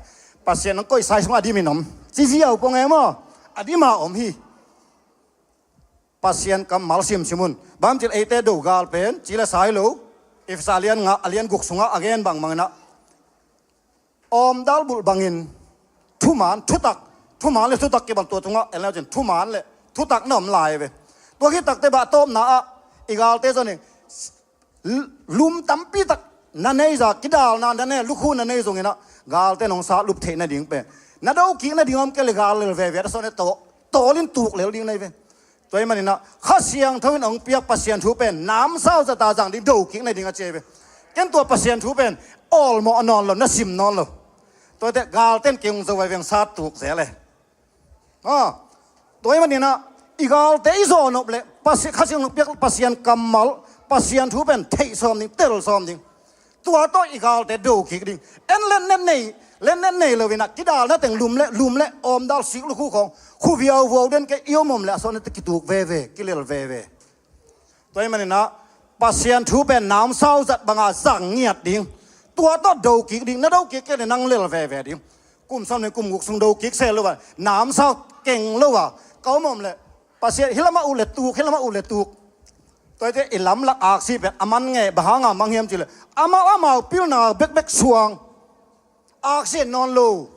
Pasian hong koihsa i sungah a dimin om. Ci ziau pong e maw? A dima om hi. Pasian kammal simsim un. Bang hiam cih leh eite do gal pen ci le sai lo. Efesa a lian nga, a lian guk sungah a gen bangbang inah, awmdal bulh bangin thuman, thutak, thuman le thutak kibang tua tungah en le cin thuman le thutak na om lai ve. Tua khit takteh bah tawpna ah i galte zong in l-, lum tampi tak na nei za, kidalna na nei, lukhu na nei zong inah galte nong sa lup theih nading pen, na do kik nading om kei le gal lel veve a sawn e, taw, tawlin tuk lel ding na hi ve. Tua ahih maninah Kha Siangtho in hong piak Pasian thu pen namsau zata zang ding, do kik na ding a ci hi ve. Ken tua Pasian thu pen awlmawh nawn lo, na sim nawn lo. Tua teh galten kei hong zo vai veng sat tuk zel e. Ah, tua ahih maninah i galte i zawnop le Pasi-, Kha Siangtho hong piak Pasian kammal, Pasian thu pen theih sawm ding, tel sawm ding. Tua tawh i galte do kik ding. En letnet nei, letnet nei lo inah kidalna teng lum le, lum le, awmdal sik lukhu khawng, khu viauvuau den kei i om om le a sawn e, teh kituk veve, kilel veve. Tua ahih maninah Pasian thu pen namsau zat banga zang ngiat ding. Tua tawh do kik ding, na do kik kei le nang lel veve ding. Kum sawm le kum guk sung do kik se lo a, namsau keng lo a ka om om le Pasian hih lamah uh le tuk, hih lamah uh le tuk. Tua hi teh i lamlak aksi pen a man ngei, bang hanga mang hiam cih leh amau, amau pilna bekbek suang. Aksi nawn lo.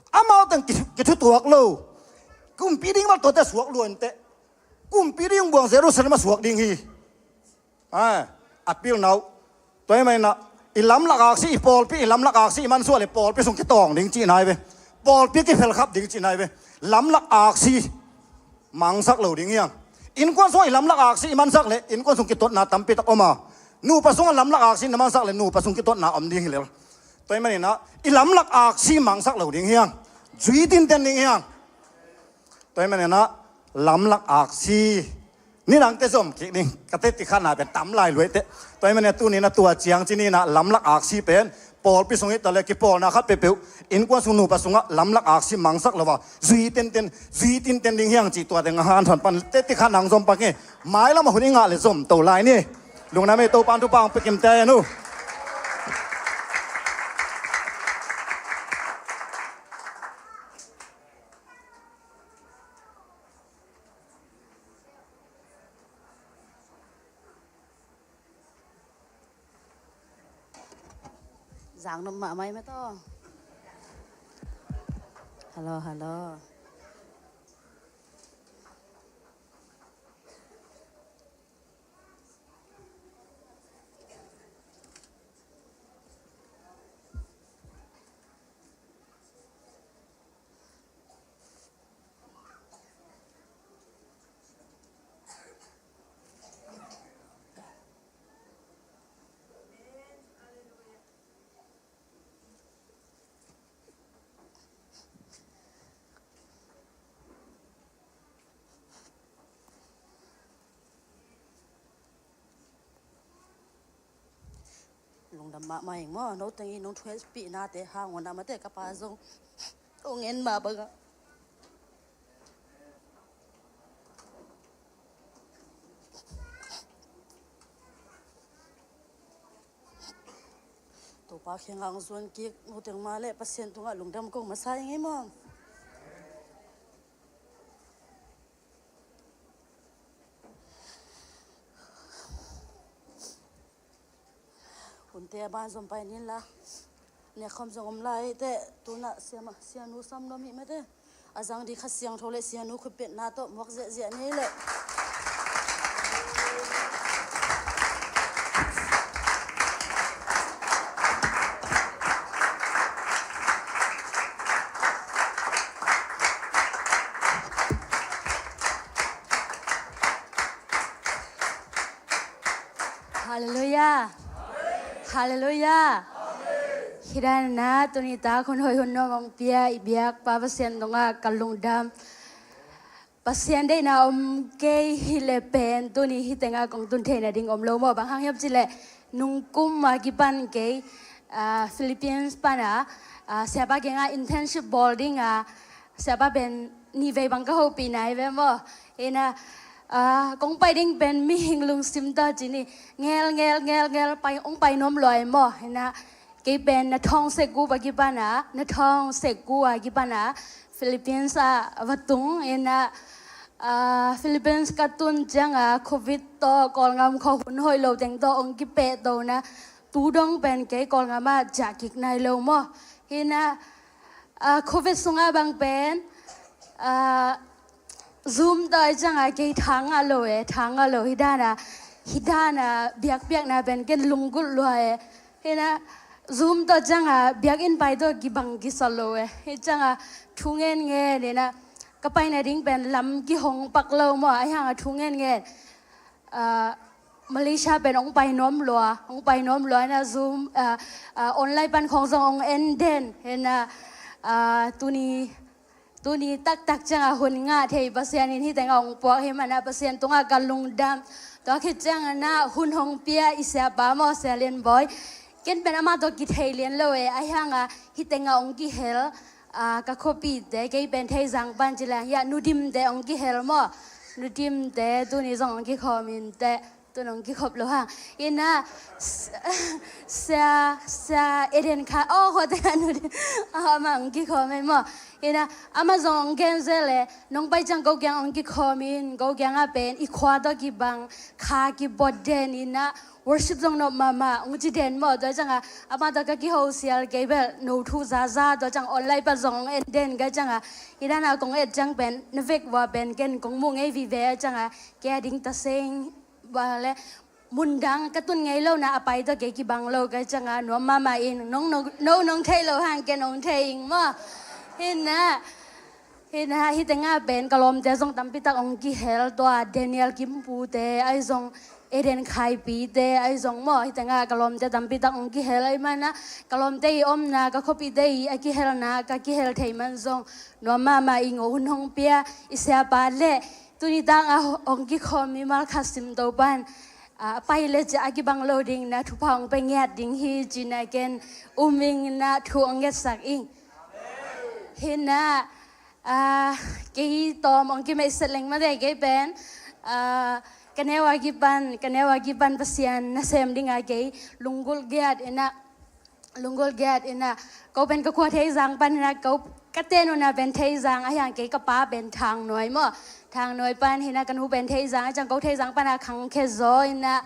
Amau teng ki-, kithutuak lo. Kumpi ding val tuate suak luan teh. Kumpi ding buang Jerusalem a suak ding hi. Ah, a pilna uh. Tua ahih maninah i lamlak aksi, i pawlpi, i lamlak aksi i mansuah le pawlpi sung kitawng ding cihna hi ve. Pawlpi kiphelkhap ding cihna hi ve. Lamlak aksi mangsak lo ding hiang. Innkuan sungah i lamlak aksi i mansak le innkuan sung kitotna tampi tak om a, nupa sungah lamlak aksi na mansak le nupa sung kitotna om ding hi lel. Tua ahih maninah i lamlak aksi mangsak lo ding hiang. Zui tinten ding hiang. Tua ahih maninah lamlak aksi nidangte zom kik ding. Ka teci khatna pen tam lai luai teh. Tua ahih maninah tuni inah tua ciang ci ni inah lamlak aksi pen pawlpi sung hi ta le kipawlna khat peuhpeuh, innkuan sung nupa sungah lamlak aksi mangsak lo a, zui tenten, zui tinten ding hiang cih tua teng a hanthawn pan teci khatna hong zom pak hi. Mailam a hun i ngah le zom to lai ni. Lungdam ei, Topa'n thupha hong pia kimte a, en uh. Zang nop mahmah hi mah tawh. Hello, hello. Lungdam mahmah ing maw, no teng i nong thuaispihnate hang aw, na mate ka pa zong ong en mah bangah. Topa kiangah hong zuan kik no teng mah leh Pasian tungah lungdam kong masa ing ei maw. Hunte a ban zom pai nin la. Nek khawm zong om lai teh, tunah siama, sianu sam nuam hih mate. A zang ding Kha Siangtho le sianu khutbetna tawh muak ziahziah ni leh. Halleluiah. Halleluiah. Hih dan inah tuni tak hun hoih hun nuam hong pia i biak Pa Pasian tungah ka lungdam. Pasian deihna om kei hi leh pen tuni hih tengah kong tun theih nading om lo maw. Bang hang hiam cih leh nungkum a kipan kei, ah, Philippines pan a, ah, siapa kiangah internship bawl ding a, siapa pen nih vei bang ka hopihna hi ve maw. Inah Ah, kong pai ding pen mihing lungsim tawh ci ni. Ngel, ngel, ngel, ngel, pai, ong pai nuam lua ei maw. Hi na, kei pen na thawng sek gu a kipan a, na thawng sek gu a kipan a, Philippines ah va tung. Hi na, ah, Philippines ka tun ciang a, Covid tawh, Kawlngam khua hun hoih lo teng tawh, ong kipehto na, tu dong pen kei Kawlngam ah ciah kik nai lo maw. Hi na, ah, Covid sungah bang pen, ah, Zoom tawh i ciang a kei thang a lo e, thang a lo, hi dan a, hi dan a, biakpiakna pen ken lunggulh lua e. Hi na, Zoom tawh ciang a, biakinn pai tawh kibang kisa lo e. Hi ciang a, thu ngen ngen, hi na, ka paina ding pen lam kihong pak lo maw, ahi hang a thu ngen ngen. Ah, Malaysia pen ong pai nuam lua, ong pai nuam lua, hi na Zoom, ah, ah, online pan khong zong ong en den, hi na, ah, tuni, tuni taktak ciang a hun ngah thei Pasian in hi teng a ong puak hi man a Pasian tungah ka lungdam. Tua khit ciang a na hun hong pia i siapa maw, Sia Lian Bawi. Ken pen amah tawh kithei lian lo e, ahi hang a hi teng a ong kihel, ah, ka khuapite, kei pen Theizang pan ci leng, hi a Nu Dimte ong kihel maw. Nu Dimte, tuni zong ong kikhawm in teh. Tun ong kikhop lo hang. Hi na, s-, sia, sia Eden kha, oh, khua te a Nu Dim, ah, amah ong kikhawm ei maw. Hi na, amah zong ong gen zel e, nong pai ciang ko kiang ong kikhawm in, ko kiang a pen, i khua tawh kibang, kha kibot den, hi na, worship zong nop mahmah, ong ci den maw, tua ciang a, amah tawh ka kiho sial kei bel, no thu zaza, tua ciang online pan zong ong en den, ka ciang a, hi dan a kong et ciang pen, na vek vua pen, ken kong mu ngei vive, ciang a, kei a ding ta seng, bang le, mun dang ka tun ngei lo na a pai tawh kei kibang lo ka ciang a nuam mahmah in, nong, nong, no, nong thei lo hang ken nong thei ing maw. Hi na, hi na, hi teng a pen ka lawmte zong tampi tak ong kihel tua Daniel Kimpu te, ahi zong Eden Khaipi te, ahi zong maw, hi teng a ka lawmte tampi tak ong kihel ahi man a, ka lawmte i omna, ka khuapite i a kihelna, ka kihel thei man zong, nuam mahmah ing, hun hong pia, i siapa le, tuni tang a hong kikhawm mimal khat sim Topan, ah, pai le ciah a kibang lo ding na thupha hong pia ngiat ding hi ci na ken um ing na thu hong ngetsak ing. Hi na, ah, kei tawm hong kimeih set leng mate kei pen, ah, ka neu a kipan, ka neu a kipan Pasian nasem ding a kei lunggulh giat hi na, lunggulh giat hi na, ko pen ka khua Theizang pan hi na, ko ka ten uh na pen Theizang, ahi hang kei ka pa pen Thangnuai maw. Thangnuai pan hi na, ka nu pen Theizang, a ciang ko Theizang pan a khang khe zaw hi na,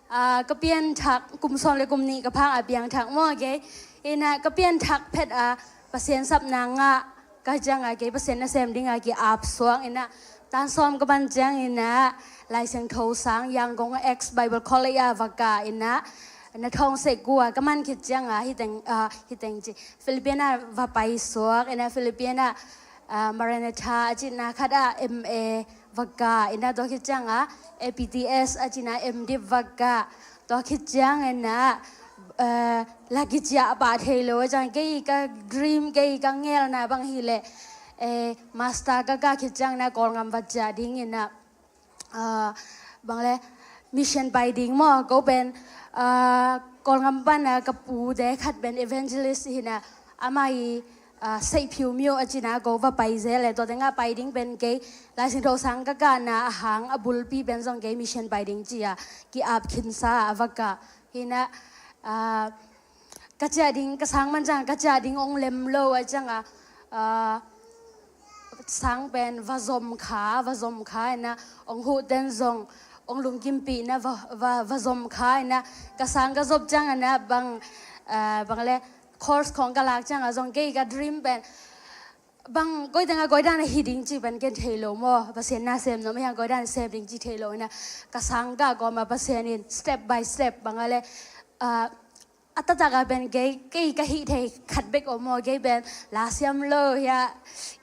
ah, ka pianthak, kum sawm le kum nih ka phak a piangthak maw kei. Hi na, ka pianthak phet a Pasian sapna ngah, ka ciang a kei Pasian nasem ding a ki-ap suak hi na, tan sawm ka pan ciang hi na, Lai Siangtho sang, Yangon X Bible College a va kah hi na, na thawng sek gu a ka man khit ciang a, hi teng, ah, hi teng ci, Philippines a va pai suak hi na, Philippines a, ah, Maranatha a cihna khat a M A va kah hi na, tua khit ciang a A P T S a cihna M.Div va kah, tua khit ciang hi na, eh, la kiciah a pah thei lo, a ciang kei ka dream, kei ka ngelna bang hi leh, eh, master ka kah khit ciang na Kawlngam va ciah ding hi na, ah, bang le, mission pai ding maw, ko pen, ah, Kawlngam pan a ka pute khat pen evangelist hi na, amah i, ah, Seihphiu Myo a cihna ko va pai zel e, tua teng a pai ding pen kei, Lai Siangtho sang ka kahna a hang a bulpi pen zong kei mission pai ding ci a, ki-ap khinsa a va kah. Hi na, ah, ka ciah ding, ka sang man ciang, ka ciah ding ong lem lo a ciang a, ah, sang pen va zom kha, va zom kha hi na, ong huh ten zong, ong lungkimpih na, va, va, va zom kha hi na, ka sang ka zop ciang hi na, bang, ah, bang le, course khong ka lak ciang a zong, kei ka dream pen, bang, koi teng a koi dan a hi ding ci pen ken thei lo maw, Pasian nasem nuam ahi hang koi dan sem ding ci thei lo hi na, ka sang ka kawm a Pasian in step by step, bang a le, ah, a taktak a pen kei, kei ka hih thei khat bek om maw, kei pen la siam lo hi a,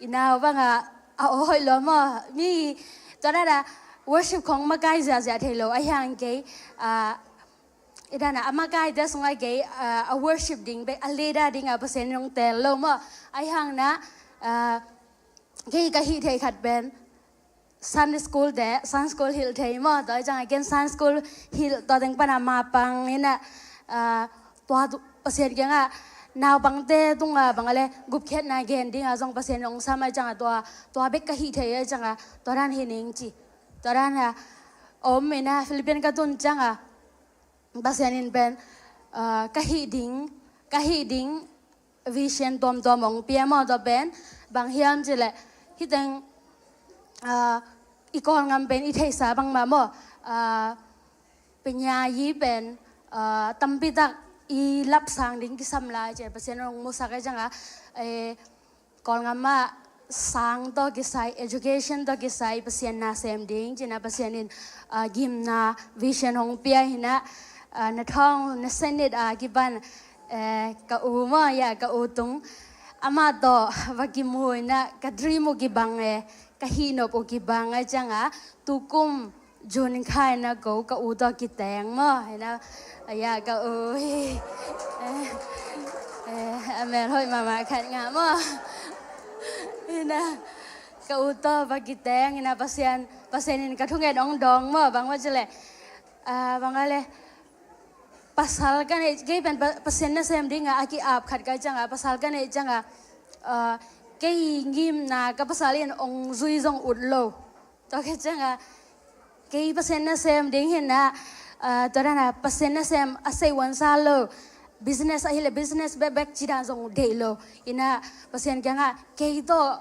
i nau bang a, a aw hoih lo maw, mi, tua dan a worship khong makai ziahziah thei lo, ahi hang kei, ah, i dan a, a makaite sungah kei, ah, a worship ding bek, a leader ding a Pasian in ong teel lo maw, ahi hang na, ah, kei ka hih thei khat pen, Sunday school te, Sunday school hilh thei maw, tua hi ciang a ken Sunday school hilh, tua teng pan a mapang hi na, ah, tua tu, Pasian kiang a, naupangte tung a bang a le, gupkhiatna gen ding a zong Pasian ong sam a ciang a tua, tua bek ka hih thei a ciang a, tua dan hi ning ci. Tua dan a om ina Philippines ka tun ciang a Pasian in pen, ah, ka hih ding, ka hih ding vision tuamtuam hong pia maw. Tua pen bang hiam cih leh hih teng, ah, i Kawlngam pen i theihsa bangmah maw, ah, penyayi pen, ah, tampi tak i lapsang ding kisam lai ci-a Pasian hong musak ahih ciang a, eh, Kawlngam ah sang tawh kisai, education tawh kisai Pasian na sem ding ci-in ah Pasian in, ah, gimna vision hong pia hi-in ah, ah, na thawng na senit a kipan, eh, ka u maw, ya, ka u Tung, amah tawh va kimu in ah ka dream uh kibang e, ka hihnop uh kibang ahih ciang a, tukum June kha in ah ko ka u tawh kiteng maw, hi-in ah, ya, ka u hi, eh, eh, a mel hoih mahmah khat ngah maw, hi-in ah ka u tawh va kiteng in ah Pasian, Pasian in ka thunget hong dawng maw, bang maw cih leh, ah, bang a le, pasal ka neih, kei pen pa-, Pasian nasem ding a, a ki-ap khat ka hih ciang a, pasal ka neih ciang a, ah, kei ngimna ka pasal in hong zui zong ut lo. Tua khit ciang a, kei Pasian nasem ding hi-in ah, ah, tua dan a Pasian nasem a sei uansa lo. Business ahih leh business bekbek ci dan zong deih lo. Hi-in ah Pasian kiang ah kei tawh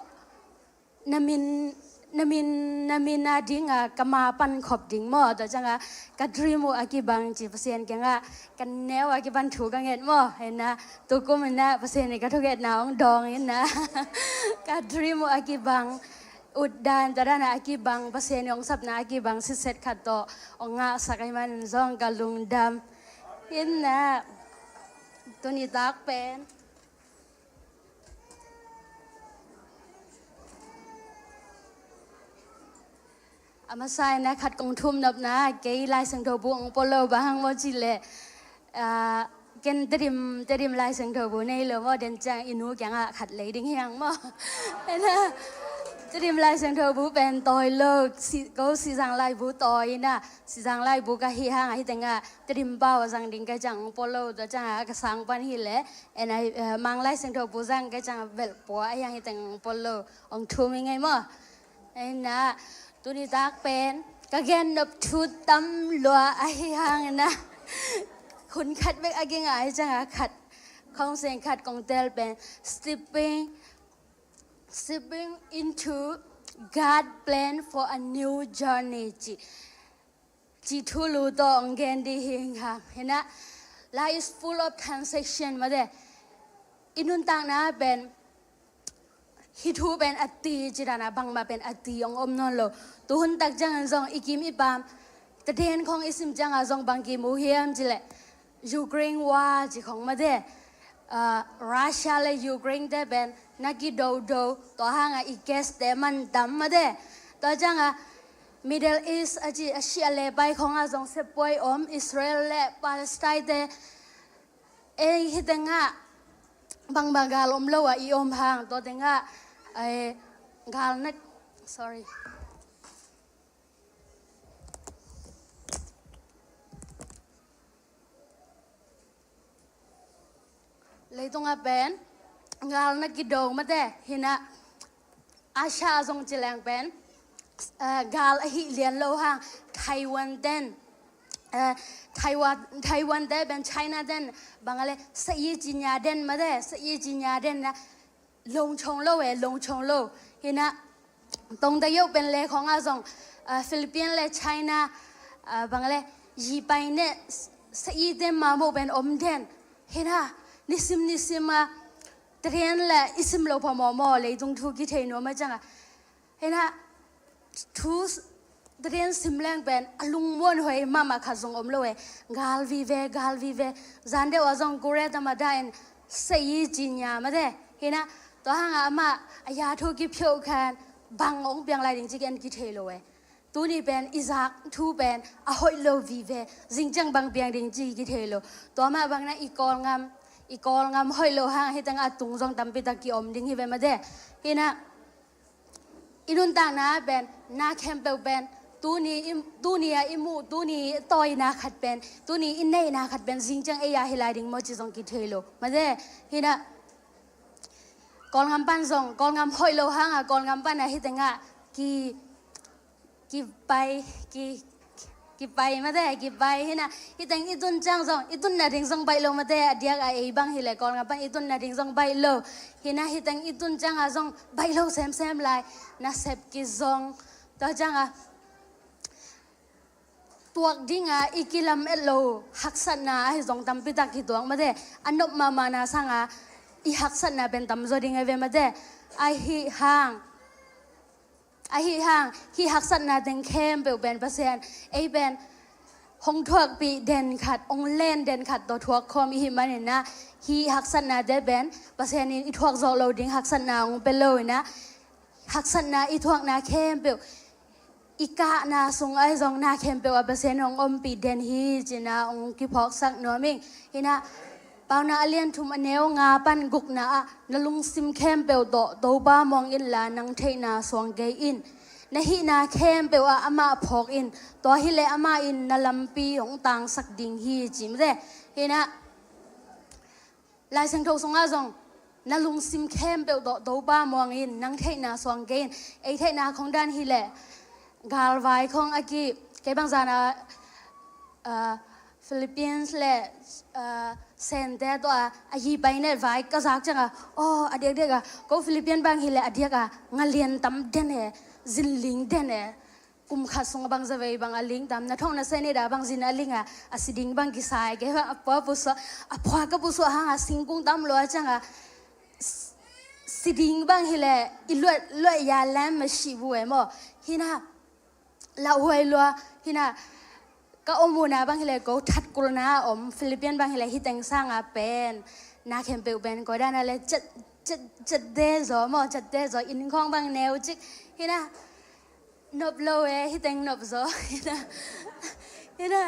na min, na min, na min a ding a ka ma pan khop ding maw. Tua ciang a ka dream uh a kibang ci Pasian kiang ah ka neu a kipan thu ka nget maw. Hi-in ah tukum in ah Pasian in ka thungetna hong dawng in ah ka dream uh a kibang, ut dan, tua dan a kibang, Pasian hong sapna a kibang sitset khat tawh hong ngahsak ahih manin zong ka lungdam. Hi-in ah tuni tak pen a masa in ah khat kong thum nopna, kei Lai Siangtho bu hong pua lo, bang hang maw cih leh, ah, ken Tedim, Tedim Lai Siangtho bu nei lo maw, den ciang i nu kiang ah khat lei ding hi hang maw. Hi-in ah Tedim Lai Siangtho bu pen tawi lo, si, ko Sizang Lai bu tawi in ah, Sizang Lai bu ka hih hang a, hih teng ah Tedim pau a zang ding ka hih ciang hong pua lo, tua ciang a ka sang pan hi leh, en a, eh, Mang Lai Siangtho bu zang ka hih ciang a velh pua a, hih teng hong pua lo, hong thum hi ing ei maw. Hi-in ah tuni tak pen ka gen nop thu tam lua ahih hangin ah hun khat bek a kingah ahih ciang a khat, khawng seng khat kong tel pen, stepping, stepping into God plan for a new journey ci, ci thulu tawh hong gen ding hi hang. Hi-in ah, life is full of transaction, mate. I nuntakna pen, hih thu pen a ti ci dan a, bangmah pen a ti hong om nawn lo. Tuhun tak ciangin zong i kim i pam, tadin khawng i sim ciang a zong bang kimu hiam cih leh, Ukraine war ci khawng, mate. Ah, Russia le Ukraine te pen na kidodo, tua hang a i gas te man tam, mate. Tua ciang a Middle East a ci, Asia le pai khawng a zong sepawi om, Israel le Palestine te. Ei, hih teng ah bangbang gal om lo a i om hang, tua teng ah, eh, gal na, sorry. Leitung ah pen gal na kido, mate. Hi-in ah Asia a zong ci leng pen, eh, gal ahih lian lo hang, Taiwan ten, eh, Taiwan, Taiwan te pen China ten, bang a le, sa i ci nya den, mate, sa i ci nya den na, longchong lo e, longchong lo. Hi-in ah tong ta yo pen le khawng a zong, ah, Philippines le China, ah, bang le, yi pai ne, sa i te ma mo pen om den. Hi-in ah nisim nisim a tren le i sim lo pha mawmaw, leitung thu kithei nuam a ciang a. Hi-in ah thu s-, tren sim leng pen a lungmuan huai mahmah khat zong om lo e. Gal vive, gal vive. Zan deuh a zong Korea tam a da in sa i ci nya, mate. Hi-in ah tua hang a amah a ya thu kiphiau khan bang hong piang lai ding ci ken kithei lo e. Tuni pen i zak thu pen a hoih lo vive, zing ciang bang piang ding ci kithei lo. Tua mah bang na i Kawlngam, i Kawlngam hoih lo hang, hih teng a tung zong tampi tak ki om ding hi ve, mate. Hi-in ah i nuntakna pen, na khempeuh pen, tuni i, tuni a i muh, tuni i tawina khat pen, tuni i neihna khat pen zing ciang ei a hi lai ding maw ci zong kithei lo, mate. Hi-in ah Kawlngam pan zong, Kawlngam hoih lo hang a Kawlngam pan a hih teng ah ki, kipai, ki, kipai mate, kipai hi na. Hih teng i tun ciang zong, i tun nading zong baih lo mate, a diak a ei bang hi leh Kawlgam pan i tun nading zong baih lo hi na. Hih teng i tun ciang a zong baih lo semsem lai, nasep kizong. Tua ciang a tuak ding a i kilamet lo haksatna ahi zong tampi tak kituak mate, a nop mahmahna sang a i haksatna pen tamzaw ding ahi ve mate. Ahi hang, ahi hang, hih haksatna teng khempeuh pen Pasian, ei pen hong thuakpih den khat, hong len den khat tawh thuak khawm i hih manin ah, hih haksatnate pen Pasian in i thuak zawh lo ding haksatna hong pia lo in ah, haksatna i thuakna khempeuh, i kahna sung ahi zong na khempeuh ah Pasian hong ompih den hi ci-in ah hong kiphawksak nuam ing. Hi na, Paunak a lian thum a neu nga pan gukna ah, na lungsim khempeuh tawh Topa muang inla nang theihna suang kei in. Na hihna khempeuh ah amah phawk in. Tua hi leh amah in na lampi hong tangsak ding hi ci mate. Hi na, Lai Siangtho sungah zong na lungsim khempeuh tawh Topa muang in, nang theihna suang kei in. Ei theihna khong dan hi leh galvai khong a ki, kei bang zan a, ah, Philippines le, ah, Sente tawh a, a yi pai ne vai ka zak ciang a, aw, a diakdiak a, ko Philippine bang hi leh a diak a, nga lian tam den e, zinling den e, kum khat sung a bang zavei bang a ling tam, na thong na se ni da bang zin a ling a, a si ding bang kisai, kei bang a pua pusuah, a pua ka pusuah hang a singkung tam lua ciang a, s-, si ding bang hi leh, i luat, luat ya lam ma shi bu e maw. Hi na, lauhuai lua, hi na, ka om uh na bang hi leh ko that kulna a om, Philippine bang hi leh hih teng sang a pen, na khempeuh pen, ko dan a leh, chat, chat, chat de zaw maw, chat de zaw, inn khong bang neu cik, hi na, nop lo e, hih teng nop zaw, hi na, hi na,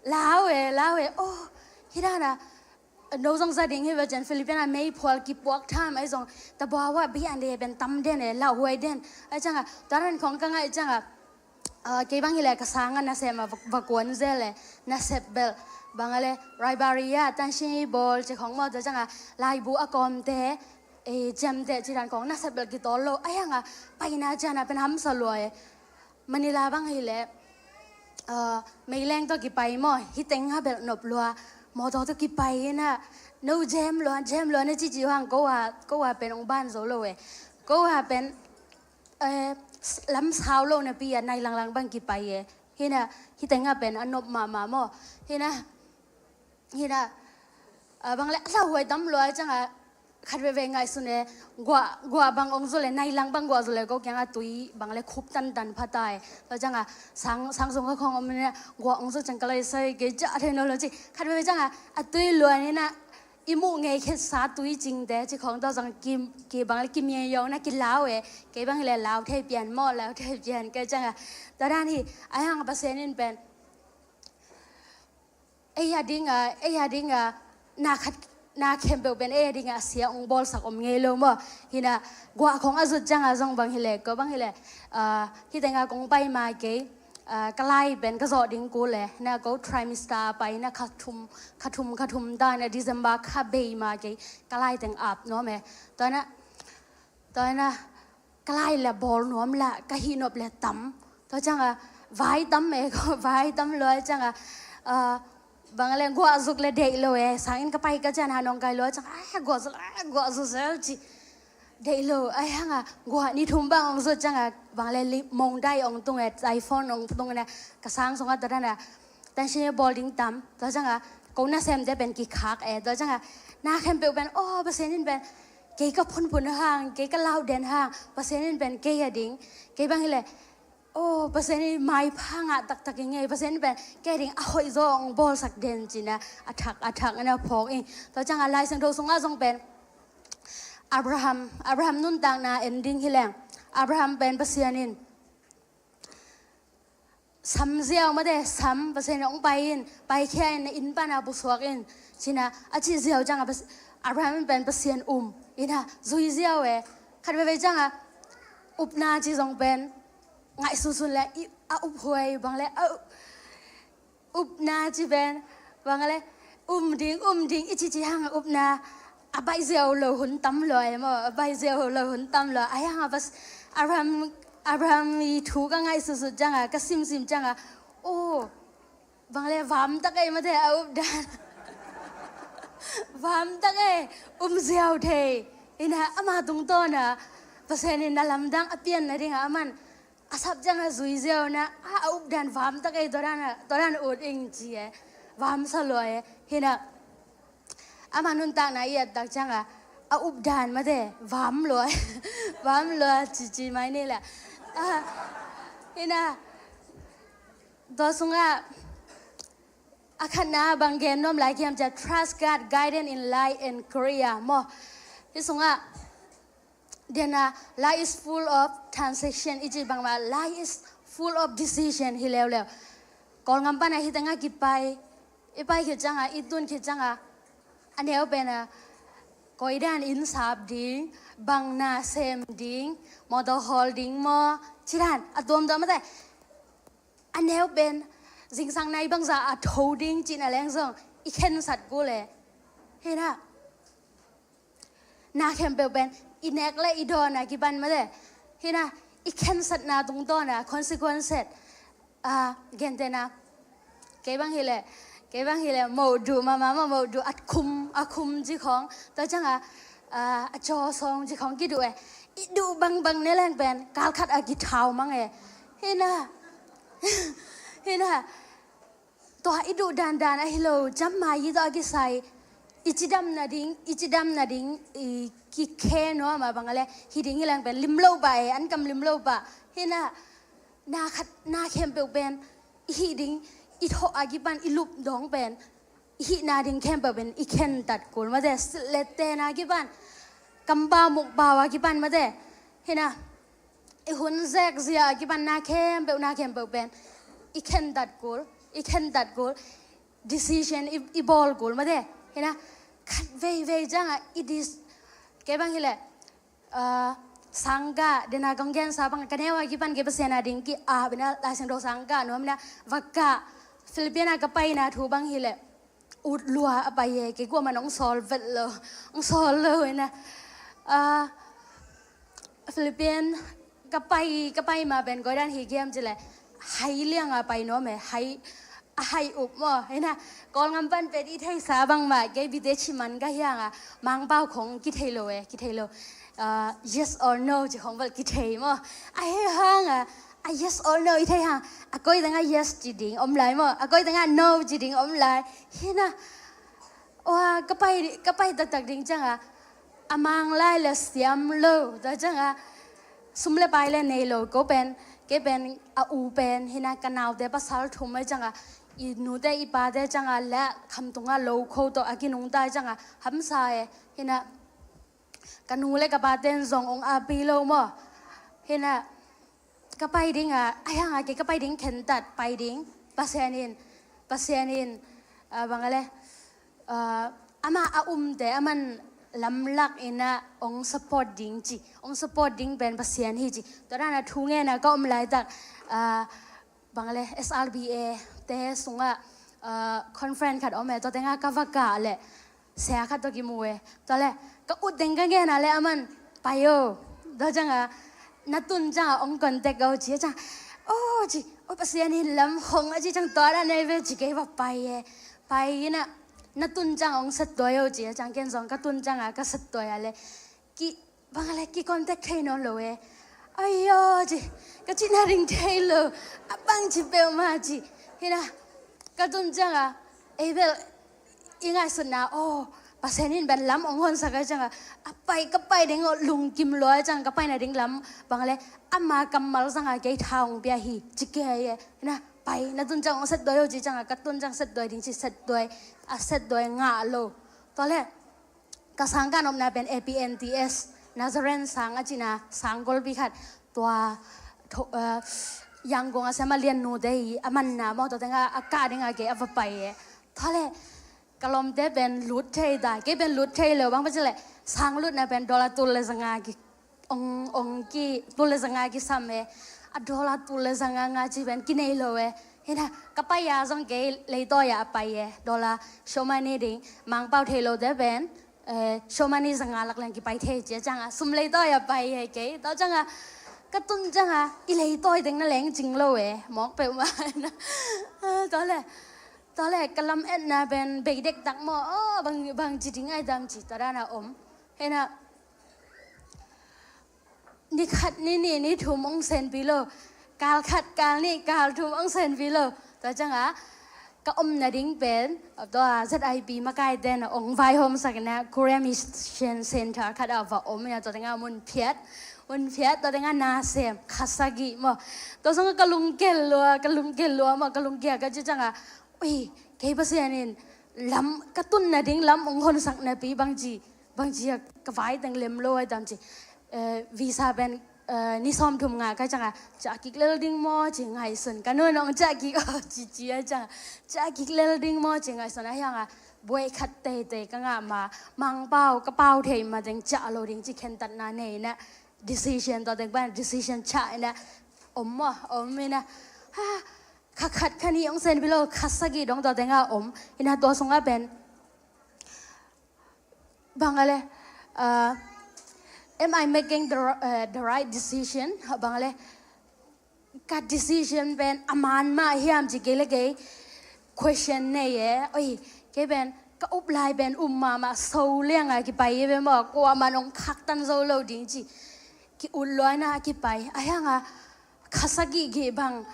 lau e, lau e, oh, hi na na, no zong za ding hi ve cian, Philippine a meiphual kipuak tham ahi zong, tabuawa bian de pen tam den e, lauhuai den, ahi ciang a, tua dan khong ka ngaih ciang a, ah, kei bang hi leh ka sang a nasem a va, va kuan zel e, nasep belh, bang a leh, library a, tan si bawl, ci khong maw, tua ciang a, laibu a kawmte, e, ciamteh ci dan khong, nasep belh kitawl lo, ahi hang a, paina cian a pen hamsa lua e, Manila bang hi leh, ah, meileng tawh kipai maw, hih teng a belh nop lua, mawtaw tawh kipai hi na, no jam lua, jam lua na cici hang ko a, ko a pen hong ban zo lo e. Ko a pen, eh, s-, lam sau lo napi a nai langlang bang kipai e. Hi na, hih teng a pen a nop mahmah maw. Hi na, hi na, ah, bang leh a lauhuai tam lua ciang a, khat veve ngaihsun e, guah, guah bang ong zo leh, nai lang bang guah zo leh, ko kiang a tui, bang leh khup tantan pha ta e. Tua ciang a, sang, sang zong ka khong om ne, guah ong zo ciang ka lai sai, kei ca thei no lo ci. Khat veve ciang a, a tui luan in a, i muh ngei khet sa tui cingte, ci khong tua zong ki, ki bang leh ki mia yo na ki lau e, kei bang leh lau thei pian maw, lau thei pian, kei ciang a. Tua dan hi, ahi hang Pasian in pen, ei a ding a, ei a ding a, na khat, na khempeuh pen ei a ding a sia ong bawlsak om ngei lo maw. Hi na, guah khong a zut ciang a zong bang hi leh, ko bang hi leh, ah, hih teng a kong pai ma kei, ah, ka lai pen ka zawh ding kul e, na ko trimester a pai na kha thum, kha thum, kha thum ta na December kha bei ma kei, ka lai teng ap nuam e. Tua na, tua na, ka lai leh bawl nuam lah, ka hih nop leh tam. Tua ciang a, vai tam e, ko vai tam lua ciang a, ah, bang leh guah zuk leh deih lo e, sang inn ka pai ka cian ha nong kai lua ciang a, ah, guah zuk, ah, guah zuk zel ci. Deih lo, ahi hang a, guah ni thum bang ong zut ciang a, bang leh li-, mongdai ong tung e, typhoon ong tung e, ka sang sung a tua dan a, tan si bawl ding tam, tua ciang a, ko nasemte pen kikhak e, tua ciang a, na khempeuh pen, oh, Pasian in pen, kei ka phunphun hang, kei ka lau den hang, Pasian in pen kei a ding, kei bang hi leh, oh, Pasian in maipha ngah taktak i ngei, Pasian in pen kei a ding a hoih zaw ong bawlsak den ci-in a, a thak, a thak in a phawk ing. Tua ciang a Lai Siangtho sung a zong pen, Abraham, Abraham nuntakna en ding hi leng, Abraham pen Pasian in, sam ziau mate, sam, Pasian in hong pai in, paikhia in, na inn pan a pusuak in, ci-in a, a cih ziau ciang a, Pas-, Abraham in pen Pasian um in a, zui ziau e, khat veve ciang a, upna ci zong pen, ngaihsunsun leh, i, a uphuai bang leh, a upna ci pen, bang leh, um ding, um ding, i cici hang a upna, a baih ziau lo hun tam lua e maw, a baih ziau lo hun tam lua, ahi hang a Pas-, Abraham Abraham i thu ka ngaihsutsut cianga, ka simsim cianga, oh, bang le, vam tak ei mate, a updan. Vam tak ei, um ziau thei. Ina, ama tungtawna Pasian in na lamdang a pian nadinga aman a sap cianga zui ziau na, a, a updan vam tak ei, tua dan a, tua dan ut ing ci e. Vam sa lua e. Hina, ama nuntakna i et tak cianga, a updan mate, vam lua. Vam lua, ci ci mai ni le. Ah, hina, tua sunga, a khatna bang gen nuam lai kiam cia, trust God guidance in life and career maw. Hi sunga, dena, life is full of transaction, i ci bangma, life is full of decision hi leuleu. Kawlngam pana hi tengah kipai, i pai khit cianga, i tun khit cianga, a neu pena, koidan inn sap ding, bang na sem ding, motor hawl ding maw, cidan, a tuamtuam mate. A neu pen, zingsang nai bangza a tho ding cihna leng zong, i khensat kul e. Hina, na khempeuh pen, i nek le i dawn a kipan mate. Hina, i khensatna tungtawna, consequences, a, gentena. Kei bang hile, kei bang hile, moh duh mama maw, moh duh a khum, a khum ci khong. Tua cianga, a, a caw sawng ci khong kiduh e. I duh bangbang ne leng pen, kalkhat a kithau mang e. Hina, hina, tua i duh dandan ahi lo, ciamma i tawh a kisai, i cidam nading, i cidam nading, i kikhe nuam a bang a le, hi ding hi leng pen, lim lo pah e, an kam lim lo pah. Hina, na khat, na khempeuh pen, i hih ding, i thawh a kipan, i lup dong pen, i hihna ding khempeuh pen, i khentat kul mate, silh le ten a kipan, kampau mukpau a kipan mate. Hina, i hun zek zia a kipan na khempeuh, na khempeuh pen, i khentat kul, i khentat kul, decision i, i bawl kul mate. Hina, khat veivei cianga, i dis, kei bang hile, ah, sangkah, dena kong gensa bang, ka neu a kipan kei Pasian a ding ki, ah, bina, Laisiangtho sangkah nuam ina, va kah, Philippine a ka paina thu bang hile, ut lua a pai e, kei kuaman ong sawl vet lo, ong sawl lo ina. Ah, Philippine ka pai, ka pai ma pen koidan hi kiam cile, hai lianga pai nuam e, hai, a hai up maw, hina, Kawlngam pan pen i theisa bangmah, kei bite ciman ka hianga, Mangpau khong kithei lo e, kithei lo. Ah, yes or no ci khong bel kithei maw. A hi hanga, a yes or no i thei hang, a koi tengah yes ci ding om lai maw, a koi tengah no ci ding om lai. Hina, wa, ka pai, ka pai taktak ding cianga, a mang lai le siam lo, tua cianga, sum le pai le nei lo, ko pen, kei pen, a u pen, hina ka naute pasal thum e cianga, i nute i pate cianga le khamtunga lo kho tawh a kinungta cianga, hamsa e, hina, ka nu le ka paten zong ong api lo maw. Hina, ka pai dinga, a hianga kei ka pai ding khentat, pai ding, Pasian in, Pasian in, ah, bang a le, ah, ama a umte, aman lamlak ina ong support ding ci, ong support ding pen Pasian hi ci. Tua dana thu ngena ka om laitak, ah, bang le, S R B A te sunga, ah, conference khat om e, tua tenga ka va kah le, sia khat tawh kimu e. Tua le, ka ut teng ka ngena le aman, pai o. Tua cianga, na tun cianga ong contact o ci, ciang, o ci, o Pasian in lam hong a ci ciang tua dan nei ve ci kei va pai e. Pai ina, na tun cianga ong settuai o ci, ciang ken zong ka tun cianga ka settuai a le. Ki, bang a le ki contact thei nawn lo e. Ayo ci, ka cihna ding thei lo. A bang ci peuhmah ci. Hina, ka tun cianga, ei bel, i ngaihsutna, o, Pasian in bel lam ong honsak a cianga, a pai, ka pai ding o lungkim lua ciang, ka paina ding lam, bang a le, ama kammal zanga kei tha ong pia hi, ci kei e. Hina, pai, na tun ciang ong settuai o ci cianga, ka tun ciang settuai ding ci settuai, a settuai ngah lo. Tua le, ka sangkah nopna pen A P N T S, Nazarene sang a cina, sang golpi khat, tua, tho-, eh, Yangon a sem a lian nute hi, a manna maw, tua tenga, a kah dinga kei a va pai e. Tua le, ka lawmte pen lut thei ta, kei pen lut thei lo, bang pai cile, sang lutna pen dollar tul le zanga ki, ong, ong ki, tul le zanga kisam e. A dollar tul le zanga nga ci pen kinei lo e. Hina, ka pai a zong kei leitawi a pai e. Dollar, show money ding, Mangpau thei lote pen, eh, show money zanga lak leng kipai thei ci a cianga, sum leitawi a pai e kei. Tua cianga, ka tun cianga i leitawi teng na leng cing lo e, mawk peuhmah. Tua le, tua le ka lam etna pen bei dektak maw, aw, bang, bang ci ding ai dam ci, tua dana om. Hena, ni khat, ni nih, ni thum ong senpi lo, kal khat, kal nih, kal thum ong senpi lo. Tua cianga ka omna ding pen, tua Z I P makaite na ong vaihawmsakna Korea Mission Center khat a va om ina, tua tenga mun phiat, mun phiat, tua tenga nasem, khasagi maw. Tua song ka lungkel lua, ka lungkel lua maw, ka lungkia ka ci cianga, ui, kei Pasian in lam, ka tunna ding lam ong honsak napi bangci, bangci a ka vai teng lem lo ai dam ci. Eh, visa pen, eh, ni sawmthum nga ka cianga, ciah kik lel ding maw ci ngaihsun. Ka nu nong ciah kik aw ci ci ai cianga, ciah kik lel ding maw ci ngaihsun. Ahi hanga buai khat teitei ka ngah ma, Mangpau ka pau thei ma teng ciah lo ding ci khentatna nei na, decision, tua teng pan decision ciah ina om maw, om ina. Ha, kha khat, kha nih ong senpi lo, kha sagih dong tua tenga om ina, tua sunga pen bang a le, uh, am I making the, uh, the right decision? Bang a le, ka decision pen a man mah hiam ci kei le kei question nei e. Oi, kei pen ka up lai pen um mahmah, so lianga kipai e ve maw, kuaman ong khaktan zo lo ding ci ki ut luaina kipai. Ahi hanga kha sagih gih bang,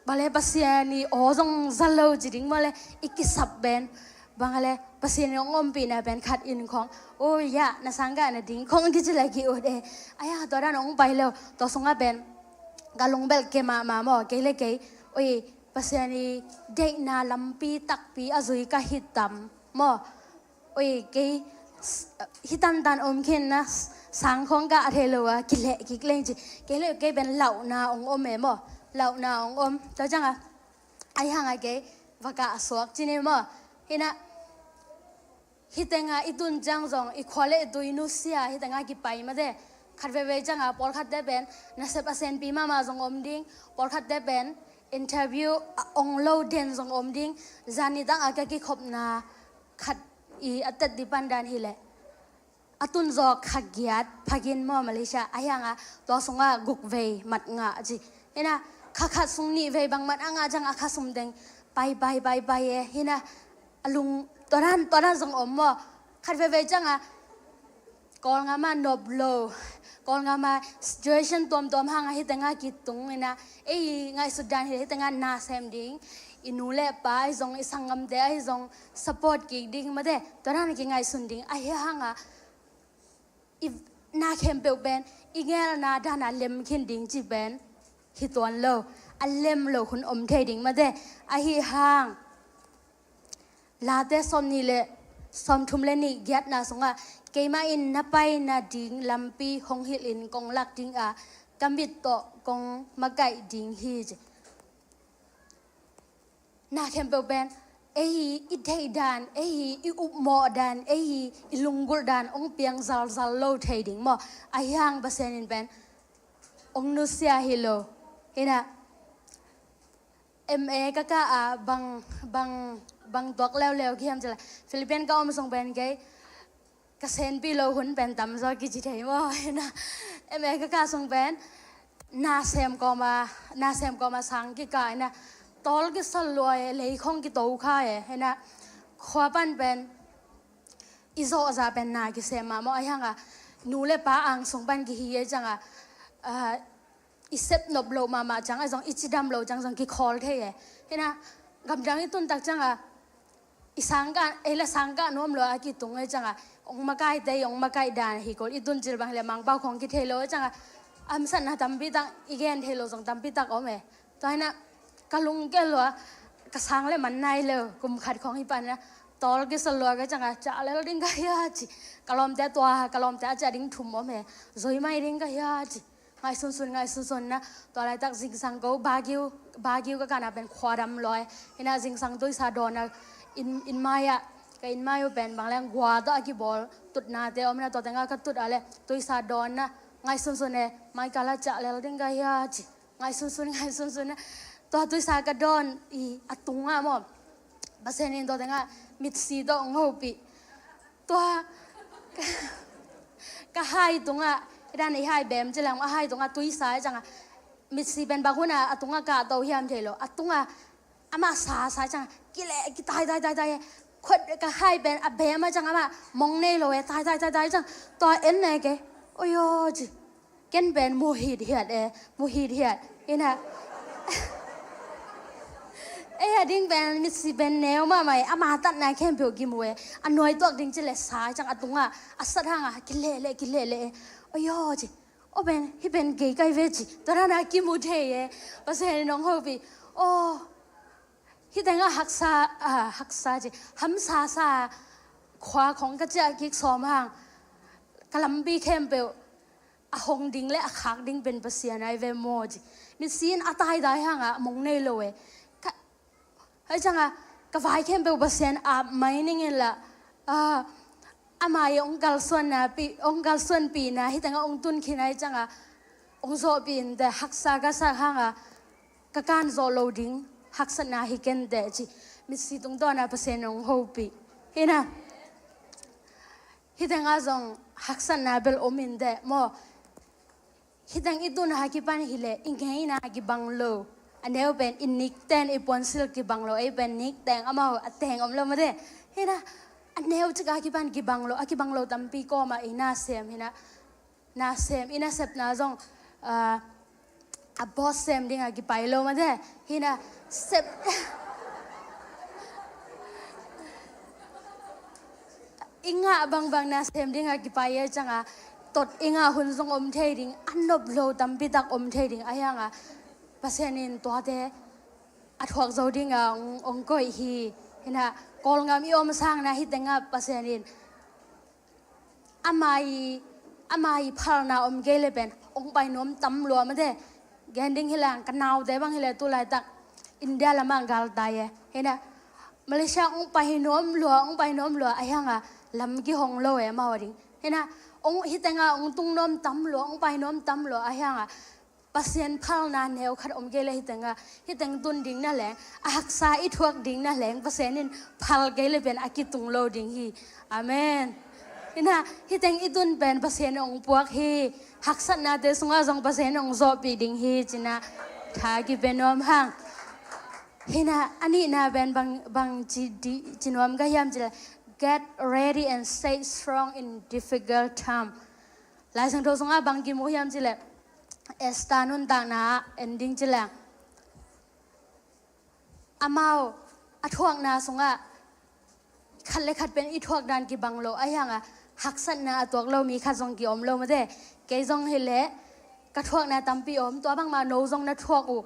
bang le Pasian i aw zong za lo ci ding maw le, i kisap pen, bang le Pasian i ong ompihna pen khat in khong, o ya, na sanggah na ding khong kici le ki ut e. Ahi hanga tua dan ong pai lo, tua sunga pen ka lungbelh ke mahmah maw, kei le kei, oi, Pasian i deihna lampi takpi a zui ka hi tam maw. Oi, kei, s-, hi tantan om khin na, s-, sang khong gah thei lo a, kileh kik leng ci. Kei le kei pen lauhna ong om e maw. Lauhna ong om. Tua cianga, ahi hanga kei va gah suak ci ni maw. Hina, hi tenga i tun ciang zong, i khua le i tui nusia, hi tenga kipai mate. Khat veivei cianga, pawlkhatte pen nasep a senpi mahmah zong om ding. Pawlkhatte pen interview a ong lo den zong om ding. Zan nitang a ka kikhopna khat i a tet di pandan hileh a tun zaw kha giat phakin maw Malaysia, ahi hanga tua sunga guk vei mat ngah ci. Hina, kha khat sung nih vei bang mat a ngah cianga kha sum teng pai, pai, pai, pai e. Hina, a lung, tua dan, tua dan zong om maw. Khat veivei cianga Kawlgam ah nop lo, Kawlgam ah situation tuamtuam hanga hi tenga kitung ina, ei ngaihsut dan hi, hi tenga na sem ding, i nu le pa ahi zong, i sanggamte ahi zong support kik ding mate, tua dan kingaihsun ding. Ahi hanga i na khempeuh pen i ngelna dana lem khin ding ci pen hi tuan lo. A lem lo hun om thei ding mate. Ahi hang Late sawmnih le, sawmthum le nih giatna sungah, keimah in na paina ding lampi hong hilhin kong lak ding a, ka mit tawh kong makaih ding hi ci. Na khempeuh pen ei hi i theih dan, ei hi i upmawh dan, ei hi i lunggulh dan hong piang zalzal lo thei ding maw? Ahi hang Pasian in pen hong nusia hi lo. Hina, M A ka kah a, bang, bang, bang tuak leuleu kihiam cila, Philippines ka om sung pen kei ka senpi lo hun pen tamzaw kici thei maw? Hina, M A ka kah sung pen na sem kawma, na sem kawma sang kikah ina, tawl kisal lua e, lei khong kito kha e. Hina, khua pan pen i zawhza pen na kisem mahmah, ahi hanga nu le pa angsung pan kihi e cianga, ah, i sep nop loh mahmah ciang ahi zong, i cidam loh ciang zong kikhawl thei e. Hina, gamdang i tuntak cianga i sangkah, ei le sangkah nuam lo a kitung e cianga, hong makaite i hong makaih dan hi kol, i tuncil bang hi le Mangpau khong kithei lo e cianga, a hamsatna tampi tak i gen thei lo zong tampi tak om e. Tua hina ka lungkel lua, ka sang le man nai leu, kum khat khong hi pan na, tawl kisal lua ka cianga, ciah lel ding ka hia ci. Ka lawmte tua, ka lawmte a ciah ding thum om e, zoi mai ding ka hia ci. Ngaihsunsun, ngaihsunsun na, tua laitak zingsang ko, Baguio, Baguio ka kahna pen khua dam lua e. Hina zingsang tuisa dawnna, inn, inn mai ah, ka inn mai uh pen bang leng gua tawh a kibawl tutnate om na, tua tengah ka tut a le, tuisa dawnna, ngaihsunsun e, mai kal a ciah lel ding ka hia ci. Ngaihsunsun, ngaihsunsun na. Tua tuisa ka dawn i a tungah maw, Pasian in tua tengah mitsi tawh hong hopih. Tua ka hai tungah Hih dan i hai bem ci leng a hai tungah tui sa i ciangah mitsi pen bang hunah a tungah kahto hiam thei lo. A tungah amah sa sa i ciangah kileh kitai tai tai tai. Khut ka hai pen a bem a ciangah amah mong nei lo e, tai tai tai tai ciang. Tua en ne ke. Oyo ci. Ken pen mu hit hiat e, mu hit hiat. Ina. Ei a ding pen mitsi pen neu mahmah e, ama tatna khempeuh kimu e. A nuai tuak ding ci le sa ciang a tungah a sat hangah kileh leh kileh leh e. Oyo ci. O pen, hih pen kei kai ve ci. Tua dana kimu thei e. Pasian in hong hopih. O. Hih tengah haksa, ah, haksa ci. Hamsa sa khua khong ka ciah kik sawm hang. Ka lampi khempeuh a hong ding le a khak ding pen Pasian ai ve maw ci. Mitsi in a taidai hangah mong nei lo e. Ka, hai ciangah ka vai khempeuh Pasian ap mai ning inla, ah, ama i hong kalsuanna pi, hong kalsuanpihna hih tengah hong tun khin hai ciangah hong zawhpih in teh haksa ka sak hangah ka kan zawh lo ding haksatna hi ken teh ci. Mitsi tungtawna Pasian hong hopih. Hina. Hih tengah zong haksatna bel om in teh maw. Hih teng i tun a kipan hileh i ngeina kibang lo. A neu pen i nik ten i puansil kibang lo, ei pen nik teng amau a teng om lo mate. Hina, a neu cik a kipan kibang lo, a kibang lo tampi kawmah i na sem hina. Na sem, i na sepna zong, ah, a boss sem dingah kipai lo mate. Hina, sep. I ngah bangbang na sem dingah kipai e ciangah tot i ngah hun zong om thei ding, a nop lo tampi tak om thei ding a hiangah Pasian in tuate a thuak zo dingah hong, hong koih hi. Hina, Kawlgam i om sangna hih tengah Pasian in ama i, ama i phalna om kei le pen hong pai nuam tam lua mate. Gen ding hi lang ka naute bang hileh tu laitak India lamah galtai e. Hina, Malaysia hong pai nuam lua, hong pai nuam lua a hiangah lam kihong lo e amau a ding. Hina, hong hih tengah hong tung nuam tam lua, hong pai nuam tam lua a hiangah Pasian phalna neu khat om kei le hih tengah, hih teng tun ding na leng, a haksa i thuak ding na leng Pasian in phal kei le pen a kitung lo ding hi. Amen. Hina, hih teng i tun pen Pasian hong puak hi. Haksatnate sungah zong Pasian hong zawhpih ding hi cina tha kipia nuam hang. Hina, a nihna pen bang, bang ci di, ci nuam ka hiam cileh, get ready and stay strong in difficult time. Lai Siangtho sungah bang kimu hiam cileh, Esther nuntakna ah en ding cileh, amau a thuakna sungah khat le khat pen i thuak dan kibang lo a hiangah haksatna a tuak lo mi khat zong kiom lo mate. Kei zong hileh ka thuakna tampi om, tua bangmah no zong na thuak uh.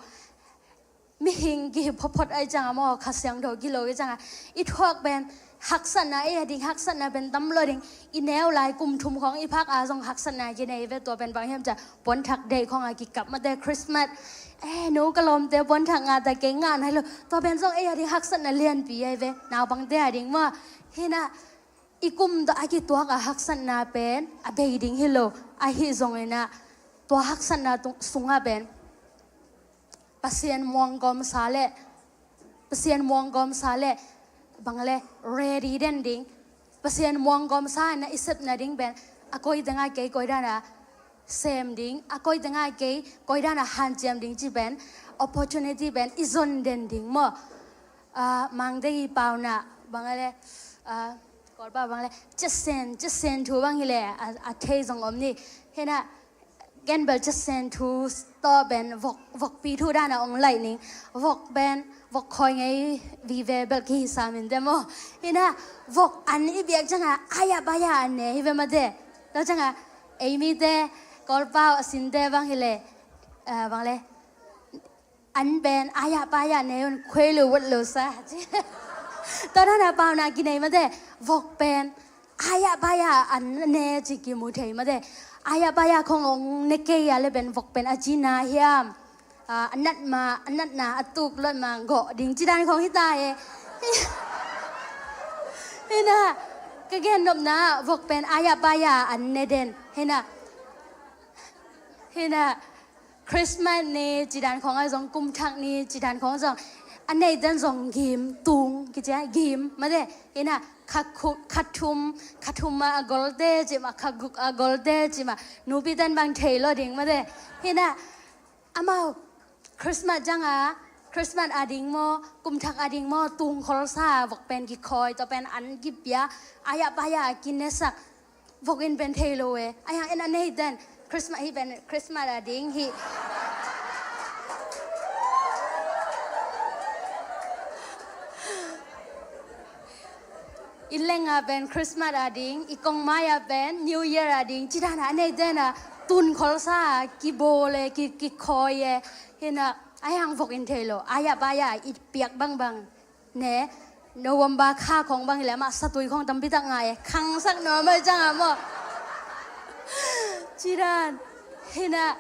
Mihing kihi photphot ai ciangah maw, Kha Siangtho kilo ai ciangah i thuak pen haksatna, ei a ding haksatna pen tam lo ding. I neu lai kum thum khong i phak a zong haksatna kinei ve. Tua pen bang hiam ciah, puanthak deih khong a kikap mate, Christmas. Eh, no ka lawmte puanthak ngah ta, kei ngah nai lo. Tua pen zong ei a ding haksatna lianpi ai ve, naupangte a ding maw. Hina, i kum tawh a kituak a haksatna pen a bei ding hi lo. Ahi zongin ah tua haksatna tung, sungah pen Pasian muanggawmsa le, Pasian muanggawmsa le bang le ready den ding. Pasian muanggawmsa na i sepna ding pen a koi tengah kei koi dana sem ding, a koi tengah kei koi dana hanciam ding ci pen opportunity pen i zon den ding maw. Ah, Mangte i pauna bang le, ah, Kawlpau bang le, cesen, cesen thu bang hileh a, a thei zong om ni. Hina, ken bel cesen thu tawh pen vok, vokpi thu dana ong laih ning. Vok pen, vok khoi ngei vive bel kihi sam in te maw. Hina, vok an i biak ciangah, aya baya an ne hi ve mate. Tua ciangah, ei mite, Kawlpau a sinte bang hileh, ah, bang le, an pen aya paya ne un khuei lo wat lo sa. Tua dana pauna kinei mate, vok pen aya paya an ne ci kimu thei mate. Aya paya khong ong ne kei a le pen vok pen a cina hiam. Ah, a nat ma, a natna a tuk lot ma gawh ding ci dan khong hita e. Hina, ka gen nopna vok pen aya paya an ne den. Hina, hina, Christmas ni ci dan khong a zong, kum thak ni ci dan khong zong, a neiten zong gim tung kici a, gim mate. Hi na, kha khu-, kha thum, kha thum a golte ci mah, kha guk a golte ci mah, nupiten bang thei lo ding mate. Hi na, amau Christmas ciang a, Christmas a ding maw, kum thak a ding maw, tung kholsa vok pen kikhawi, tua pen an kipia, a ya pa ya a kinesak, vok in pen thei lo e. A yang en a neiten Christmas hi pen Christmas a ding hi. I leng a pen Christmas a ding, i kong mai a pen New Year a ding, ci dan a neiten a tun kholsa kibawl e, ki, kikhawi e. Hi na, a yang vok in thei lo, a ya pa ya i piak bangbang ne, November kha khong bang hi leh amah satui khong tampi tak ngai e, khangsak nuam a ciang a maw. Ci dan. Hi na,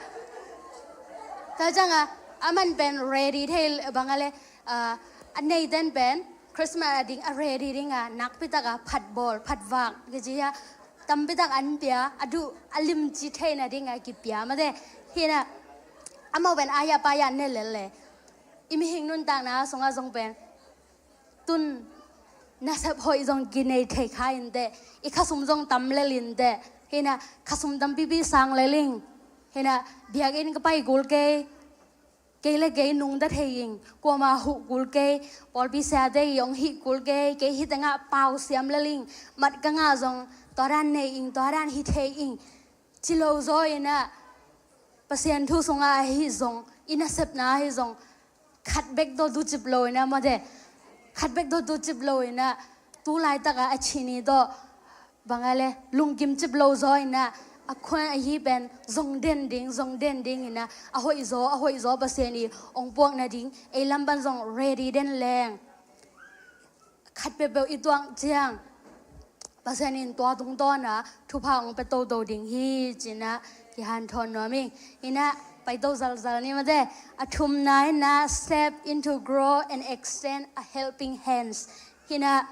tua ciang a, aman pen ready thei bang a le, ah, a neiten pen Christmas a ding a ready ding a, nakpi tak a phatbawl, phatvak kici a, tampi tak an pia, a duh a limci theihna ding a kipia mate. Hi na, amau pen a ya pa ya ne lel le. I mihing nuntakna sungah zong pen tun nasep hoih zong kinei thei kha inteh, i khasum zong tam lel inteh. Hi na, khasum tampipi sang lel ing. Hi na, biakinn ka pai kul kei, kei le kei nungta thei ing, kuama huh kul kei, pawlpi siate i ong hih kul kei, kei hi tengah pau siam lel ing, mat ka ngah zong tua dan nei ing, tua dan hi thei ing. Ci lo zaw in ah, Pasian thu sungah ahi zong, i nasepna ahi zong, khat bek tawh tucip lo in ah, mawte, khat bek tawh tucip lo in ah, tu laitak ah a cini tawh, bang a le, lungkim cip lo zaw in ah, a khuan ahi pen, zong den ding, zong den ding in ah, a hoih zaw, a hoih zaw Pasian i ong puak nading, ei lam pan zong ready den leng. Khat peuhpeuh i tuak ciang, Pasian in tua tungtawn ah thupha ong pia toto ding hi, ci-in ah kihanthawn nuam ing. Hi na, paito zalzal ni, mawte. A thumna in ah, step in to grow and extend a helping hands. Hi na,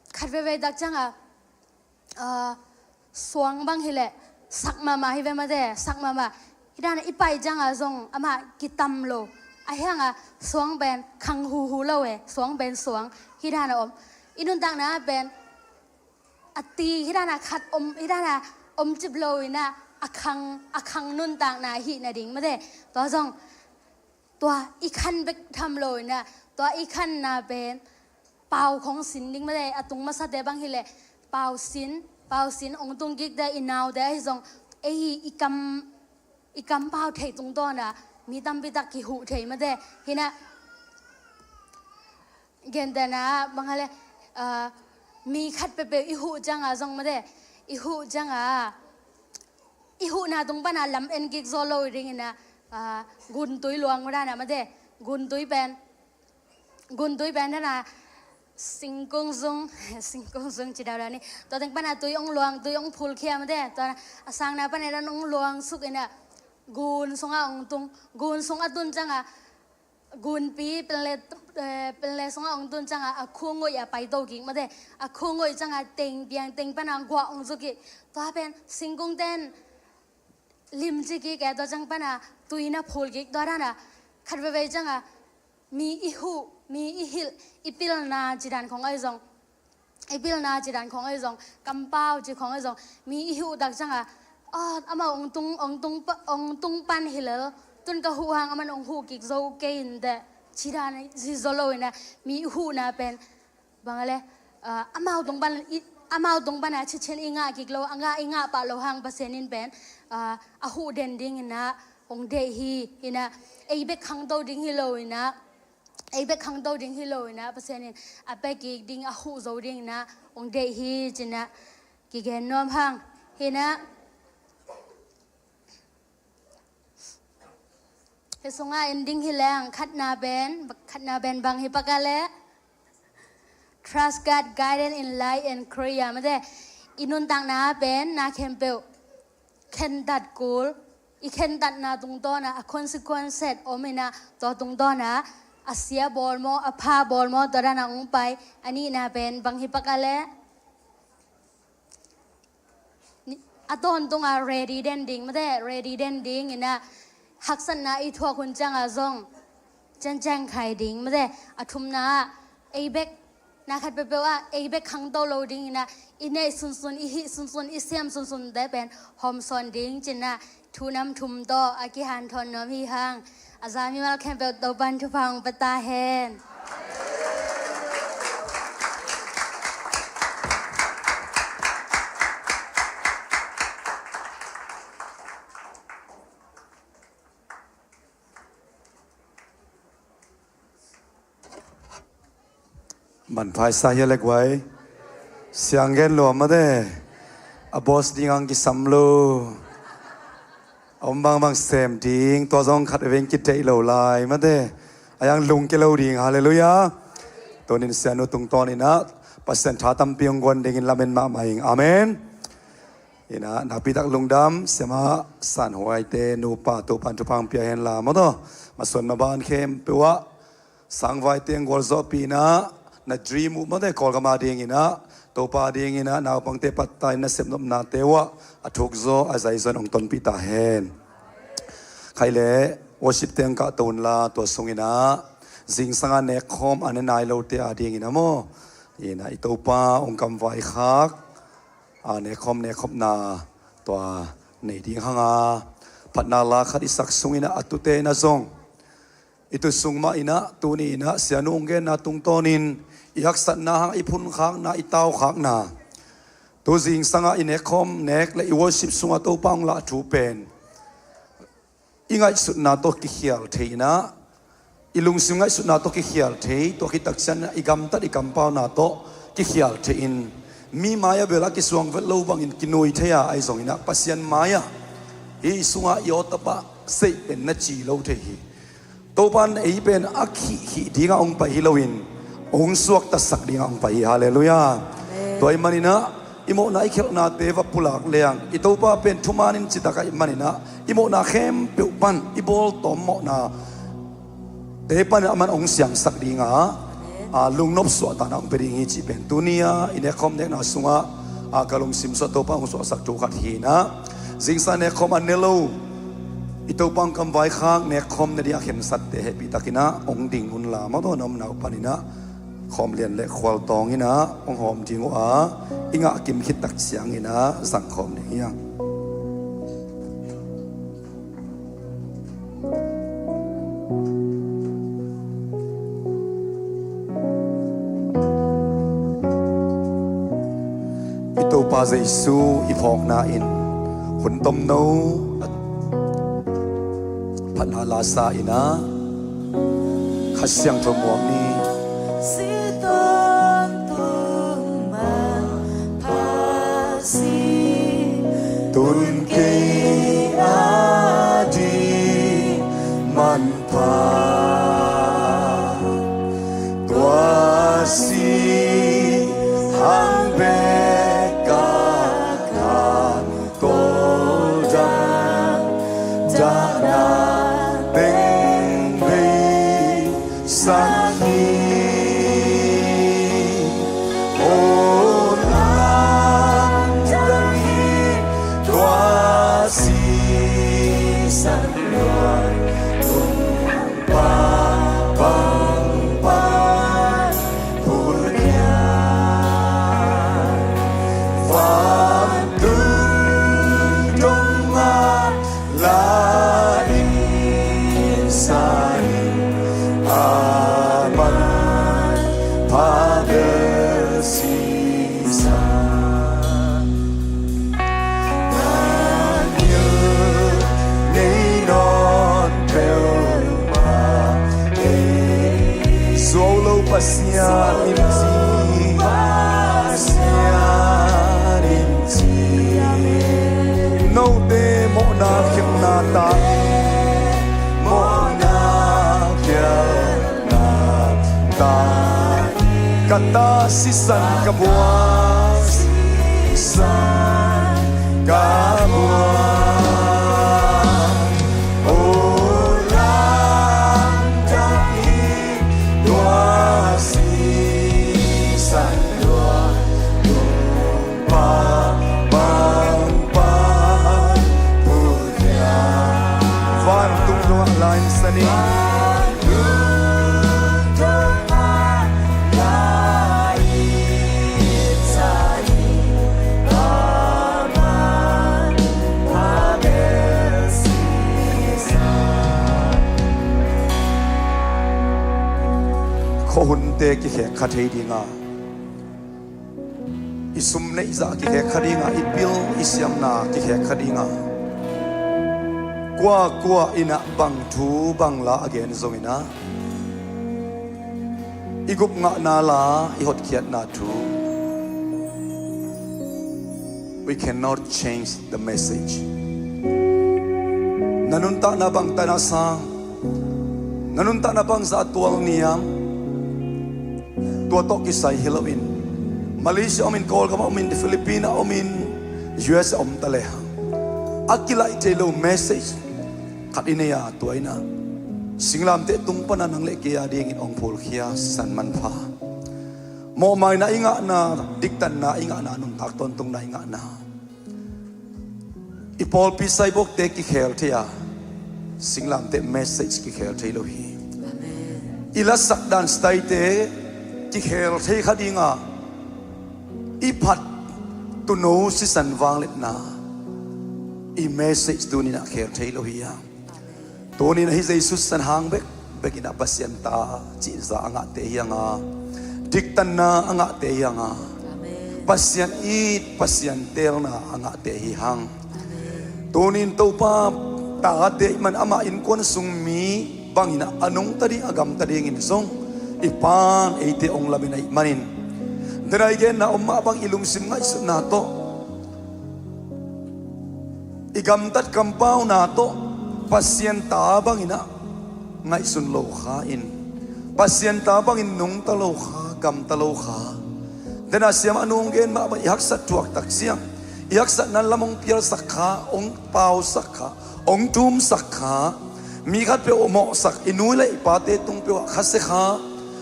khat veivei tak ciang ah, ah, suang bang hi leh, sak mahmah hi ve, mawte, sak mahmah. Hi dan ah i pai ciang ah zong amah kitam lo. A hiang ah suang pen khang huhu lo e, suang pen suang. Hi dan ah om. I nuntakna pen a ti, hi dan ah khat om, hi dan ah om cip lo in ah, a khang, a khang nuntakna hi nading, mawte. Tua zong, tua i khan bek tham lo in ah, tua i khanna pen pau khong sin ding, mawte, a tung masate bang hi leh, pau sin, pau sin ong tung kik te, i naute ahi zong, ei i kam, i kam pau thei tungtawn ah mi tampi tak kihuh thei, mawte. Hi na, gentehna bang a le, ah, mi khat peuhpeuh i huh ciang ah zong, mawte, i huh ciang ah, i huhna tung pan ah lam en kik zaw lo ding in ah, ah, guntui luang, mawte, guntui pen, guntui pen dan ah singkung sung, singkung sung ci dau dan ni. Tua teng pan ah tui ong luang, tui ong phulkhia, mawte, tua a sangna pan ah dan ong luang suk in ah gun sungah ong tung, gun sung a tun ciang ah, gunpi penle, eh, penle sungah ong tun ciang ah, a khunguih ah paito kik, mawte, a khunguih ciang ah teng piang, teng pan ah guah ong zu kik. Tua pen singkung ten limci kik e, tua ciang pan ah tui na phul kik, tua dan ah khat veivei ciang ah mi i huh, mi i hilh, i pilna ci dan khong ahi zong, i pilna ci dan khong ahi zong, kampau ci khong ahi zong, mi i huh tak ciang ah, ah, amau ong tung, ong tung pa, ong tung pan hi lel, tun ka huh hang aman ong huh kik zo kei in teh, ci dan zi zo lo in ah, mi i huhna pen, bang a le, ah, amau tung pan i, amau tung pan ah cician i ngah kik lo, a ngah i ngah pah lo hang Pasian in pen, ah, a huh den ding in ah ong deih hi, in ah, ei bek khangto ding hi lo in ah, ei bek khangto ding hi lo in ah, Pasian in a pia kik ding, a huh zo ding in ah ong deih hi, ci-in ah kigen nuam hang. Hi na, hih sungah en ding hi leng, khatna pen, khatna pen bang hi pak a le, trust God guidance in life and career, mawte, i nuntakna pen na khempeuh khentat kul, i khentatna tungtawn ah a consequence set om in ah, tua tungtawn ah a sia bawl maw, a pha bawl maw, tua dan ah ong pai. A nihna pen bang hi pak a le, a tawntung ah ready den ding, mawte, ready den ding in ah, haksatna i thuak hun ciang ah zong cianciang khai ding, mate, a thumna ah ei bek, na khat peuhpeuh ah ei bek khangto lo dingin ah, i neih sunsun, i hih sunsun, i siam sunsun te pen hawmsawn ding ci-in ah, thu nam thum tawh a kihanthawn nuam hi hang. A za mimal khempeuh Topan thupha hong pia ta hen. Manpha i sa hia le guai? Siang gen lua mate. A boss ding ang kisam lo. A om bangbang sem ding, tua zong khat veng kiteih lo lai mate. A yang lungke lo ding, halleluiah. Tunin sianu tungtawnin ah Pasian tha tampi hong guan dingin lamen mahmah ing. Amen. Ina, nakpitak lungdam, siamah San Huaite nupa Topan thupha hong pia hen la, maw taw. Masuan maban khempeuh ah, sangvaite hong gualzawhpih ina, na dream uh mawte Kawlgam a dingin ah, Topa dingin ah, naupangte patta in na sepnopnate uh ah, a thukzaw, a zaizaw in hong tonpih ta hen. Khai le, worship te hong kahto unla, tua sungin ah, zingsang a nekkhawm a ne nai lote a dingin ah maw. Ina, i Topa hong kamvaikhak, a, nekkhawm, nekkhopna tua nei ding hang a, phatna la khat i sak sungin ah a tute in ah zong, i tu sung mah in ah, tuni in ah, sianu hong genna tungtawnin, i haksatna hang, i phunkhakna, i taukhakna, tu zingsang a i nekkhawm nek le i worship sungah Topa hong lah thu pen i ngaihsutna tawh kikhial thei in ah, i lungsim ngaihsutna tawh kikhial thei, tua khit takciang in ah i gamtat i kampauna tawh kikhial thei in, mi mai-ah bel a kisuang vet lo bangin kinui thei a, ahi zongin ah Pasian mai-ah, hih sungah i aw tapa seih pen na ci lo thei hi. Topan ei pen a khihkhih dingah hong pai hi loin, hong suaktasak dingah hong pai hi. Halleluiah. Amen. Tua ahih manin ah, i mawhna i khialhnate va pulak leng, i Topa pen thuman in citak ahih manin ah, i mawhna khempeuh pan, i bawltawm mawhnate pan in ah aman hong siangsak dingah, a, lungnop suahtakna hong pia ding hi cih pen tuni-a i nekkhawm nekna sungah, a, ka lungsim sungah Topa hong suahsak thu khat hi in ah, zingsang nekkhawm a ne lo, i Topa hong kamvaikhak nekkhawm ne dingah khensatte hehpihtakin ah hong ding unla, maw taw, na omna uh panin ah khawm lian le khual tawngin ah hong hawm ding uh a, i ngah kim khit takciangin ah zangkhawm ding hi hang. I Topa Jesu i phawkna in hun tomno phatna la sa in ah, Kha Siangtho muak ni. Tun kei a ding manpha, tua si hang bek a kan tawldam, dahna teng bei sak hi. O lamdang hi, tua sisan luan tung pa pang pan pulkia. Vantung dong a la in sa in a man pha bel sisa. Na ngil nei nawn peuhmah ei. Suau lo Pasian in ci. Pasian in ci. Note mawhna khialhna ta in, mawhna khialhna ta in. Ka ta sisan ka buak, sisan ka buak. O lamdang hi, tua sisan luan tung pa pang pan pulkia. Vantung dongah la in sa ni. Khuahunte kikhek kha thei dinga, i sum neih zah kikhek kha dinga, i bil i siamna kikhek kha dinga, kuakua in ah bang thu bang la a gen zongin ah, i gupngahna la, i hotkhiatna thu, we cannot change the message. Na nuntakna bang tan a sang, na nuntakna bangzah a tual niam, tua tawh kisai hi loin, Malaysia omin, Kawlgam omin, Philippines a omin, U S a om ta lehang, a kilaih thei lo message khat i nei a, tua in ah singlamteh tung pana nang le kei a dingin hong phulkhia sisan manpha, mawhmaina i ngahna, diktanna i ngahna, nuntak tawntungna i ngahna, i pawlpi saibawkte kikhel thei a, singlamteh message kikhel thei lo hi. I lasak dan style-te kikhel thei kha dinga, i phat tuuno sisan vangliatna, i message tuni-in ah khel thei lo hi a. Tuni-in ah hih Jesu sisan hang bekbek in ah Pasian ta cih za a ngahte hi hang a, diktanna a ngahte hi hang a, Pasian it, Pasian teelna a ngahte hi hang. Tuni-in Topa, tate ahih man amah innkuan sung mi bangin ah a nungta ding, a gamta dingin zong i Pa'n eite hong lamen ahih manin, dena i genna om mah bang i lungsim ngaihsutna tawh, i gamtat kampauna tawh Pasian ta bangin ah ngaihsun lo kha in, Pasian ta bangin nungta lo kha, gamta lo kha. Dena siamah nu hong gen mah bang, i haksat thuak tak ciang, i haksatna lam hong pialsak kha, hong pausak kha, hong thumsak kha. Mi khatpeuh mawhsak, i nu le i pate tung peuh ah khasia kha.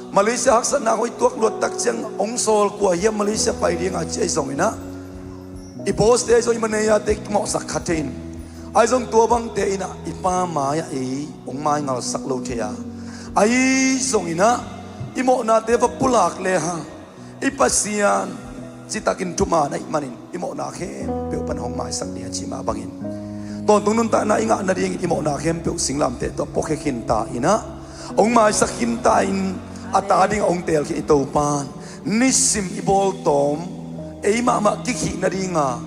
Malaysia haksatna hong i tuak luat tak ciang hong sawl, kua hiam Malaysia pai dinga ci ahi zongin ah, i boss-te ahi zong, i manager-te mawhsak kha thei in, ahi zong tua bangte in ah i Pa mai-ah ei hong maingalsak lo thei a, ahi zongin ah i mawhnate va pulak lehang, i Pasian citakin thuman ahih manin i mawhna khempeuh pan hong maisak ding a ci mah bangin, tawntung nuntakna i ngah nadingin i mawhna khempeuh singlamteh tawh puakhia khinta in ah, hong maisak khinta in, a ta dingah hong teel khin i Topa'n nisim i bawltawm, ei mahmah kikhih nadinga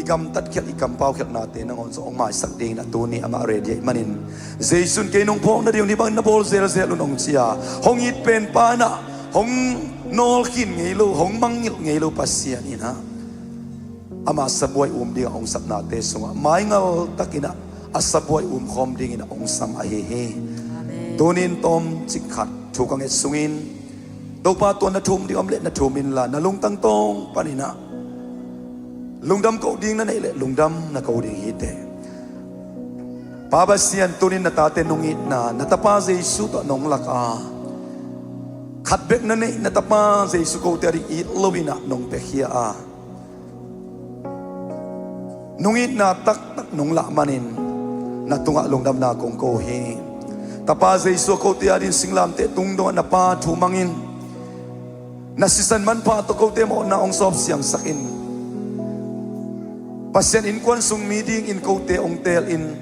i gamtat khialh, i kampau khialhnate nangawn zong hong maisak dingin ah tuni amah ready ahih manin, Jesu in kei nong phawk nading uh ni bangin na bawl zelzel un, hong ci a, hong it pen Pa in ah hong nawlkhin ngei lo, hong mangngilh ngei lo Pasian in ah ama sabuai um dingah hong sapnate sungah maingal takin ah a sabuai um khawm dingin ah hong sam ahi hi. Tuni-in tawmcik khat thu ka nget sungin, Topa, tua na thum ding om leh na thum inla, na lungtang tawng panin ah lungdam ko ding na neih leh lungdam na ko ding hi teh. Pa Pasian, tuni-in na tate nong itna, na Tapa Jesu tawh nong lak a, khat bek na neih na Tapa Jesu kote ading it loin ah nong piakhia a, nong itna taktak nong lah manin na tungah lungdamna kong ko hi. Tapa Jesu a kote adingin singlamteh tung dongah na Pa thu mangin, na sisan manpha tawh kote mawhna hong sawp siangsak in, Pasian innkuan sung mi dingin kote hong teel in,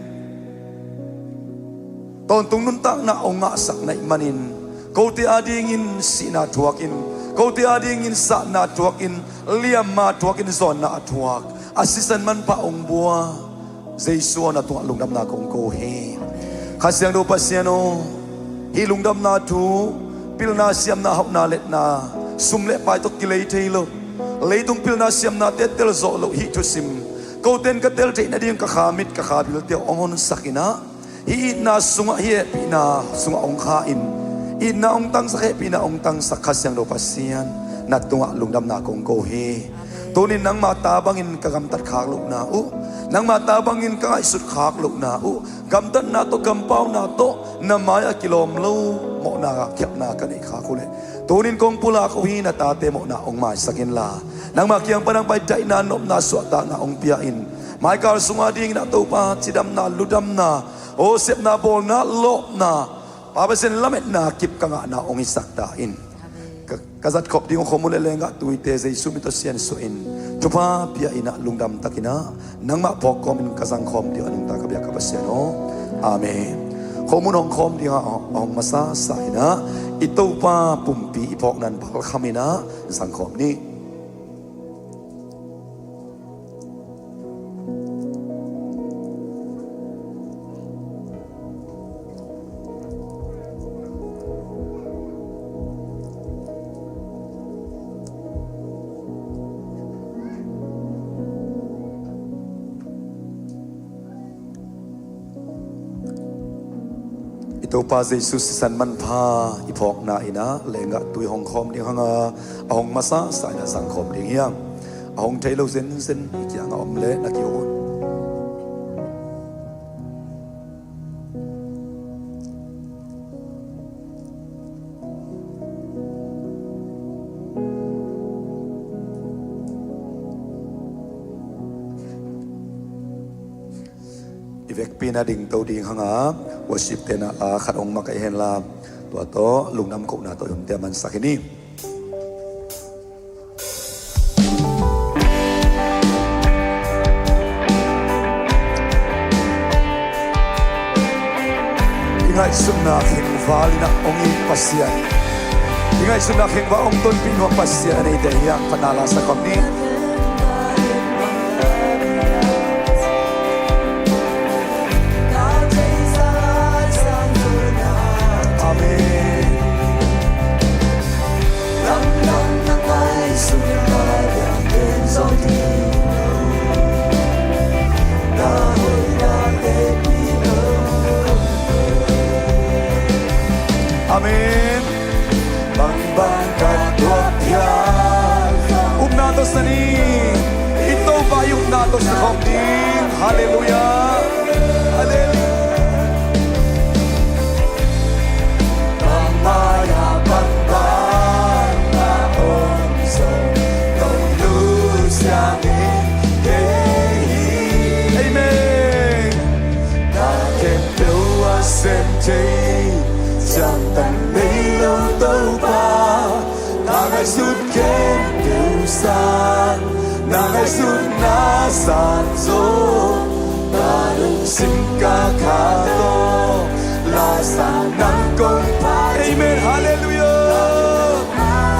tawntung nuntakna hong ngahsak na hih manin, kote adingin sihna thuakin, kote adingin satna thuakin, liamma thuakin, zawnna a thuak, a sisan manpha hong bua Jesu aw, na tungah lungdamna kong ko hi. Kha Siangtho Pasian aw, hih lungdamna thu, pilna siamna, hauhna letna, sum le pai tawh kilei thei lo, leitung pilna siamnate telzawh loh hih thusim, kote in ka tel theih nading ka kha mit, ka kha bilte aw hong honsak in ah, hih itna sungah, hih hehpihna sungah hong kha in, itna hong tangsak, hehpihna hong tangsak Kha Siangtho Pasian, na tungah lungdamna kong ko hi. Tuni-in nangma ta bangin ka gamtat khak lohna uh, nangma ta bangin ka ngaihsut khak lohna uh, gamtatna tawh, kampauna tawh, na mai-ah kilawm lo mawhna khialhna ka neih khak uh leh, tuni-in kong pulak uh hi, na tate mawhna hong maisak inla, nangma kiang pan hong pai daihna, nopna, suahtakna hong pia in, maikal sung adingin ah Topa, cidamna, ludamna, aw, sepna, bawlna, lawpna, Pa Pasian, lametna kip ka ngahna hong hisak ta in. Ka, ka zatkhop ding uh khua mu le lenggah tuite Jesu min tawh siansuah in, thupha pia in ah, lungdam takin ah nangmah phawk kawmin ka zangkhawm ding uh a nungta ka biak ka Pasian aw. Amen. Khomun hong khawm ding a, a hong masa sa in ah, i Topa pumpi i phawkna in palkham in ah zangkhawm ni. I Topa Jesu sisan manpha i phawkna in ah lenggah tui hong khawm ding hang a, a hong masa sa in ah zangkhawm ding hi hang. A hong thei lo zenzen i kiangah om leh na ki-uk un. I vekpi-in a dingto ding hang a, worship te'n ah la khat hong makaih hen la, tua tawh lungdam kohna tawh i omte a mansak hi ni. I ngaihsutna khengval in ah hong it Pasian, i ngaihsutna khengval hong tonpih nuam Pasian a neite hi hang. Phatna la sa khawm ni. Amen. Amen. Bangbang ka tuak hiam? Upna tawh sa ni. I Topa i upna tawh sa khawm ding. Halleluiah. Halleluiah. Bangmah a bangbang a om zong nong nusia ngei kei hi. Amen. Na khempeuh a sem thei, ciangtan nei lo Topa, na ngaihsut khempeuh sang, na ngaihsutna sang zong, ka lungsim ka kha tawh, la sang nang kong phat. Amen. Halleluiah.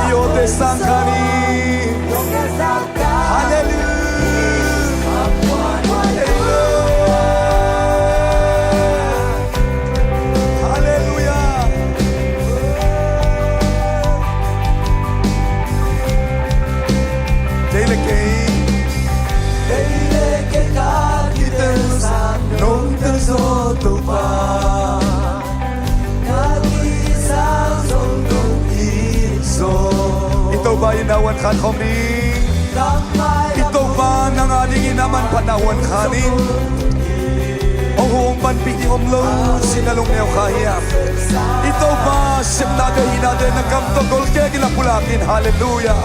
I awte sang kha ni. Halleluiah. Amen. Halleluiah. Kei le kei, kei le kei ka kitelsa nong telzaw Topa, ka kisang zong nong it zaw. I Topa in na wan khan khawm ding. I Topa nang a dingin a manphatna huan khan in. Hong huh hong panpih ding om lo cih na lungneu kha hiam? I Topa sepnate hihnate na kam tawh golkek in la pulak in. Halleluiah.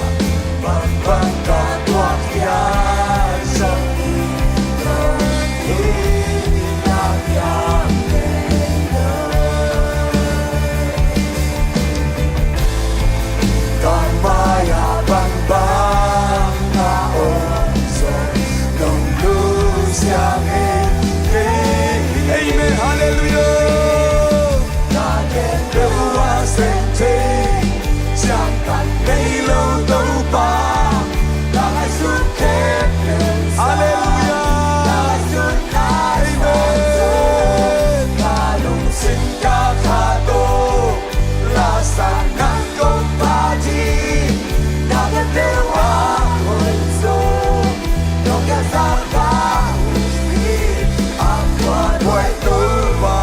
Ka mai-ah bangbang a om zong nong nusia ngei kei hi. Amen. Halleluiah. Na khempeuh a sem thei, ciangtan nei lo Topa, na ngaihsut khempeuh sang. Halleluiah. Na ngaihsut, na ngaihsut, amen, na lungsim ka kha tawh, la sang nang kong phat hi. Na ka teu a hoih zo, nong ka za ka hu hi. A khuanuai Topa.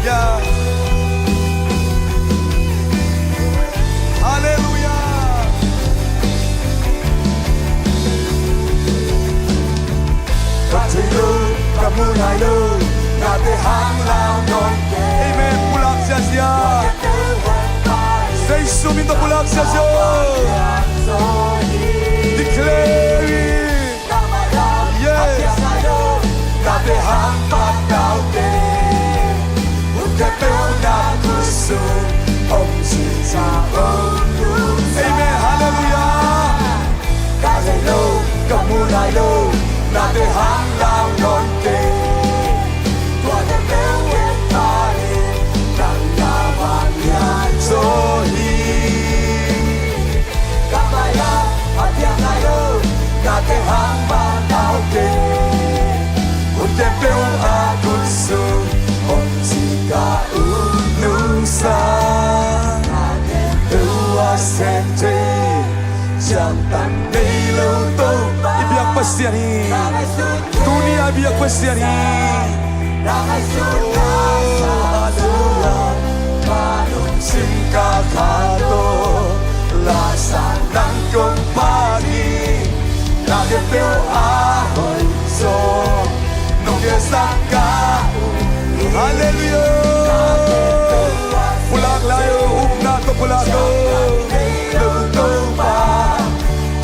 Yeah. Halleluiah. Ka thei lo, ka mu nai lo, nate hang lau nawn kei. Amen. Pulak ziazia. Jesu min tawh pulak ziazia. Declare it. Yes. Nate hang pat lau kei. Amen. Halleluiah. Ka thei lo, ka mu nai lo, nate hang lau nawn kei. Pasian hi. Tuni a biak Pasian hi. Oh, halleluia. Ka lungsim ka khat aw, la sa nang kong phat hi. Na khempeuh a hoih zaw nong gelsak ka um hi. Halleluia. Pulak lai o, upna tawh pulak o. Lungdam Topa,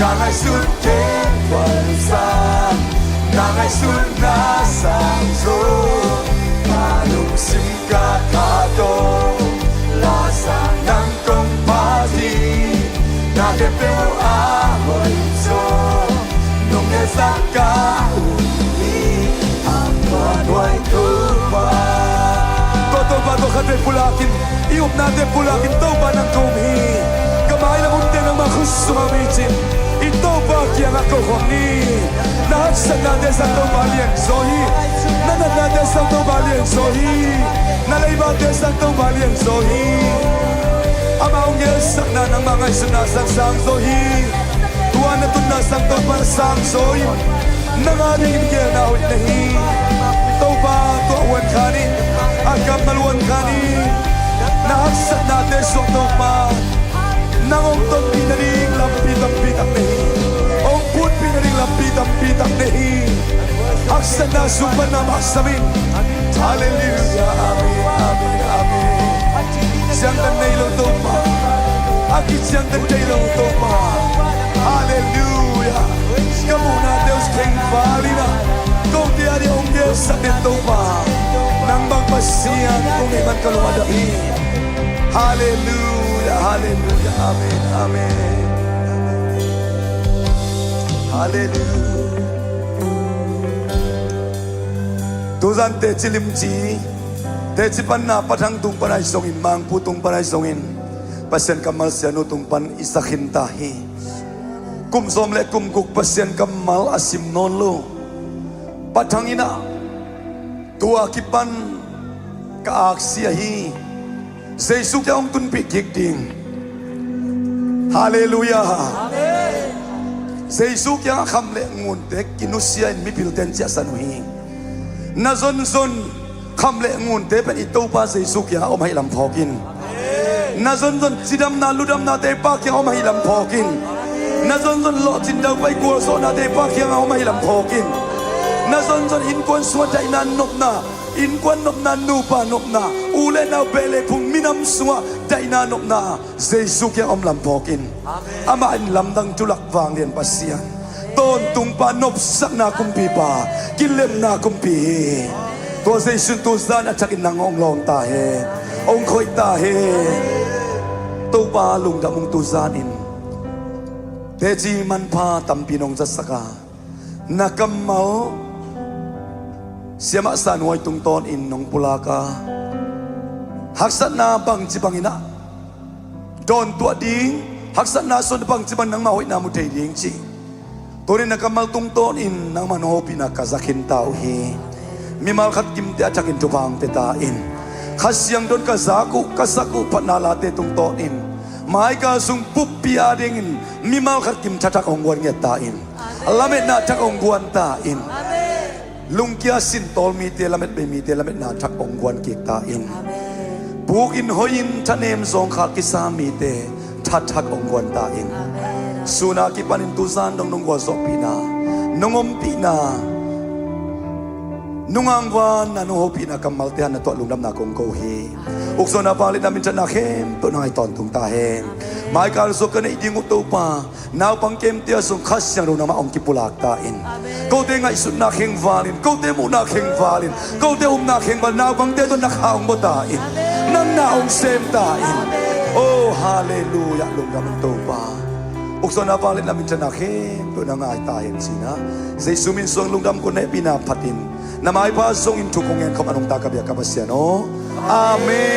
ka ngaihsut khempeuh sang, na ngaihsutna sang zaw, ka lungsim ka khat aw, la sa nang kong phat hi. Na khempeuh a hoih zaw nong gelsak ka um hi. Hang nuai Topa. Tua Topa tawh khatvei pulak in, i upnate pulak in, Topa nang kong hi. Ka mailam hunte nangmah khut sungah om hi ci-in i Topa kiangah ko khawm ni. Na haksatnate sang Topa lianzaw hi. Na natnate sang Topa lianzaw hi. Na leivate sang Topa lianzaw hi. Amah hong gelsakna nangmah ngaihsutna sang sangzaw hi. Tua na tunna sang Topa sangzaw in, nang a dingin geelna hoih na hi. Topa, tua huan khan in, a kammal huan khan in, na haksatnate suak Topa, nang hong tonpih nading lampi tampi tak na hi. Hong putpih nading lampi tampi tak na hi. Haksatna sung pan na maksam in. Halleluia. Amen, amen, amen. Ciangtan nei lo Topa, a kiciangtan thei lo Topa. Halleluia. Ka muhna deus kheng val in ah, kote a ding hong gelsak den Topa, nang bang Pasian kong neih man ka lung a dak hi. Halleluia, halleluia, amen, amen. Halleluia. Tuzan teci limci, teci panna Pa Thang tung pan ahi zongin, Mangpu tung pan ahi zongin, Pasian kammal sianu tung pan i za khin ta hi. Kum sawm le kum guk Pasian kammal a sim nawn lo Pa Thang in ah, tua kipan ka aksi ahi. Jesu kiang hong tunpih kik ding. Halleluia. Jesu kiangah kham le ngunte kinusia in mipilte in ciahsan uh hi. Na zonzon kham le ngunte pen i Topa Jesu kiangah om ahih lam phawk in. Na zonzon cidamna ludamnate i Pa kiangah om ahih lam phawk in. Na zonzon lawhcin daupai gualzawhnate i Pa kiangah om ahih lam phawk in. Na zonzon innkuan sungah daihna nopna, innkuan nopna, nupa nopna, u le nau, beh le phung, minam sungah daihna nopna Jesu kiang om lam phawk in. Amah in lamdang tulak vanglian Pasian, tawntungpa, nopsakna kumpipa, kilemna kumpi hi. Tua Jesu in tuzan a thakin nang hong lawng ta hen, hong khoih ta hen. Topa lungdam ung. Tuzan in teci manpha tampi nong zatsak a, na kammal Siamah San Huai tungtawnin nong pulak a, haksatna bangci bangin ah dawntuah ding, haksatna sung bangci bangin nangmah hoihna mu thei ding cih, tuni na kammal tungtawnin nangmah nong hopihna ka za khin ta uh hi. Mimal khat kimte a thakin thupha hong pia ta in. Kha Siangtho in ka zak uh, ka sak uh phatna late tungtawnin maikal sung buppi a dingin mimal khat kim thathak hong guan ngiat ta in. Lametna thak hong guan ta in. Lungkia sintawl mite, lamet bei mite lametna thak hong guan kik ta in. Bukin hoihin thanem zawngkhal kisa mite thathak hong guan ta in. Suna kipanin tuzan dong nong gualzawhpihna, nong ompihna, nong angvanna, nong hopihna kammalte han na tuah lungdamna kong ko hi. Ukzawhna, vangliatna, minthanna khempeuh nang a hi tawntung ta hen. Maikal zuak ka neih ding uh Topa, naupang kemte a zong Kha Siangtho nangmah hong kipulak ta in. Kote ngaihsutna khengvalin, kote muhna khengvalin, kote upna khengvalin naupangte tawh na kha hong bua ta in. Nang na hong sem ta in. Oh, halleluia, lungdam ung Topa. Ukzawhna, vangliatna, minthanna khempeuh nang a hi ta hen cihna Jesu min suang lungdam kong hehpihna phatin na maipha zongin thu kong ngen khawm a nungta ka biak ka Pasian aw. Amen.